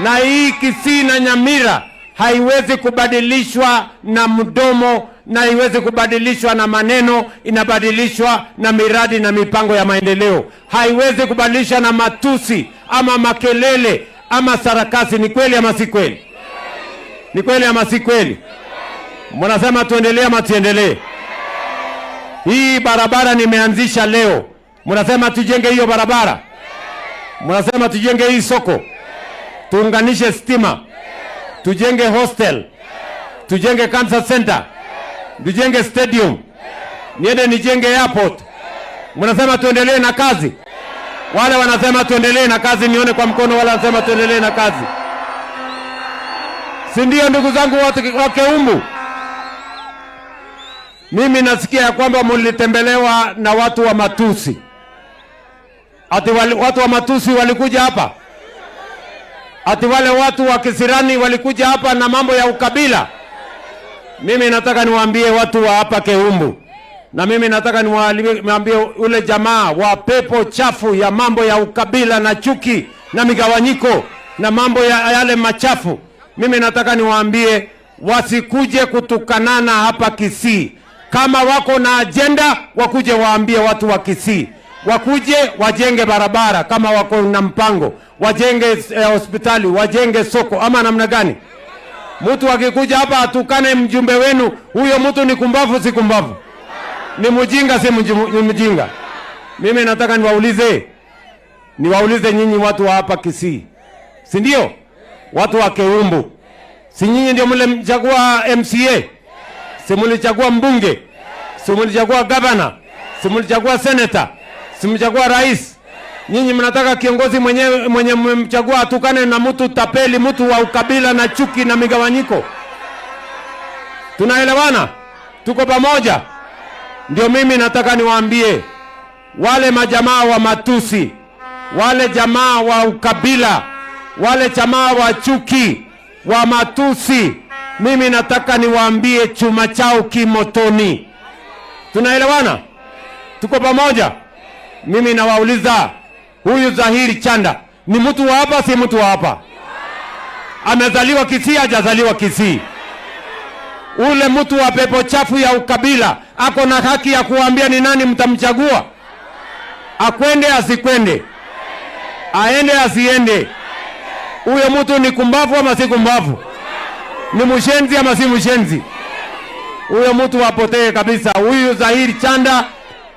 Na hii Kisii na Nyamira haiwezi kubadilishwa na mdomo na haiwezi kubadilishwa na maneno, inabadilishwa na miradi na mipango ya maendeleo. Haiwezi kubadilishwa na matusi ama makelele ama sarakasi. Ni kweli ama si kweli? Ni kweli ama si kweli? Mnasema tuendelee ama tuendelee? Hii barabara nimeanzisha leo. Mnasema tujenge hiyo barabara? Mnasema tujenge hii soko? Tuunganishe stima? Tujenge hostel? Tujenge cancer center? Tujenge stadium? Niende nijenge airport? Mnasema tuendelee na kazi? Wale wanasema tuendelee na kazi nione kwa mkono, wale wanasema tuendelee na kazi. Si ndio ndugu zangu wa Keumbu? Mimi nasikia ya kwamba mlitembelewa na watu wa matusi. Ati watu wa matusi walikuja hapa? Ati wale watu wa Kisirani walikuja hapa na mambo ya ukabila? Mimi nataka niwaambie watu wa hapa Keumbu, na mimi nataka niwaambie ule jamaa wa pepo chafu ya mambo ya ukabila na chuki na migawanyiko na mambo ya yale machafu. Mimi nataka niwaambie wasikuje kutukanana hapa Kisii. Kama wako na agenda wakuje waambie watu wa Kisii. Wakuje wajenge barabara kama wako na mpango, wajenge hospitali, wajenge soko ama namna gani? Mtu akikuja hapa atukane mjumbe wenu, huyo mtu ni kumbavu si kumbavu? Ni mjinga si mjinga? Mimi nataka niwaulize nyinyi watu wa hapa Kisii. Si ndio? Watu wa Keumbu, si nyinyi ndio mlimchagua MCA? Si mlichagua mbunge? Si mlichagua governor? Si mlichagua senator? Si mlichagua rais? Nyinyi mnataka kiongozi mwenye mmemchagua atukane na mtu tapeli, mtu wa ukabila na chuki na migawanyiko? Tunaelewana? Tuko pamoja? Ndio mimi nataka niwaambie wale majamaa wa matusi, wale jamaa wa ukabila, wale jamaa wa chuki, wa matusi, mimi nataka niwaambie chuma chao kimotoni. Tunaelewana? Tuko pamoja? Mimi nawauliza, huyu Zahiri Chanda ni mtu wa hapa, si mtu wa hapa? Amezaliwa Kisii, hajazaliwa Kisii? Ule mtu wa pepo chafu ya ukabila ako na haki ya kuambia ni nani mtamchagua? Akwende asikwende? Aende asiende? Huyo mtu ni kumbavu ama si kumbavu? Ni mshenzi ama si mshenzi? Huyo mtu apotee kabisa. Huyu Zahiri Chanda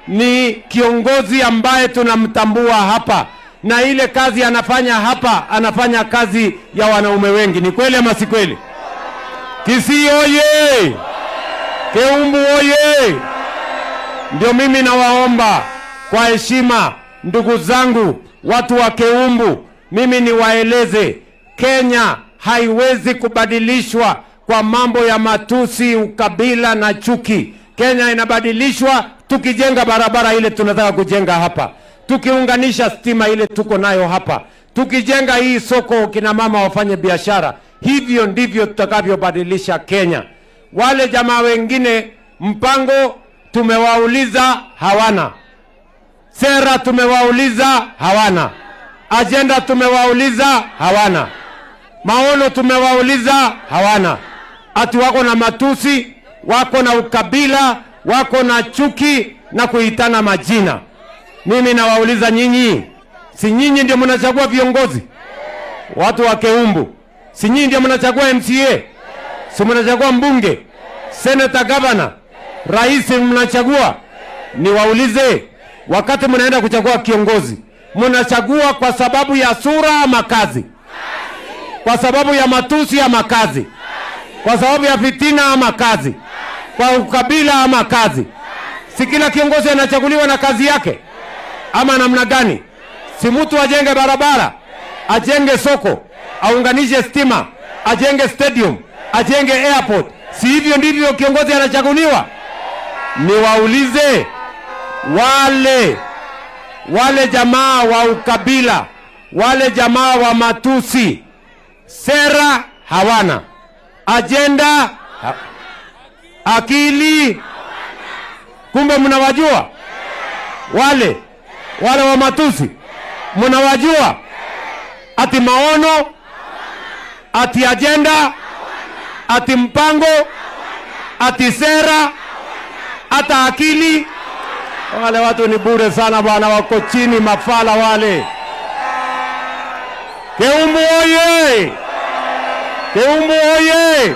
ni kiongozi ambaye tunamtambua hapa, na ile kazi anafanya hapa, anafanya kazi ya wanaume wengi. Ni kweli ama si kweli? Kisii oye! Keumbu oye! Ndio mimi nawaomba kwa heshima, ndugu zangu watu wa Keumbu, mimi niwaeleze, Kenya haiwezi kubadilishwa kwa mambo ya matusi, ukabila na chuki. Kenya inabadilishwa tukijenga barabara ile tunataka kujenga hapa, tukiunganisha stima ile tuko nayo hapa, tukijenga hii soko kina mama wafanye biashara. Hivyo ndivyo tutakavyobadilisha Kenya. Wale jamaa wengine mpango tumewauliza hawana, sera tumewauliza hawana, agenda tumewauliza hawana, maono tumewauliza hawana. Ati wako na matusi, wako na ukabila, wako na chuki na kuitana majina. Mimi nawauliza nyinyi, si nyinyi ndio mnachagua viongozi? Watu wa Keumbu, si nyinyi ndio mnachagua MCA? Si mnachagua mbunge, senator, governor, rais mnachagua? Niwaulize, wakati mnaenda kuchagua kiongozi, mnachagua kwa sababu ya sura ama kazi? Kwa sababu ya matusi ama kazi? Kwa sababu ya fitina ama kazi? Kwa ukabila ama kazi? Si kila kiongozi anachaguliwa na kazi yake ama namna gani? Si mtu ajenge barabara, ajenge soko, aunganishe stima, ajenge stadium, ajenge airport. Si hivyo ndivyo kiongozi anachaguliwa? Niwaulize wale jamaa wa ukabila, wale jamaa wa matusi, sera hawana, agenda akili, kumbe mnawajua wale wa matusi, mnawajua? Ati maono, ati agenda, ati mpango, ati sera, hata akili. Wale watu ni bure sana bwana, wako chini mafala wale. Keumbu oye! Keumbu oye!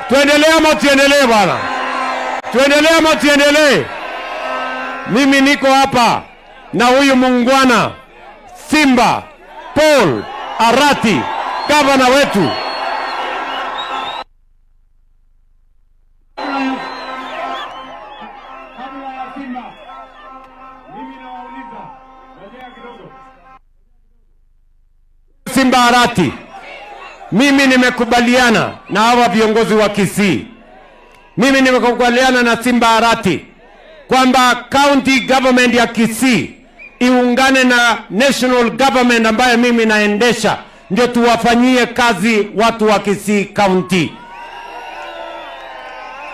Tuendelee ama tuendelee bwana? Tuendelee ama tuendelee? Mimi niko hapa na huyu muungwana Simba Paul Arati, gavana wetu. Simba Arati, mimi nimekubaliana na hawa viongozi wa Kisii. Mimi nimekubaliana na Simba Arati kwamba county government ya Kisii iungane na national government ambayo mimi naendesha, ndio tuwafanyie kazi watu wa Kisii County.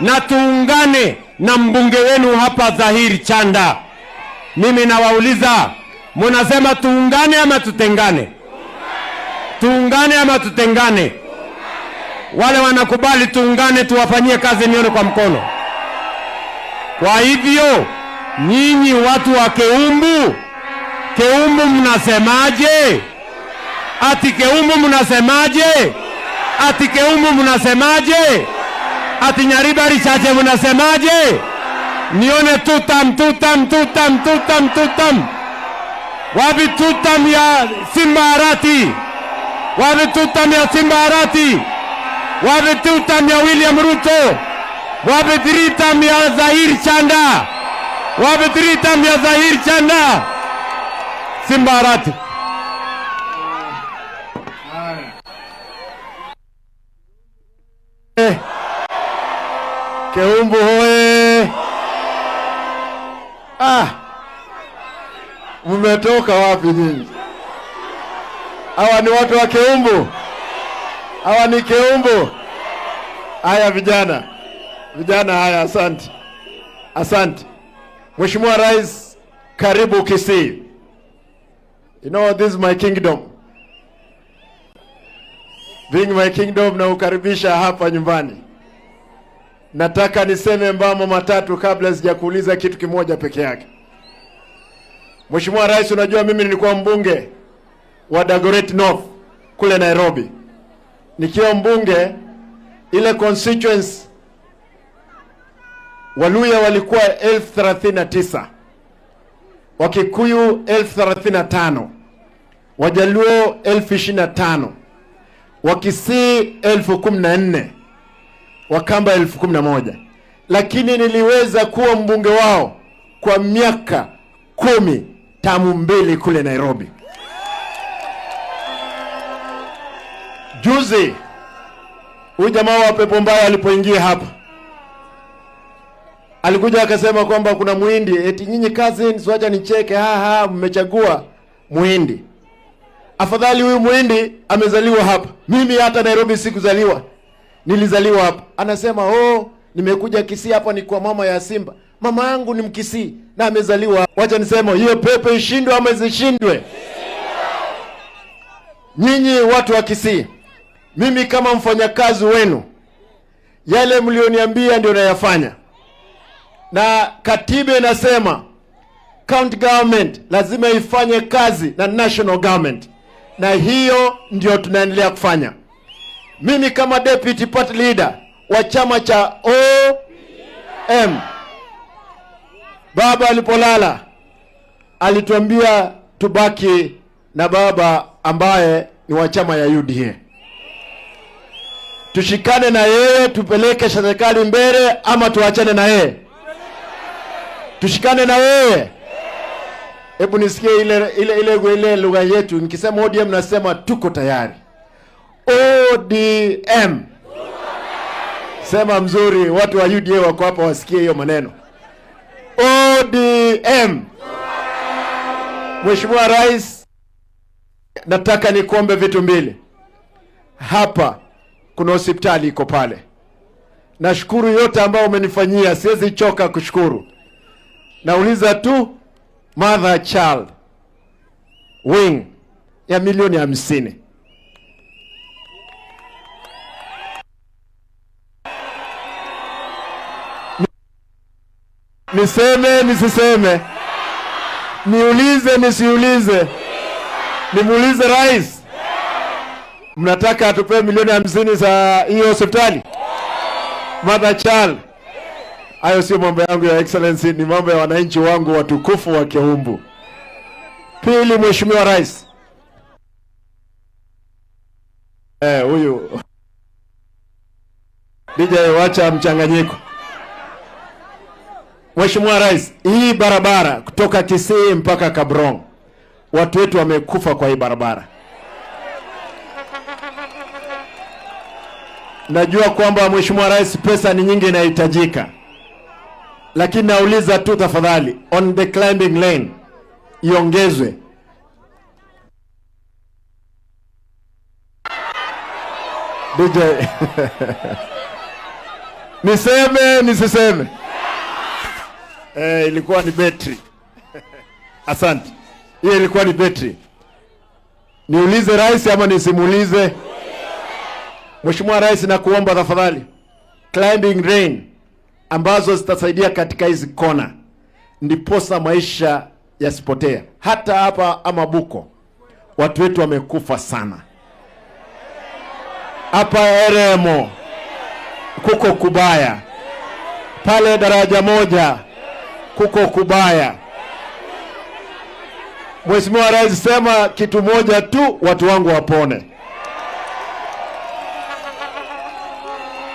Na tuungane na mbunge wenu hapa Zahiri Chanda. Mimi nawauliza, mnasema tuungane ama tutengane? Tuungane ama tutengane? Wale wanakubali tuungane tuwafanyie kazi, nione kwa mkono. Kwa hivyo nyinyi watu wa Keumbu, Keumbu mnasemaje? Ati Keumbu mnasemaje? Ati Keumbu mnasemaje? Ati Nyaribari Chache mnasemaje? Nione tutam tutam tutam tutam tutam. Wapi tutam ya Simba Arati? Wapi tutam ya Simba Arati? Wapi tutam ya William Ruto? Wapi tiritam ya Zahir Chanda? Wapi tiritam ya Zahir Chanda? Simba Arati. Keumbu hoye! Ah, mmetoka wapi nyinyi? Hawa ni watu wa Keumbu, hawa ni Keumbu. Haya vijana, vijana haya, asante, asante. Mheshimiwa Rais, karibu Kisii. You know, this is my kingdom. Being my kingdom, na ukaribisha hapa nyumbani. Nataka niseme mambo matatu kabla sijakuuliza kitu kimoja peke yake. Mheshimiwa Rais, unajua mimi nilikuwa mbunge wa Dagoretti North kule Nairobi. Nikiwa mbunge ile constituency Waluya walikuwa 39,000, Wakikuyu 35,000, Wajaluo 25,000, Wakisii 14,000, Wakamba 11,000. Lakini niliweza kuwa mbunge wao kwa miaka 10 tamu 2 kule Nairobi. Juzi huyu jamaa wa pepo mbaya alipoingia hapa, alikuja akasema kwamba kuna muhindi, eti nyinyi cousins, wacha nicheke, ha ha, mmechagua muhindi. Afadhali huyu muhindi amezaliwa hapa. Mimi hata Nairobi sikuzaliwa, nilizaliwa hapa. Anasema oh, nimekuja Kisii hapa ni kwa mama ya Simba. Mama yangu ni Mkisii na amezaliwa. Wacha niseme hiyo pepo ishindwe ama isishindwe. Nyinyi watu wa Kisii, mimi kama mfanyakazi wenu, yale mlioniambia ndio nayafanya. Na katiba inasema county government lazima ifanye kazi na national government, na hiyo ndio tunaendelea kufanya. Mimi kama deputy party leader wa chama cha OM, baba alipolala alituambia tubaki na baba ambaye ni wa chama ya UDA. Tushikane na yeye, tupeleke serikali mbele, ama tuachane na yeye? Tushikane na yeye. Hebu nisikie ile lugha yetu. Nikisema ODM nasema tuko tayari. ODM. Sema mzuri, watu wa UDA wako hapa wasikie hiyo maneno. ODM. Mheshimiwa Rais, nataka nikuombe vitu mbili. Hapa kuna hospitali iko pale. Nashukuru yote ambao umenifanyia, siwezi choka kushukuru. Nauliza tu mother child wing ya milioni 50. Niseme nisiseme? Niulize nisiulize? Nimuulize rais? Mnataka atupe milioni 50 za hiyo hospitali? Mother child. Hayo sio mambo yangu ya excellency, ni mambo ya wananchi wangu watukufu wa Keumbu. Pili, Mheshimiwa Rais. Huyu DJ wacha mchanganyiko. Mheshimiwa Rais, hii barabara kutoka Kisii mpaka Kabrong, watu wetu wamekufa kwa hii barabara. Najua kwamba Mheshimiwa Rais pesa ni nyingi inahitajika, lakini nauliza tu tafadhali, on the climbing lane iongezwe. DJ niseme nisiseme? Ilikuwa ni betri. Asante. Hiyo ilikuwa ni betri. Niulize rais ama nisimuulize? Mheshimiwa Rais, nakuomba tafadhali, climbing rain ambazo zitasaidia katika hizi kona, ndiposa maisha yasipotea. Hata hapa Amabuko watu wetu wamekufa sana. Hapa Eremo kuko kubaya, pale daraja moja kuko kubaya. Mheshimiwa Rais, sema kitu moja tu, watu wangu wapone.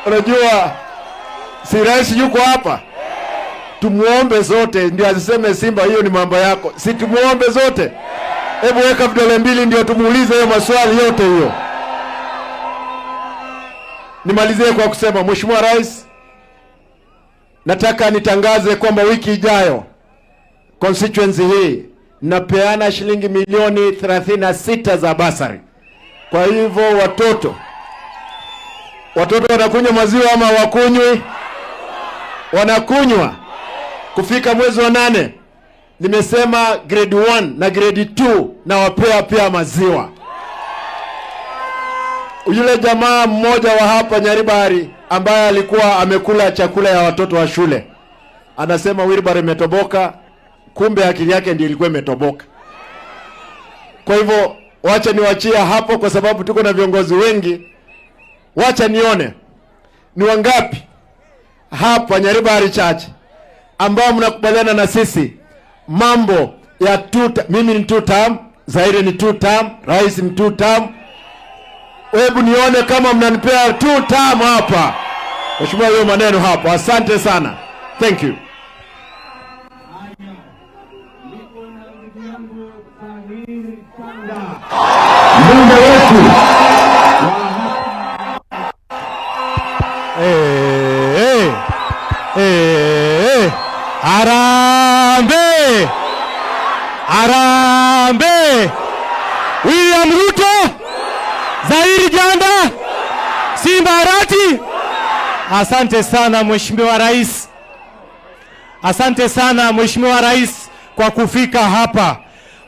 Unajua si rais yuko hapa, tumuombe zote ndio asiseme Simba hiyo ni mambo yako. Si tumuombe zote? Hebu weka vidole mbili ndio tumuulize hiyo maswali yote hiyo. Nimalizie kwa kusema, Mheshimiwa Rais, nataka nitangaze kwamba wiki ijayo constituency hii napeana shilingi milioni 36 za basari. Kwa hivyo watoto wanakunywa maziwa ama wakunywi? Wanakunywa. Kufika mwezi wa 8 nimesema grade 1 na grade 2 na wapea pia maziwa. Yule jamaa mmoja wa hapa Nyaribari ambaye alikuwa amekula chakula ya watoto wa shule anasema wheelbarrow imetoboka, kumbe akili yake ndiyo ilikuwa imetoboka. Kwa hivyo wacha niwachie hapo kwa sababu tuko na viongozi wengi. Wacha nione ni wangapi hapa Nyaribari Church ambao mnakubaliana na sisi mambo ya two, mimi ni 2 term, Zaire ni 2 term, rais ni 2 term. Hebu nione kama mnanipea 2 term hapa. Mheshimiwa, hiyo maneno hapo. Asante sana. Thank you. Mbunge wetu. Harambee! Harambee! William Ruto, Zairi Janda, Simba Arati. Asante sana Mheshimiwa Rais. Asante sana Mheshimiwa Rais kwa kufika hapa.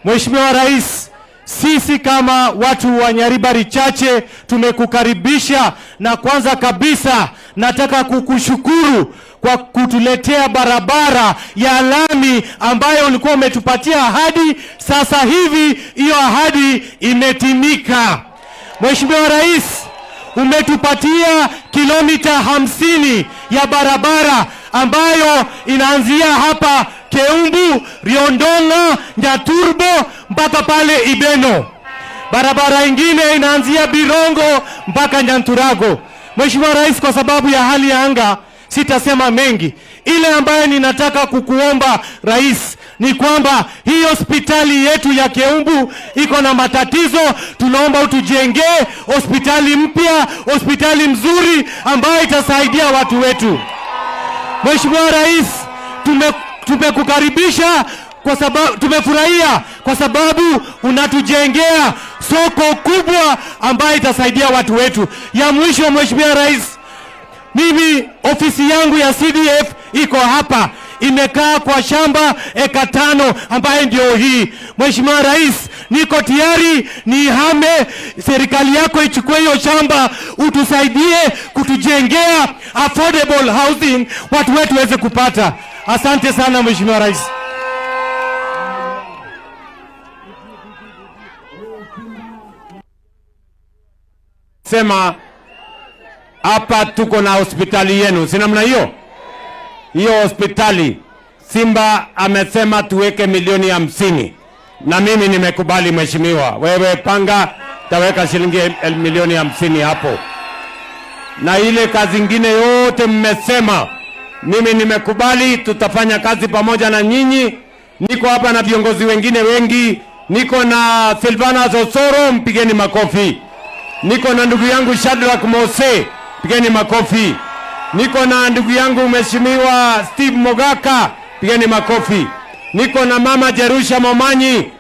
Mheshimiwa Rais, sisi kama watu wa Nyaribari Chache tumekukaribisha, na kwanza kabisa nataka kukushukuru kwa kutuletea barabara ya lami ambayo ulikuwa umetupatia ahadi. Sasa hivi hiyo ahadi imetimika. Mheshimiwa Rais, umetupatia kilomita 50 ya barabara ambayo inaanzia hapa Keumbu, Riondonga, Nyaturbo mpaka pale Ibeno. Barabara ingine inaanzia Birongo mpaka Nyanturago. Mheshimiwa Rais, kwa sababu ya hali ya anga sitasema mengi. Ile ambayo ninataka kukuomba Rais ni kwamba hii hospitali yetu ya Keumbu iko na matatizo. Tunaomba utujengee hospitali mpya, hospitali mzuri ambayo itasaidia watu wetu. Mheshimiwa Rais, tumekukaribisha kwa sababu tumefurahia kwa sababu unatujengea soko kubwa ambayo itasaidia watu wetu. Ya mwisho Mheshimiwa Rais, mimi ofisi yangu ya CDF iko hapa, imekaa kwa shamba eka 5 ambaye ndio hii. Mheshimiwa Rais, niko tayari nihame, serikali yako ichukue hiyo shamba, utusaidie kutujengea affordable housing, watu wetu waweze kupata. Asante sana Mheshimiwa Rais. Sema hapa tuko na hospitali yenu, si namna hiyo? Hiyo hospitali Simba amesema tuweke milioni 50, na mimi nimekubali mheshimiwa. Wewe panga, taweka shilingi milioni 50 hapo. Na ile kazi nyingine yote mmesema, mimi nimekubali, tutafanya kazi pamoja na nyinyi. Niko hapa na viongozi wengine wengi, niko na Silvana Sosoro, mpigeni makofi. Niko na ndugu yangu Shadrack Mose, pigeni makofi. Niko na ndugu yangu Mheshimiwa Steve Mogaka, pigeni makofi. Niko na Mama Jerusha Momanyi,